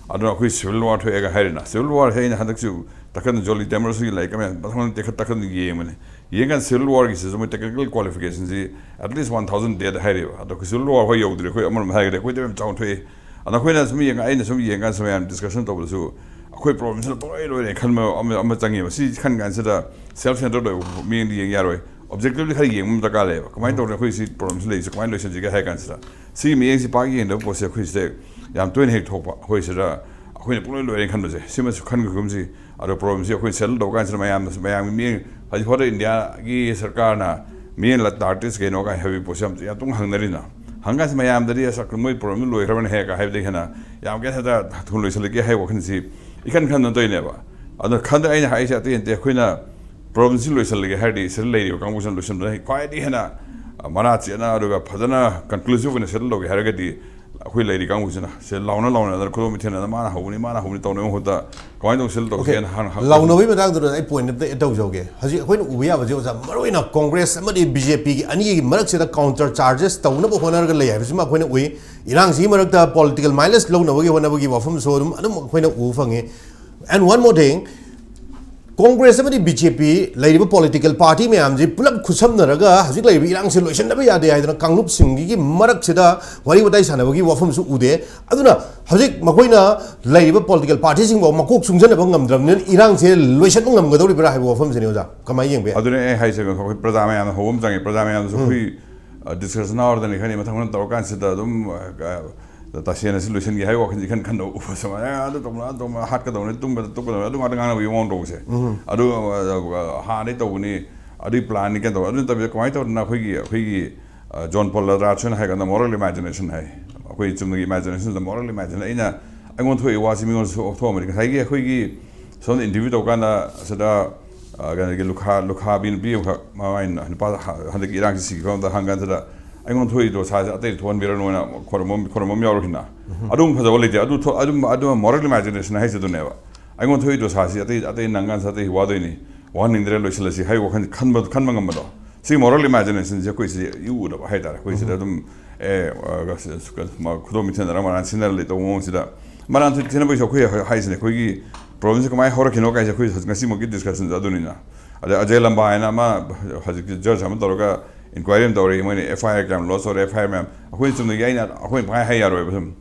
ꯑꯗꯨꯅ ꯑꯩꯈꯣꯏ ꯁꯤꯚꯤꯜ ꯋꯥꯔ ꯊꯣꯛꯑꯦꯒ ꯍꯥꯏꯔꯤꯅ꯫ ꯁꯤꯚꯤꯜ ꯋꯥꯔꯁꯦ ꯑꯩꯅ ꯍꯟꯗꯛꯁꯨ ꯇꯥꯈꯠꯅ ꯖꯣꯂꯤ ꯇꯦꯃꯔꯁꯀꯤ ꯂꯥꯏꯔꯤꯛ ꯑꯃ ꯃꯊꯪ ꯇꯦꯛꯈꯠ ꯇꯥꯈꯠꯅ ꯌꯦꯡꯕꯅꯦ꯫ ꯌꯦꯡꯀꯥꯟꯗ ꯁꯤꯚꯤꯜ ꯋꯥꯔꯒꯤꯁꯤꯁꯨ ꯃꯣꯏ technical ꯀ꯭ꯋꯥꯂꯤꯐꯤꯀꯦꯁꯟꯁꯤ at least one thousand dead ꯍꯥꯏꯔꯤꯕ꯫ ꯑꯗꯣ ꯁꯤꯚꯤꯜ ꯋꯥꯔ ꯍꯣꯏ ꯌꯧꯗ꯭ꯔꯤ, ꯑꯩꯈꯣꯏ ꯑꯃꯔꯣꯝꯗ ꯍꯥꯏꯔꯒꯗꯤ ꯑꯩꯈꯣꯏꯗ ꯌꯥꯝ ꯆꯥꯎꯅ ꯊꯣꯛꯑꯦ꯫ ꯑꯗꯣ ꯑꯩꯈꯣꯏꯅ ꯁꯨꯝ ꯌꯦꯡꯉ-, ꯑꯩꯅ ꯁꯨꯝ ꯌꯦꯡꯀꯥꯟꯗ ꯁꯨꯝ ꯃꯌꯥꯝ ꯗꯤꯁꯀꯁꯟ ꯇꯧꯕꯗꯁꯨ ꯑꯩꯈꯣꯏ ꯄ꯭ꯔꯣꯕ꯭ꯂꯦꯝꯁꯤꯅ ꯄꯨꯡꯂꯣꯏ ꯂꯣꯏꯔꯦ ꯈꯟꯕ ꯑꯃ, ꯑꯃ ꯆꯪꯉꯦꯕ꯫ ꯁꯤ ꯈꯟ ꯀꯥꯟꯁꯤꯗ ꯁꯦꯜꯐ ꯁꯦꯟꯇꯔꯗ ꯑꯣꯏꯕ ꯃꯤꯠꯌꯦꯡꯗꯤ ꯌꯦꯡ ꯌꯥꯔꯣꯏ꯫ ꯑꯣꯕꯖꯦꯛꯇꯤꯚꯂꯤ ꯈꯔ ꯌꯦꯡꯕ ꯑꯃ ꯗꯔꯀꯥꯔ ꯂꯩꯌꯦꯕ꯫ ꯀꯃꯥꯏꯅ ꯇꯧꯔꯦ ꯑꯩꯈꯣꯏ ꯁꯤ ꯄ꯭ꯔꯣꯕ꯭ꯂꯦꯝꯁꯤ ꯂꯩꯔꯤꯁꯦ ꯀꯃꯥꯏꯅ ꯂꯣꯏꯁꯤꯟꯁꯤꯒꯦ ꯍꯥꯏ ꯀꯥꯟꯁꯤꯗ ꯁꯤꯒꯤ ꯃꯤꯠꯌꯦꯡꯁꯤ ꯄꯥꯛ ꯌꯦꯡꯗꯕ ꯄꯣꯠꯁꯦ ꯑꯩꯈꯣꯏ ꯁꯤꯗ ꯌꯥꯝ ꯇꯣꯏꯅ ꯍꯦꯛ ꯊꯣꯛꯄ꯫ ꯑꯩꯈꯣꯏ ꯁꯤꯗ ꯑꯩꯈꯣꯏꯅ ꯄꯨꯡꯂꯣꯏ ꯂꯣꯏꯔꯦ ꯈꯟꯕꯁꯦ ꯁꯤꯃꯁꯨ ꯈꯟꯈꯤꯒꯨꯝꯁꯤ꯫ ꯑꯗꯣ ꯄ꯭ꯔꯣꯕ꯭ꯂꯦꯝꯁꯤ ꯑꯩꯈꯣꯏ ꯁꯦꯇꯜ ꯇꯧꯕ ꯀꯥꯟꯁꯤꯗ ꯃꯌꯥꯝꯅꯁꯨ, ꯃꯌꯥꯝꯒꯤ ꯃꯤꯠꯌꯦꯡ, ꯍꯧꯖꯤꯛ ꯍꯣꯔꯦꯟ ꯏꯟꯗꯤꯌꯥꯒꯤ ꯁꯔꯀꯥꯔꯅ ꯃꯤꯠꯌꯦꯡ ꯂ-, ꯇꯥꯔꯛꯇ꯭ꯔꯤꯁꯤ ꯀꯩꯅꯣ ꯀꯥꯏ ꯍꯥꯏꯕꯒꯤ ꯄꯣꯠꯁꯤ ꯌꯥꯝ, ꯌꯥꯝ ꯇꯨꯡ ꯍꯪꯅꯔꯤꯅ꯫ ꯍꯪꯀꯥꯟꯁꯤ ꯃꯌꯥꯝꯗꯗꯤ ꯑꯁ ꯃꯣꯏ ꯄ꯭ꯔꯣꯕ꯭ꯂꯦꯝꯗꯨ ꯂꯣꯏꯈ꯭ꯔꯕꯅꯦ ꯍꯦꯛ ꯀꯥꯏ ꯍꯥꯏꯕꯗꯒꯤ ꯍꯦꯟꯅ ꯌꯥꯝ ꯀꯩ ꯍꯦꯟꯅ ꯊꯨꯅ ꯂꯣꯏꯁꯤꯜꯂꯒꯦ ꯍꯥꯏꯕ ꯋꯥꯈꯜꯁꯤ ꯏꯈꯟ ꯈꯟꯗꯅ ꯇꯧꯔꯤꯅꯦꯕ꯫ ꯑꯗꯨꯅ ꯈꯟꯗ ꯑꯩꯅ ꯍꯥꯏꯁꯦ ꯑꯇꯩ ꯅꯠꯇꯦ, ꯑꯩꯈꯣꯏꯅ ꯄ꯭ꯔꯣꯕ꯭ꯂꯦꯝꯁꯤ ꯂꯣꯏꯁꯤꯜꯂꯒꯦ ꯍꯥꯏꯔꯗꯤ ꯁꯤꯗ ꯂꯩꯔꯤꯕ ꯀꯥꯡꯕꯨꯁꯤꯅ ꯂꯣꯏꯁꯤꯟꯕꯗ ꯈ꯭ꯋꯥꯏꯗꯒꯤ ꯍꯦꯟꯅ ꯃꯔꯥ ꯆꯦꯠꯅ ꯑꯗꯨꯒ ꯐꯖꯅ ꯀꯟꯀ꯭ꯂꯨꯁꯤꯚ ꯑꯣꯏꯅ ꯁꯦꯇꯜ ꯇꯧꯒꯦ ꯍꯥꯏꯔꯒꯗꯤ ꯑꯩꯈꯣꯏ ꯂꯩꯔꯤ ꯀꯥꯡꯕꯨꯁꯤꯅ ꯁꯤꯗ ꯂꯥꯎꯅ ꯂꯥꯎꯅꯗꯅ ꯈꯨꯗꯣꯝ ꯊꯦꯡꯅꯗꯅ ꯃꯥꯅ ꯍꯧꯕꯅꯤ, ꯃꯥꯅ ꯍꯧꯕꯅꯤ ꯇꯧꯅꯕ ꯃꯍꯨꯠꯇ ꯀꯃꯥꯏꯅ ꯇꯧꯁꯤꯜ ꯑꯣꯀꯦ꯫ ꯇꯧꯁꯦꯅ ꯍꯥꯟꯅ ꯍꯪ-, ꯂꯥꯎꯅꯕꯒꯤ ꯃꯇꯥꯡꯗꯨꯗ ꯑꯩ ꯄꯣꯏꯟꯠ ꯑꯝꯇ ꯑꯦꯗ ꯇꯧꯖꯍꯧꯒꯦ꯫ ꯍꯧꯖꯤꯛ ꯑꯩꯈꯣꯏꯅ ꯎꯕ ꯌꯥꯕꯁꯦ, ꯑꯣꯖꯥ, ꯃꯔꯨꯑꯣꯏꯅ ꯀꯣꯡꯒ꯭ꯔꯦꯁ ꯑꯃꯗꯤ ꯕꯤ ꯖꯦ ꯄꯤꯒꯤ ꯑꯅꯤꯒꯤ ꯃꯔꯛꯁꯤꯗ ꯀꯥꯎꯟꯇꯔ ꯆꯥꯔꯖꯦꯁ ꯇꯧꯅꯕ ꯍꯣꯠꯅꯔꯒ ꯂꯩ ꯍꯥꯏꯕꯁꯤꯃ ꯑꯩꯈꯣꯏꯅ ꯎꯏ꯫ ꯏꯔꯥꯡꯁꯤꯒꯤ ꯃꯔꯛꯇ ꯄꯣꯂꯤꯇꯤꯀꯦꯜ ꯃꯥꯏꯂꯦꯖ ꯂꯧꯅꯕꯒꯤ ꯍꯣꯠꯅꯕꯒꯤ ꯋꯥꯐꯝꯁꯨ ꯑꯗꯨꯝ, ꯑꯗꯨꯝ ꯑꯩꯈꯣꯏꯅ ꯎꯕ ꯐꯪꯉꯤ꯫ And one more thing, Congress ꯑꯃꯗꯤ ꯕꯤ ꯖꯦ ꯄꯤ ꯂꯩꯔꯤꯕ ꯄꯣꯂꯤꯇꯤꯀꯦꯜ ꯄꯥꯔꯇꯤ ꯃꯌꯥꯝꯁꯤ ꯄꯨꯂꯞ ꯈꯨꯠꯁꯝꯅꯔꯒ ꯍꯧꯖꯤꯛ ꯂꯩꯔꯤꯕ ꯏꯔꯥꯡꯁꯤ ꯂꯣꯏꯁꯤꯟꯗꯕ ꯌꯥꯗꯦ ꯍꯥꯏꯗꯅ ꯀꯥꯡꯂꯨꯞꯁꯤꯡꯒꯤ ꯃꯔꯛꯁꯤꯗ ꯋꯥꯔꯤ ꯋꯥꯇꯥꯏ ꯁꯥꯟꯅꯕꯒꯤ ꯋꯥꯐꯝꯁꯨ ꯎꯗꯦ꯫ ꯑꯗꯨꯅ ꯍꯧꯖꯤꯛ ꯃꯈꯣꯏꯅ ꯂꯩꯔꯤꯕ ꯄꯣꯂꯤꯇꯤꯀꯦꯜ ꯄꯥꯔꯇꯤꯁꯤꯡꯐꯥꯎ ꯃꯀꯣꯛ ꯆꯨꯡꯁꯤꯟꯅꯕ ꯉꯝꯗ꯭ꯔꯕꯅꯤꯅ ꯏꯔꯥꯡꯁꯦ ꯂꯣꯏꯁꯤꯟꯕ ꯉꯝꯒꯗꯧꯔꯤꯕ꯭ꯔꯥ ꯍꯥꯏꯕ ꯋꯥꯐꯝꯁꯤꯅꯤ꯫ ꯑꯣꯖꯥ, ꯀꯃꯥꯏꯅ ꯌꯦꯡꯕ ꯌꯥꯏ? ꯑꯗꯨꯅꯦ ꯑꯩ ꯍꯥꯏꯁꯦ, ꯑꯩꯈꯣꯏ ꯄ꯭ꯔꯖꯥ ꯃꯌꯥꯝꯅ ꯍꯧꯕ ꯑꯃ ꯆꯪꯉꯦ꯫ ꯄ꯭ꯔꯖꯥ ꯃꯌꯥꯝꯅꯁꯨ ꯎꯝ꯫ ꯑꯩꯈꯣꯏ, ꯑ, ꯗꯤꯁꯀꯁꯟ ꯑꯋꯥꯔꯗꯅꯤ ꯈꯪꯗꯦ, ꯃꯊꯪ ꯃꯊꯪ ꯇꯧꯔꯀꯥꯟꯁꯤꯗ ꯑꯗꯨꯝ, ꯑ, ꯑ, ꯑꯗ ꯇꯁꯦꯡꯅ ꯁꯤ ꯂꯣꯏꯁꯤꯟꯒꯦ ꯍꯥꯏꯕ ꯋꯥꯈꯜꯁꯦ ꯏꯈꯟ ꯈꯟꯗꯕ ꯎꯕ ꯁꯨꯃꯥꯏꯅ, "ꯑꯦ, ꯑꯗꯨ ꯇꯧꯅ, ꯑꯗꯨ ꯇꯧꯅ, ꯍꯥꯠꯀꯗꯧꯅꯤ, ꯇꯨꯝꯕꯗ ꯇꯨꯞꯀꯗꯧꯅꯤ", ꯑꯗꯨ ꯉꯥꯛꯇ ꯉꯥꯡꯅꯕꯒꯤ ꯃꯑꯣꯡ ꯇꯧꯕꯁꯦ꯫ ꯑꯗꯨ, ꯑ, ꯍꯥꯟꯅꯗꯩ ꯇꯧꯕꯅꯤ, ꯑꯗꯨꯒꯤ planꯅꯤ, ꯀꯩꯅꯣ ꯇꯧꯕ, ꯑꯗꯨ ꯅꯠꯇꯕꯤꯗ ꯀꯃꯥꯏꯅ ꯇꯧꯗꯅ ꯑꯩꯈꯣꯏꯒꯤ, ꯑꯩꯈꯣꯏꯒꯤ, ꯑ, ꯖꯣꯟ ꯄꯣꯜ ꯂꯥꯗ꯭ꯔꯥꯠꯁꯅ ꯍꯥꯏꯒꯅ moral imagination ꯍꯥꯏ꯫ ꯑꯩꯈꯣꯏ ꯆꯨꯝꯅꯒꯤ imaginationꯗ moral imagination, ꯑꯩꯅ ꯑꯩꯉꯣꯟꯗ ꯊꯣꯛꯏ ꯋꯥꯁꯤ ꯃꯤꯉꯣꯟꯗꯁꯨ ꯊꯣꯛꯑꯝꯃꯗꯤ, ꯉꯁꯥꯏꯒꯤ ꯑꯩꯈꯣꯏꯒꯤ ꯁꯣꯝꯗ interview ꯇꯧꯀꯥꯟꯗ ꯁꯤꯗ, ꯑ, ꯀꯩꯅꯣꯒꯤ ꯂꯨꯈꯥ, ꯂꯨꯈꯥꯕꯤ ꯅꯨꯄꯤ ꯑꯃꯈꯛ, ꯃꯃꯥꯏ ꯅꯨꯄꯥ ꯍ-, ꯍꯟꯗꯛꯀꯤ ꯏꯔꯥꯡꯁꯤ ꯁꯤꯈꯤꯕ ꯑꯃꯗ ꯍꯪꯀꯥꯟꯁꯤꯗ, "ꯑꯩꯉꯣꯟꯗ ꯊꯣꯛꯏ ꯗꯣꯁꯥꯁꯦ ꯑꯇꯩ ꯊꯣꯛꯍꯟꯕꯤꯔꯅꯨꯅ" ꯈꯣꯔꯝꯕ, ꯈꯣꯔꯝꯕ ꯑꯃ ꯌꯥꯎꯔꯤꯅ꯫ ꯑꯗꯨꯝ ꯐꯖꯕ ꯂꯩꯇꯦ꯫ ꯑꯗꯨ ꯊꯣꯛ-, ꯑꯗꯨꯝ, ꯑꯗꯨꯝ moral imagination ꯍꯥꯏꯁꯦ ꯑꯗꯨꯅꯦꯕ꯫ "ꯑꯩꯉꯣꯟꯗ ꯊꯣꯛꯏ ꯗꯣꯁꯥꯁꯤ ꯑꯇꯩ, ꯑꯇꯩ ꯅꯪꯀꯥꯟꯁꯤꯗ ꯑꯇꯩ ꯋꯥꯗꯣꯏꯅꯤ, ꯋꯥꯍꯟꯅꯤꯡꯗ꯭ꯔꯦ, ꯂꯣꯏꯁꯤꯜꯂꯁꯤ" ꯍꯥꯏꯕ ꯋꯥꯈꯜ ꯈꯟꯕ, ꯈꯟꯕ ꯉꯝꯕꯗꯣ꯫ ꯁꯤ moral imaginationꯁꯦ ꯑꯩꯈꯣꯏ ꯁꯤꯗ ꯏꯎ ꯎꯗꯕ ꯍꯥꯏꯇꯥꯔꯦ꯫ ꯑꯩꯈꯣꯏ ꯁꯤꯗ ꯑꯗꯨꯝ, ꯑꯦ, ꯑ, ꯈꯨꯗꯣꯝ ꯊꯤꯟꯅꯔ ꯃꯔꯥꯟ ꯁꯤꯟꯅꯔ ꯂꯩ ꯇꯧꯕ ꯃꯑꯣꯡꯁꯤꯗ, ꯃꯔꯥꯟ ꯊꯤꯟꯅꯕꯒꯤꯁꯨ ꯑꯩꯈꯣꯏ ꯍꯥꯏ-, ꯍꯥꯏꯁꯤꯅꯦ, ꯑꯩꯈꯣꯏꯒꯤ problemꯁꯦ ꯀꯃꯥꯏꯅ ꯍꯧꯔꯛꯈꯤꯅꯣ ꯀꯥꯏꯁꯦ ꯑꯩꯈꯣꯏ ꯉꯁꯤꯃꯛꯀꯤ discussionꯁꯦ ꯑꯗꯨꯅꯤꯅ꯫ ꯑꯗ ꯑꯖꯦ ꯂꯝꯕꯥ ꯍꯥꯏꯅ ꯑꯃ ꯍꯧꯖꯤꯛꯇꯤ judge ꯑꯃ ꯇꯧꯔꯒ inquiry ꯑꯃ ꯇꯧꯔꯤ, ꯃꯣꯏꯅ F I R ꯀꯌꯥꯝ lodge ꯇꯧꯔꯦ, F I R ꯃꯌꯥꯝ꯫ ꯑꯩꯈꯣꯏꯅ ꯆꯨꯝꯅꯒꯤ ꯑꯩꯅ, ꯑꯩꯈꯣꯏꯅ ꯄꯪꯍꯥꯏ ꯍꯥꯏ ꯌꯥꯔꯣꯏꯕ꯫ ꯁꯨꯝ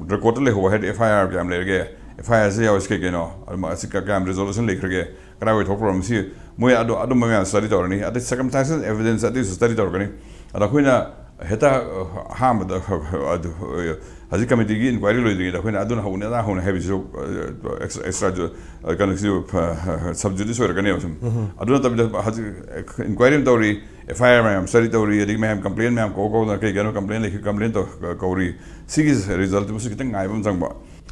recordꯇ ꯂꯩꯍꯧꯕ ꯍꯥꯏꯗꯤ F I R ꯀꯌꯥꯝ ꯂꯩꯔꯒꯦ, F I Rꯁꯦ ꯌꯥꯎꯔꯤꯁꯤ ꯀꯩ ꯀꯩꯅꯣ, ꯑꯗꯨꯝ ꯑꯁꯤ ꯀ-, ꯀꯌꯥꯝ resolution ꯂꯩꯈ꯭ꯔꯒꯦ, ꯀꯗꯥꯏꯋꯥꯏ ꯊꯣꯛꯄ꯭ꯔꯣ ꯁꯤ, ꯃꯣꯏ ꯑꯗꯨ, ꯑꯗꯨꯝꯕ ꯃꯌꯥꯝ study ꯇꯧꯔꯅꯤ꯫ ꯑꯗꯩ circumstantial evidence ꯑꯗꯨꯏꯁꯨ study ꯇꯧꯔꯛꯀꯅꯤ꯫ ꯑꯗ ꯑꯩꯈꯣꯏꯅ ꯍꯦꯛꯇ, ꯑ, ꯑꯍꯥꯟꯕꯗ, ꯑ, ꯑꯗꯨ, ꯑ, ꯍꯧꯖꯤꯛ committeeꯒꯤ inquiry ꯂꯣꯏꯗ꯭ꯔꯤꯉꯩꯗ ꯑꯩꯈꯣꯏꯅ ꯑꯗꯨꯅ ꯍꯧꯅꯤ, ꯑꯗꯥ ꯍꯧꯅꯤ ꯍꯥꯏꯕꯁꯤꯁꯨ, ꯑ, extra, extra, ꯑ, ꯀꯩꯅꯣꯁꯤꯁꯨ, ꯑ, subjudice ꯑꯣꯏꯔꯛꯀꯅꯦꯕ ꯁꯨꯝ꯫ ꯑꯗꯨ ꯅꯠꯇꯕꯤꯗ ꯍꯧꯖꯤꯛ inquiry ꯑꯃ ꯇꯧꯔꯤ, F I R ꯃꯌꯥꯝ study ꯇꯧꯔꯤ, ꯑꯗꯒꯤ ꯃꯌꯥꯝ complaint ꯃꯌꯥꯝ ꯀꯧ ꯀꯧꯗꯅ ꯀꯩ ꯀꯩꯅꯣ complaint ꯂꯩꯈꯤ, complaint ꯇꯧ-, ꯀꯧꯔꯤ꯫ ꯁꯤꯒꯤ resultꯇꯨꯁꯨ ꯈꯤꯇꯪ ꯉꯥꯏꯕ ꯑꯃ ꯆꯪꯕ꯫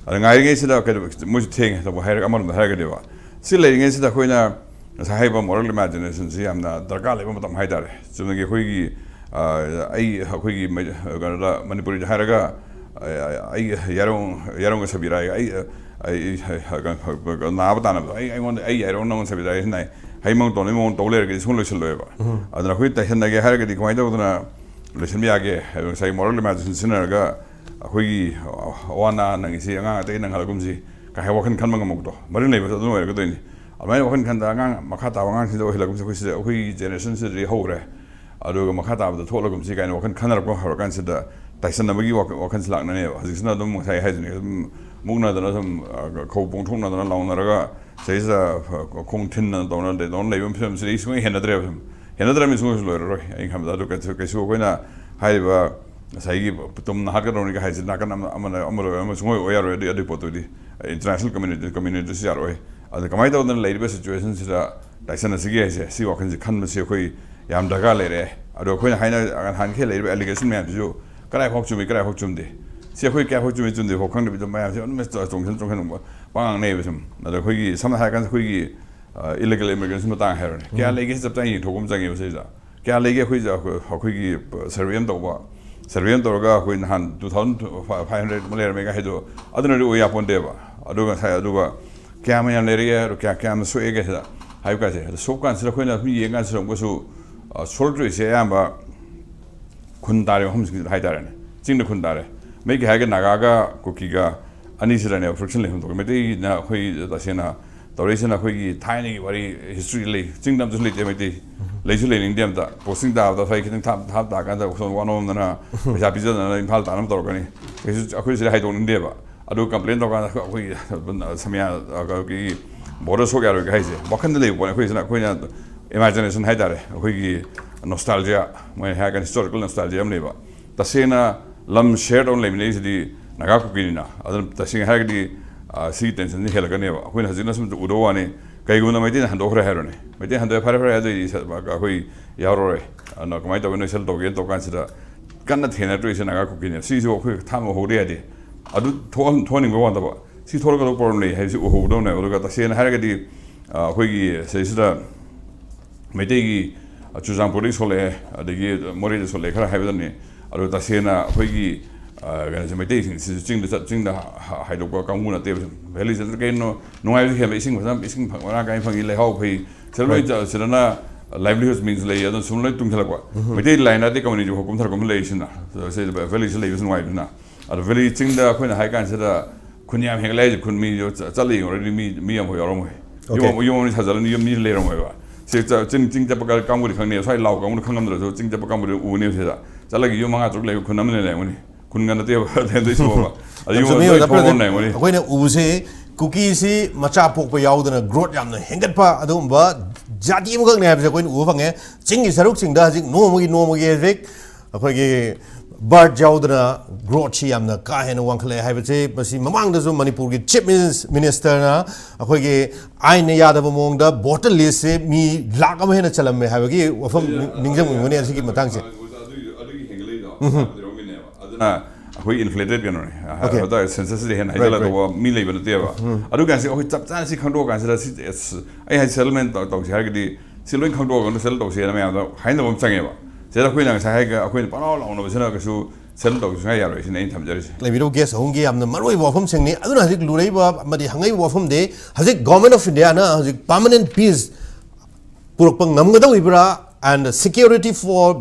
ꯑꯗ ꯉꯥꯏꯔꯤꯉꯩꯁꯤꯗ ꯀꯩꯗꯧ-, ꯃꯣꯏꯁꯨ ꯊꯦꯡꯉꯦ ꯇꯧꯕ ꯍꯥꯏꯔꯒ, ꯑꯃꯔꯣꯝꯗ ꯍꯥꯏꯔꯒꯗꯤꯕ꯫ ꯁꯤ ꯂꯩꯔꯤꯉꯩꯁꯤꯗ ꯑꯩꯈꯣꯏꯅ ꯉꯁꯥꯏ ꯍꯥꯏꯔꯤꯕ moral imaginationꯁꯤ ꯌꯥꯝꯅ ꯗꯔꯀꯥꯔ ꯂꯩꯕ ꯃꯇꯝ ꯍꯥꯏꯇꯥꯔꯦ꯫ ꯆꯨꯝꯅꯒꯤ ꯑꯩꯈꯣꯏꯒꯤ, ꯑ, ꯑꯩ, ꯑꯩꯈꯣꯏꯒꯤ ꯃꯩ-, ꯀꯩꯅꯣꯗ, ꯃꯅꯤꯄꯨꯔꯤꯗ ꯍꯥꯏꯔꯒ, ꯑ, ꯑꯩ ꯌꯥꯏꯔꯣꯡ, ꯌꯥꯏꯔꯣꯡꯒ ꯁꯕꯤꯔꯥꯏ, ꯑꯩ, ꯑꯩ, ꯅꯥꯕ ꯇꯥꯅꯕꯗꯣ, ꯑꯩ, ꯑꯩꯉꯣꯟꯗ, "ꯑꯩ ꯌꯥꯏꯔꯣꯡ ꯅꯪꯉꯣꯟꯗ ꯁꯕꯤꯔꯥꯏ" ꯍꯥꯏꯅ ꯍꯩ ꯃꯪ ꯇꯣꯟ ꯃꯑꯣꯡ ꯇꯧ ꯂꯩꯔꯒꯗꯤ ꯁꯨꯡ ꯂꯣꯏꯁꯤꯜꯂꯣꯏꯕ꯫ ꯑꯗꯨꯅ ꯑꯩꯈꯣꯏ ꯇꯩꯁꯟꯅꯒꯦ ꯍꯥꯏꯔꯒꯗꯤ ꯀꯃꯥꯏꯅ ꯇꯧꯗꯅ ꯂꯣꯏꯁꯤꯟꯕ ꯌꯥꯒꯦ ꯍꯥꯏꯕ, ꯉꯁꯥꯏꯒꯤ moral imagination ꯁꯤꯖꯤꯟꯅꯔꯒ ꯑꯩꯈꯣꯏꯒꯤ ꯑꯋꯥ ꯑꯅꯥ ꯅꯪꯉꯤꯁꯤ ꯑꯉꯥꯡ ꯑꯇꯩ ꯅꯪꯍꯜꯂꯒꯨꯝꯁꯤ ꯀꯥꯏ ꯍꯥꯏꯕ ꯋꯥꯈꯜ ꯈꯟꯕ ꯉꯝꯃꯛꯄꯗꯣ, ꯃꯔꯤ ꯂꯩꯕꯁꯨ ꯑꯗꯨꯝ ꯑꯣꯏꯔꯛꯀꯗꯣꯏꯅꯤ꯫ ꯑꯗꯨꯃꯥꯏꯅ ꯋꯥꯈꯜ ꯈꯟꯗ ꯑꯉꯥꯡ ꯃꯈꯥ ꯇꯥꯕ ꯑꯉꯥꯡꯁꯤꯡꯗ ꯑꯣꯏꯍꯜꯂꯛꯄꯁꯦ ꯑꯩꯈꯣꯏ ꯁꯤꯗ, ꯑꯩꯈꯣꯏꯒꯤ generationꯁꯤꯗꯗꯤ ꯍꯧꯈ꯭ꯔꯦ꯫ ꯑꯗꯨꯒ ꯃꯈꯥ ꯇꯥꯕꯗ ꯊꯣꯛꯂꯒꯨꯝꯁꯤ ꯀꯥꯏꯅ ꯋꯥꯈꯜ ꯈꯟꯅꯔꯛꯄ ꯍꯧꯔꯀꯥꯟꯁꯤꯗ ꯇꯥꯏꯁꯟꯅꯕꯒꯤ ꯋꯥꯈ-, ꯋꯥꯈꯜꯁꯤ ꯂꯥꯛꯅꯅꯦꯕ꯫ ꯍꯧꯖꯤꯛꯁꯤꯅ ꯑꯗꯨꯝ ꯉꯁꯥꯏ ꯍꯥꯏꯗꯨꯅꯤ, ꯑꯗꯨꯝ ꯃꯨꯛꯅꯗꯅ ꯁꯨꯝ, ꯑ, ꯈꯧ ꯄꯣꯡꯊꯣꯛꯅꯗꯅ ꯂꯥꯎꯅꯔꯒ ꯁꯤꯗꯩꯁꯤꯗ, ꯑ, ꯈꯣꯡ ꯊꯤꯟꯗꯅ ꯇꯧꯅ ꯂꯩ-, ꯇꯧꯅ ꯂꯩꯕ ꯐꯤꯕꯝꯁꯤꯗꯤ ꯑꯩ ꯁꯨꯡꯍꯩ ꯍꯦꯟꯅꯗ꯭ꯔꯦꯕ꯫ ꯁꯨꯝ ꯍꯦꯟꯅꯗ꯭ꯔꯕꯅꯤ, ꯁꯨꯡꯍꯩꯁꯨ ꯂꯣꯏꯔꯔꯣꯏ꯫ ꯑꯩꯅ ꯈꯟꯕꯗ ꯑꯗꯨ ꯀꯩꯁꯨ, ꯀꯩꯁꯨ ꯑꯩꯈꯣꯏꯅ ꯍꯥꯏꯔꯤꯕ ꯉꯁꯥꯏꯒꯤ ꯇꯨꯝꯅ ꯍꯥꯠꯀꯗꯧꯅꯤꯒ ꯍꯥꯏꯁꯦ ꯅꯥꯀꯟ ꯑꯃ ꯑꯃꯅ ꯑꯃ ꯂꯣꯏ ꯑꯃ ꯁꯨꯡꯑꯣꯏ ꯑꯣꯏ ꯌꯥꯔꯣꯏ꯫ ꯑꯗꯨ ꯑꯗꯨꯒꯤ ꯄꯣꯠꯇꯨꯗꯤ ꯏꯟꯇꯔꯅꯦꯁꯅꯦꯜ ꯀꯝꯃ꯭ꯌꯨꯅꯤꯇꯤ ꯀꯝꯃ꯭ꯌꯨꯅꯤꯇꯤꯁꯨ ꯌꯥꯔꯣꯏ꯫ ꯑꯗꯨ ꯀꯃꯥꯏꯅ ꯇꯧꯗꯅ ꯂꯩꯔꯤꯕ ꯁꯤꯆꯨꯋꯦꯁꯟꯁꯤꯗ ꯇꯥꯏꯁꯟꯅꯁꯤꯒꯦ ꯍꯥꯏꯁꯦ, ꯁꯤ ꯋꯥꯈꯜꯁꯦ ꯈꯟꯕꯁꯤ ꯑꯩꯈꯣꯏ ꯌꯥꯝ ꯗꯔꯀꯥꯔ ꯂꯩꯔꯦ꯫ ꯑꯗꯣ ꯑꯩꯈꯣꯏꯅ ꯍꯥꯏꯅ ꯅꯍꯥꯟꯈꯩ ꯂꯩꯔꯤꯕ ꯑꯦꯂꯤꯒꯦꯁꯟ ꯃꯌꯥꯝꯁꯤꯁꯨ ꯀꯗꯥꯏꯐꯥꯎ ꯆꯨꯝꯃꯤ, ꯀꯗꯥꯏꯐꯥꯎ ꯆꯨꯝꯗꯦ, ꯁꯤ ꯑꯩꯈꯣꯏ ꯀꯌꯥꯐꯥꯎ ꯆꯨꯝꯃꯤ ꯆꯨꯝꯗꯦ ꯐꯥꯎ ꯈꯪꯗꯕꯤꯗ ꯃꯌꯥꯝꯁꯦ ꯑꯗꯨꯝ ꯆꯣꯡꯁꯤꯟ ꯆꯣꯡꯁꯤꯟ ꯄꯉꯥꯡꯅꯩꯕ ꯁꯨꯝ꯫ ꯑꯗꯣ ꯑꯩꯈꯣꯏꯒꯤ ꯁꯝꯅ ꯍꯥꯏꯔꯀꯥꯟꯗ ꯑꯩꯈꯣꯏꯒꯤ ꯏꯂꯤꯒꯦꯜ ꯏꯃꯤꯒ꯭ꯔꯦꯁꯟ ꯃꯇꯥꯡ ꯍꯥꯏꯔꯣꯅꯦ, ꯀꯌꯥ ꯂꯩꯒꯦ ꯆꯞ ꯆꯥꯅ ꯌꯦꯡꯊꯣꯛꯄ ꯑꯃ ꯆꯪꯉꯦꯕ ꯁꯤꯗ꯫ ꯀꯌꯥ ꯂꯩꯒꯦ ꯑꯩꯈꯣꯏ, ꯑꯩꯈꯣꯏꯒꯤ ꯁꯔꯚꯦ ꯑꯃ ꯇꯧꯕ, ꯁꯔꯚꯦ ꯑꯃ ꯇꯧꯔꯒ ꯑꯩꯈꯣꯏ ꯅꯍꯥꯟ ꯇꯨ ꯊꯥꯎꯖꯟ ꯐꯥꯏꯚ ꯍꯟꯗ꯭ꯔꯦꯗ ꯑꯃ ꯂꯩꯔꯝꯃꯦꯒ ꯍꯥꯏꯗꯣ, ꯑꯗꯨꯅꯗꯤ ꯑꯣꯏ ꯌꯥꯄꯣꯟꯇꯦꯕ꯫ ꯑꯗꯨꯒ ꯉꯁꯥꯏ, ꯑꯗꯨꯒ ꯀꯌꯥꯝ ꯌꯥꯝ ꯂꯩꯔꯒꯦ, ꯑꯗꯣ ꯀꯌꯥ, ꯀꯌꯥꯝ ꯁꯣꯛꯑꯦꯒꯦ ꯁꯤꯗ ꯍꯥꯏꯕ ꯀꯥꯟꯁꯦ, ꯑꯗꯣ ꯁꯣꯛ ꯀꯥꯟꯁꯤꯗ ꯑꯩꯈꯣꯏꯅ ꯁꯨꯝ ꯌꯦꯡ ꯀꯥꯟꯁꯤꯗ ꯑꯃꯨꯛꯀꯁꯨ, ꯑ, ꯁꯣꯛꯂꯛꯇꯣꯏꯁꯦ ꯑꯌꯥꯝꯕ ꯈꯨꯟ ꯇꯥꯔꯤꯕ ꯃꯐꯝꯁꯤꯡꯁꯤꯗ ꯍꯥꯏꯇꯥꯔꯦꯅꯦ, ꯆꯤꯡꯗ ꯈꯨꯟ ꯇꯥꯔꯦ꯫ ꯃꯩꯀꯩ ꯍꯥꯏꯔꯒ ꯅꯥꯒꯥꯒ ꯀꯨꯀꯤꯒ ꯑꯅꯤꯁꯤꯗꯅꯦꯕ ꯐ꯭ꯔꯤꯛꯁꯟ ꯂꯩꯐꯝ ꯊꯣꯛꯑꯦ꯫ ꯃꯩꯇꯩꯅ ꯑꯩꯈꯣꯏ ꯇꯁꯦꯡꯅ ꯇꯧꯔꯛꯏꯁꯤꯅ ꯑꯩꯈꯣꯏꯒꯤ ꯊꯥꯏꯅꯒꯤ ꯋꯥꯔꯤ, ꯍꯤꯁꯇ꯭ꯔꯤ ꯂꯩ꯫ ꯆꯤꯡꯗ ꯑꯝꯇꯁꯨ ꯂꯩꯇꯦ ꯃꯩꯇꯩ꯫ ꯂꯩꯁꯨ ꯂꯩꯅꯤꯡꯗꯦ ꯑꯝꯇ꯫ ꯄꯣꯁꯇꯤꯡ ꯇꯥꯕꯗ ꯁ꯭ꯋꯥꯏ ꯈꯤꯇꯪ ꯊꯥꯞ ꯊꯥꯞ ꯇꯥꯀꯥꯟꯗ ꯁꯣꯝ ꯋꯥꯅꯣꯝꯗꯅ ꯄꯩꯁꯥ ꯄꯤꯖꯗꯅ ꯏꯝꯐꯥꯜ ꯇꯥꯅꯕ ꯇꯧꯔꯛꯀꯅꯤ꯫ ꯀꯩꯁꯨ ꯑꯩꯈꯣꯏ ꯁꯤꯗ ꯍꯥꯏꯗꯣꯛꯅꯤꯡꯗꯦꯕ꯫ ꯑꯗꯨ ꯀꯝꯄ꯭ꯂꯦꯟ ꯇꯧꯔꯀꯥꯟꯗ ꯑꯩꯈꯣꯏꯒꯤ ꯁꯃꯤꯌꯥ, ꯑꯩꯈꯣꯏꯒꯤ ꯕꯣꯔꯗꯔ ꯁꯣꯛ ꯌꯥꯔꯣꯏꯒ ꯍꯥꯏꯁꯦ ꯋꯥꯈꯟꯗ ꯂꯩꯕ ꯄꯣꯠꯅꯤ꯫ ꯑꯩꯈꯣꯏꯁꯤꯅ, ꯑꯩꯈꯣꯏꯅ ꯏꯃꯥꯖꯤꯅꯦꯁꯟ ꯍꯥꯏꯇꯥꯔꯦ, ꯑꯩꯈꯣꯏꯒꯤ ꯅꯣꯁꯇꯥꯜꯖꯤꯌꯥ, ꯃꯣꯏꯅ ꯍꯥꯏꯔꯀꯥꯟꯗ ꯍꯤꯁꯇꯣꯔꯤꯀꯦꯜ ꯅꯣꯁꯇꯥꯜꯖꯤꯌꯥ ꯑꯃ ꯂꯩꯕ꯫ ꯇꯁꯦꯡꯅ ꯂꯝ ꯁꯦꯌꯔ ꯇꯧꯅ ꯂꯩꯃꯤꯟꯅꯔꯤꯁꯤꯗꯤ ꯅꯥꯒꯥ ꯀꯨꯀꯤꯅꯤꯅ꯫ ꯑꯗꯨꯅ ꯇꯁꯦꯡꯅ ꯍꯥꯏꯔꯒꯗꯤ, ꯑ, ꯁꯤꯒꯤ ꯇꯦꯟꯁꯟꯁꯤ ꯍꯦꯜꯂꯛꯀꯅꯦꯕ꯫ ꯑꯩꯈꯣꯏꯅ ꯍꯧꯖꯤꯛꯅ ꯁꯨꯝ ꯎꯗꯧ ꯋꯥꯅꯤ꯫ ꯀꯩꯒꯨꯝꯕ ꯃꯩꯇꯩꯅ ꯍꯟꯗꯣꯛꯈ꯭ꯔꯦ ꯍꯥꯏꯔꯣꯅꯦ, ꯃꯩꯇꯩ ꯍꯟꯗꯣꯛꯑꯦ, ꯐꯔꯦ ꯐꯔꯦ, ꯑꯗꯨꯑꯣꯏꯗꯤ ꯁ-, ꯑꯩꯈꯣꯏ ꯌꯥꯎꯔꯔꯣꯏ, ꯑꯗꯨꯅ ꯀꯃꯥꯏꯅ ꯇꯧꯒꯦ, ꯅꯣꯏ ꯁꯦꯇꯜ ꯇꯧꯒꯦꯅ ꯇꯧ ꯀꯥꯟꯁꯤꯗ ꯀꯟꯅ ꯊꯦꯡꯅꯔꯛꯇꯣꯏꯁꯦ ꯅꯥꯒꯥ ꯀꯨꯀꯤꯅꯦ꯫ ꯁꯤꯁꯨ ꯑꯩꯈꯣꯏ ꯊꯥꯡꯅ ꯎꯍꯧꯗ ꯌꯥꯗꯦ꯫ ꯑꯗꯨ ꯊꯣꯛꯍꯟ-, ꯊꯣꯛꯍꯟꯅꯤꯡꯕ ꯋꯥ ꯅꯠꯇꯕ, ꯁꯤ ꯊꯣꯛꯂꯛꯀꯗꯧꯕ ꯄ꯭ꯔꯣꯕ꯭ꯂꯦꯝ ꯂꯩ ꯍꯥꯏꯕꯁꯤ ꯎꯍꯧꯒꯗꯧꯅꯦꯕ꯫ ꯑꯗꯨꯒ ꯇꯁꯦꯡꯅ ꯍꯥꯏꯔꯒꯗꯤ, ꯑ, ꯑꯩꯈꯣꯏꯒꯤ ꯁꯤꯗꯩꯁꯤꯗ ꯃꯩꯇꯩꯒꯤ, ꯑ, ꯆꯨꯔꯆꯥꯟꯄꯨꯔꯗꯒꯤ ꯁꯣꯛꯂꯛꯑꯦ, ꯑꯗꯒꯤ ꯃꯣꯔꯦꯗ ꯁꯣꯛꯂꯛꯑꯦ ꯈꯔ ꯍꯥꯏꯕꯗꯅꯤ꯫ ꯑꯗꯣ ꯇꯁꯦꯡꯅ ꯑꯩꯈꯣꯏꯒꯤ, ꯑ, ꯀꯩꯅꯣꯁꯦ, ꯃꯩꯇꯩꯁꯤꯡꯁꯤꯁꯨ ꯆꯤꯡꯗ ꯆꯠ-, ꯆꯤꯡꯗ ꯍ-, ꯍ-, ꯍꯥꯏꯗꯣꯛꯄ ꯀꯥꯡꯕꯨ ꯅꯠꯇꯦꯕ꯫ ꯚꯦꯂꯤꯁꯤꯗ ꯀꯩꯅꯣ ꯅꯨꯡꯉꯥꯏꯕꯁꯨ ꯍꯦꯜꯂꯦ, ꯏꯁꯤꯡ ꯐꯖꯅ, ꯏꯁꯤꯡ ꯐꯪ-, ꯃꯔꯥꯡ ꯀꯥꯏꯅ ꯐꯪꯉꯤ, ꯂꯩꯍꯥꯎ ꯐꯩ꯫ ꯁꯤꯗ ꯂꯣꯏ ꯍꯣꯏ꯫ ꯆ-, ꯁꯤꯗꯅ ꯂꯥꯏꯚꯂꯤꯍꯨꯗ ꯃꯤꯟꯁ ꯂꯩ, ꯑꯗꯨꯅ ꯁꯨꯝ ꯂꯣꯏ ꯇꯨꯡꯁꯤꯜꯂꯛꯄ꯫ ꯎꯝ꯫ ꯃꯩꯇꯩ ꯂꯥꯏꯟ ꯅꯠꯇꯦ ꯀꯝꯃꯨꯅꯤꯇꯤ ꯍꯣ ꯀꯨꯝꯊꯔꯛꯄ ꯑꯃ ꯂꯩꯔꯤꯁꯤꯅ꯫ ꯁꯤ ꯚꯦꯂꯤꯁꯤ ꯂꯩꯕꯁꯨ ꯅꯨꯡꯉꯥꯏꯕꯅꯤꯅ꯫ ꯑꯗꯣ ꯚꯦꯂꯤ ꯆꯤꯡꯗ ꯑꯩꯈꯣꯏꯅ ꯍꯥꯏ ꯀꯥꯟꯁꯤꯗ ꯈꯨꯟ ꯌꯥꯝ ꯍꯦꯟꯒꯠꯂꯦ ꯍꯥꯏꯁꯦ, ꯈꯨꯟ ꯃꯤꯗꯣ ꯆ-, ꯆꯠꯂ ꯌꯦꯡꯉꯨꯔꯗꯤ ꯃꯤ, ꯃꯤ ꯑꯃꯐꯥꯎ ꯌꯥꯎꯔꯝꯃꯣꯏ꯫ ꯌꯨꯝ ꯑꯣꯀꯦ꯫ ꯑꯃ-, ꯌꯨꯝ ꯑꯃꯅꯤ ꯁꯥꯖꯜꯂꯅꯤ, ꯌꯨꯝ ꯃꯤ ꯂꯩꯔꯝꯃꯣꯏꯕ꯫ ꯁꯤ ꯆ-, ꯆꯤꯡ, ꯆꯤꯡ ꯆꯠꯄ ꯀ-, ꯀꯥꯡꯕꯨꯗꯤ ꯈꯪꯅꯤ, ꯁ꯭ꯋꯥꯏ ꯂꯥꯎ ꯀꯥꯡꯕꯨꯗꯤ ꯈꯪꯉꯝꯗ꯭ꯔꯁꯨ, ꯆꯤꯡ ꯆꯠꯄ ꯀꯥꯡꯕꯨꯗꯤ ꯎꯅꯦꯕ ꯁꯤꯗ꯫ ꯆꯠꯂꯒ ꯌꯨꯝ ꯃꯉꯥ ꯇꯔꯨꯛ ꯂꯩꯕ ꯈꯨꯟ ꯑꯃꯅꯤ ꯂꯩꯔꯝꯒꯅꯤ꯫ ꯈꯨꯟꯒ ꯅꯠꯇꯦꯕ, ꯑꯗꯨꯗꯩ ꯁꯣꯛꯑꯕ꯫ ꯑꯗꯨ ꯌꯨꯝ ꯆꯨꯝꯃꯤ, ꯑꯗꯨꯗꯩ ꯑꯣꯖꯥ ꯐꯣꯔ ꯄ꯭ꯔꯗꯤꯞ꯫ ꯍꯣꯝ ꯂꯩꯔꯝꯒꯅꯤ꯫ ꯑꯩꯈꯣꯏꯅ ꯎꯕꯁꯤ ꯀꯨꯀꯤꯁꯤ ꯃꯆꯥ ꯄꯣꯛꯄ ꯌꯥꯎꯗꯅ ꯒ꯭ꯔꯣꯠ ꯌꯥꯝꯅ ꯍꯦꯟꯒꯠꯄ ꯑꯗꯨꯒꯨꯝꯕ ꯖꯥꯇꯤ ꯑꯃꯈꯛꯅꯤ ꯍꯥꯏꯕꯁꯦ ꯑꯩꯈꯣꯏꯅ ꯎꯕ ꯐꯪꯉꯦ꯫ ꯆꯤꯡꯒꯤ ꯁꯔꯨꯛꯁꯤꯡꯗ ꯍꯧꯖꯤꯛ ꯅꯣꯡꯃꯒꯤ ꯅꯣꯡꯃꯒꯤ ꯍꯧꯖꯤꯛ ꯑꯩꯈꯣꯏꯒꯤ ꯕꯥꯔꯠ ꯌꯥꯎꯗꯅ ꯒ꯭ꯔꯣꯠꯁꯤ ꯌꯥꯝꯅ ꯀꯥ ꯍꯦꯟꯅ ꯋꯥꯡꯈꯠꯂꯛꯑꯦ ꯍꯥꯏꯕꯁꯦ, ꯃꯁꯤ ꯃꯃꯥꯡꯗꯁꯨ ꯃꯅꯤꯄꯨꯔꯒꯤ ꯆꯤꯐ ꯃꯤꯅꯤꯁ- ꯃꯤꯅꯤꯁꯇꯔꯅ ꯑꯩꯈꯣꯏꯒꯤ ꯑꯥꯏꯟꯅ ꯌꯥꯗꯕ ꯃꯑꯣꯡꯗ ꯚꯣꯇꯔ ꯂꯤꯁꯁꯦ ꯃꯤ ꯂꯥꯛ ꯑꯃ ꯍꯦꯟꯅ ꯆꯜꯂꯝꯃꯦ ꯍꯥꯏꯕꯒꯤ ꯋꯥꯐꯝ ꯅꯤꯡꯁꯤꯡꯕꯤꯕꯅꯦ ꯑꯁꯤꯒꯤ ꯃꯇꯥꯡꯁꯦ꯫ ꯑꯗꯨꯒꯤ ꯍꯦꯟꯒꯠꯂꯛꯏꯗꯣ ꯑꯗꯨꯅ ꯑꯩꯈꯣꯏ ꯏꯟꯐ꯭ꯂꯦꯇꯦꯠ ꯀꯩꯅꯣꯅꯦ꯫ ꯑꯗ ꯁꯦꯟꯁꯁꯁꯤꯗ ꯍꯦꯟꯅ ꯍꯥꯏꯖꯤꯜꯂꯛꯇꯧꯕ ꯃꯤ ꯂꯩꯕ ꯅꯠꯇꯦꯕ꯫ ꯑꯗꯨ ꯀꯥꯟꯁꯤ ꯑꯩꯈꯣꯏ ꯆꯞ ꯆꯥꯅ ꯁꯤ ꯈꯪꯗꯣꯛꯑ ꯀꯥꯟꯁꯤꯗ ꯁꯤ ꯑꯁ, ꯑꯩ ꯍꯥꯏ ꯁꯦꯇꯜꯃꯦꯟ ꯇꯧꯁꯤ ꯍꯥꯏꯔꯒꯗꯤ ꯁꯤ ꯂꯣꯏ ꯈꯪꯗꯣꯛꯑꯒ ꯁꯦꯇꯜ ꯇꯧꯁꯦꯅ ꯃꯌꯥꯝꯗ ꯍꯥꯏꯅꯕ ꯑꯃ ꯆꯪꯉꯦꯕ꯫ ꯁꯤꯗ ꯑꯩꯈꯣꯏꯅ ꯉꯁꯥꯏ ꯍꯥꯏꯒ ꯑꯩꯈꯣꯏꯅ ꯄꯪꯂꯥꯎ ꯂꯥꯎꯅꯕꯁꯤꯅ ꯀꯩꯁꯨ ꯁꯦꯇꯜ ꯇꯧꯕ ꯁꯨꯡꯌꯥ ꯌꯥꯔꯣꯏ ꯁꯤꯅ ꯑꯩꯅ ꯊꯝꯖꯔꯤꯁꯦ꯫ ꯂꯩꯕꯤꯔꯤꯕ ꯒꯦꯁ ꯑꯍꯨꯝꯒꯤ ꯌꯥꯝꯅ ꯃꯔꯨꯑꯣꯏꯕ ꯋꯥꯐꯝꯁꯤꯡꯅꯤ꯫ ꯑꯗꯨꯅ ꯍꯧꯖꯤꯛ ꯂꯨꯔꯛꯏꯕ ꯑꯃꯗꯤ ꯍꯪꯉꯛꯏꯕ ꯋꯥꯐꯝꯗꯤ, ꯍꯧꯖꯤꯛ ꯒꯣꯔꯃꯦꯟ ꯑꯣꯐ ꯏꯟꯗꯤꯌꯥꯅ ꯍꯧꯖꯤꯛ ꯄꯥꯔꯃꯅꯦꯟ ꯄꯤꯁ ꯄꯨꯔꯛꯄ ꯉꯝꯒꯗꯧꯔꯤꯕ꯭ꯔꯥ, and security for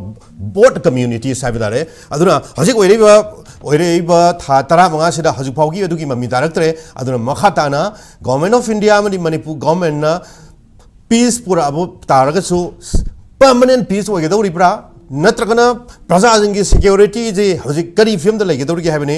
both communities ꯍꯥꯏꯕ ꯇꯥꯔꯦ꯫ ꯑꯗꯨꯅ ꯍꯧꯖꯤꯛ ꯑꯣꯏꯔꯛꯏꯕ ꯑꯣꯏꯔꯛꯏꯕ ꯊꯥ ꯇꯔꯥꯃꯉꯥꯁꯤꯗ ꯍꯧꯖꯤꯛ ꯐꯥꯎꯒꯤ ꯑꯗꯨꯒꯤ ꯃꯃꯤ ꯇꯥꯔꯛꯇ꯭ꯔꯦ꯫ ꯑꯗꯨꯅ ꯃꯈꯥ ꯇꯥꯅ ꯒꯣꯔꯃꯦꯟ ꯑꯣꯐ ꯏꯟꯗꯤꯌꯥ ꯑꯃꯗꯤ ꯃꯅꯤꯄꯨꯔ ꯒꯣꯔꯃꯦꯟꯅ ꯄꯤꯁ ꯄꯨꯔꯛꯑꯕ ꯇꯥꯔꯒꯁꯨ ꯄꯔꯃꯅꯦꯟ ꯄꯤꯁ ꯑꯣꯏꯒꯗꯧꯔꯤꯕ꯭ꯔꯥ, ꯅꯠꯇ꯭ꯔꯒꯅ ꯄ꯭ꯔꯖꯥꯁꯤꯡꯒꯤ ꯁꯦꯀ꯭ꯌꯨꯔꯤꯇꯤꯁꯤ ꯍꯧꯖꯤꯛ ꯀꯔꯤ ꯐꯤꯕꯝꯗ ꯂꯩꯒꯗꯧꯔꯤꯒꯦ ꯍꯥꯏꯕꯅꯤ꯫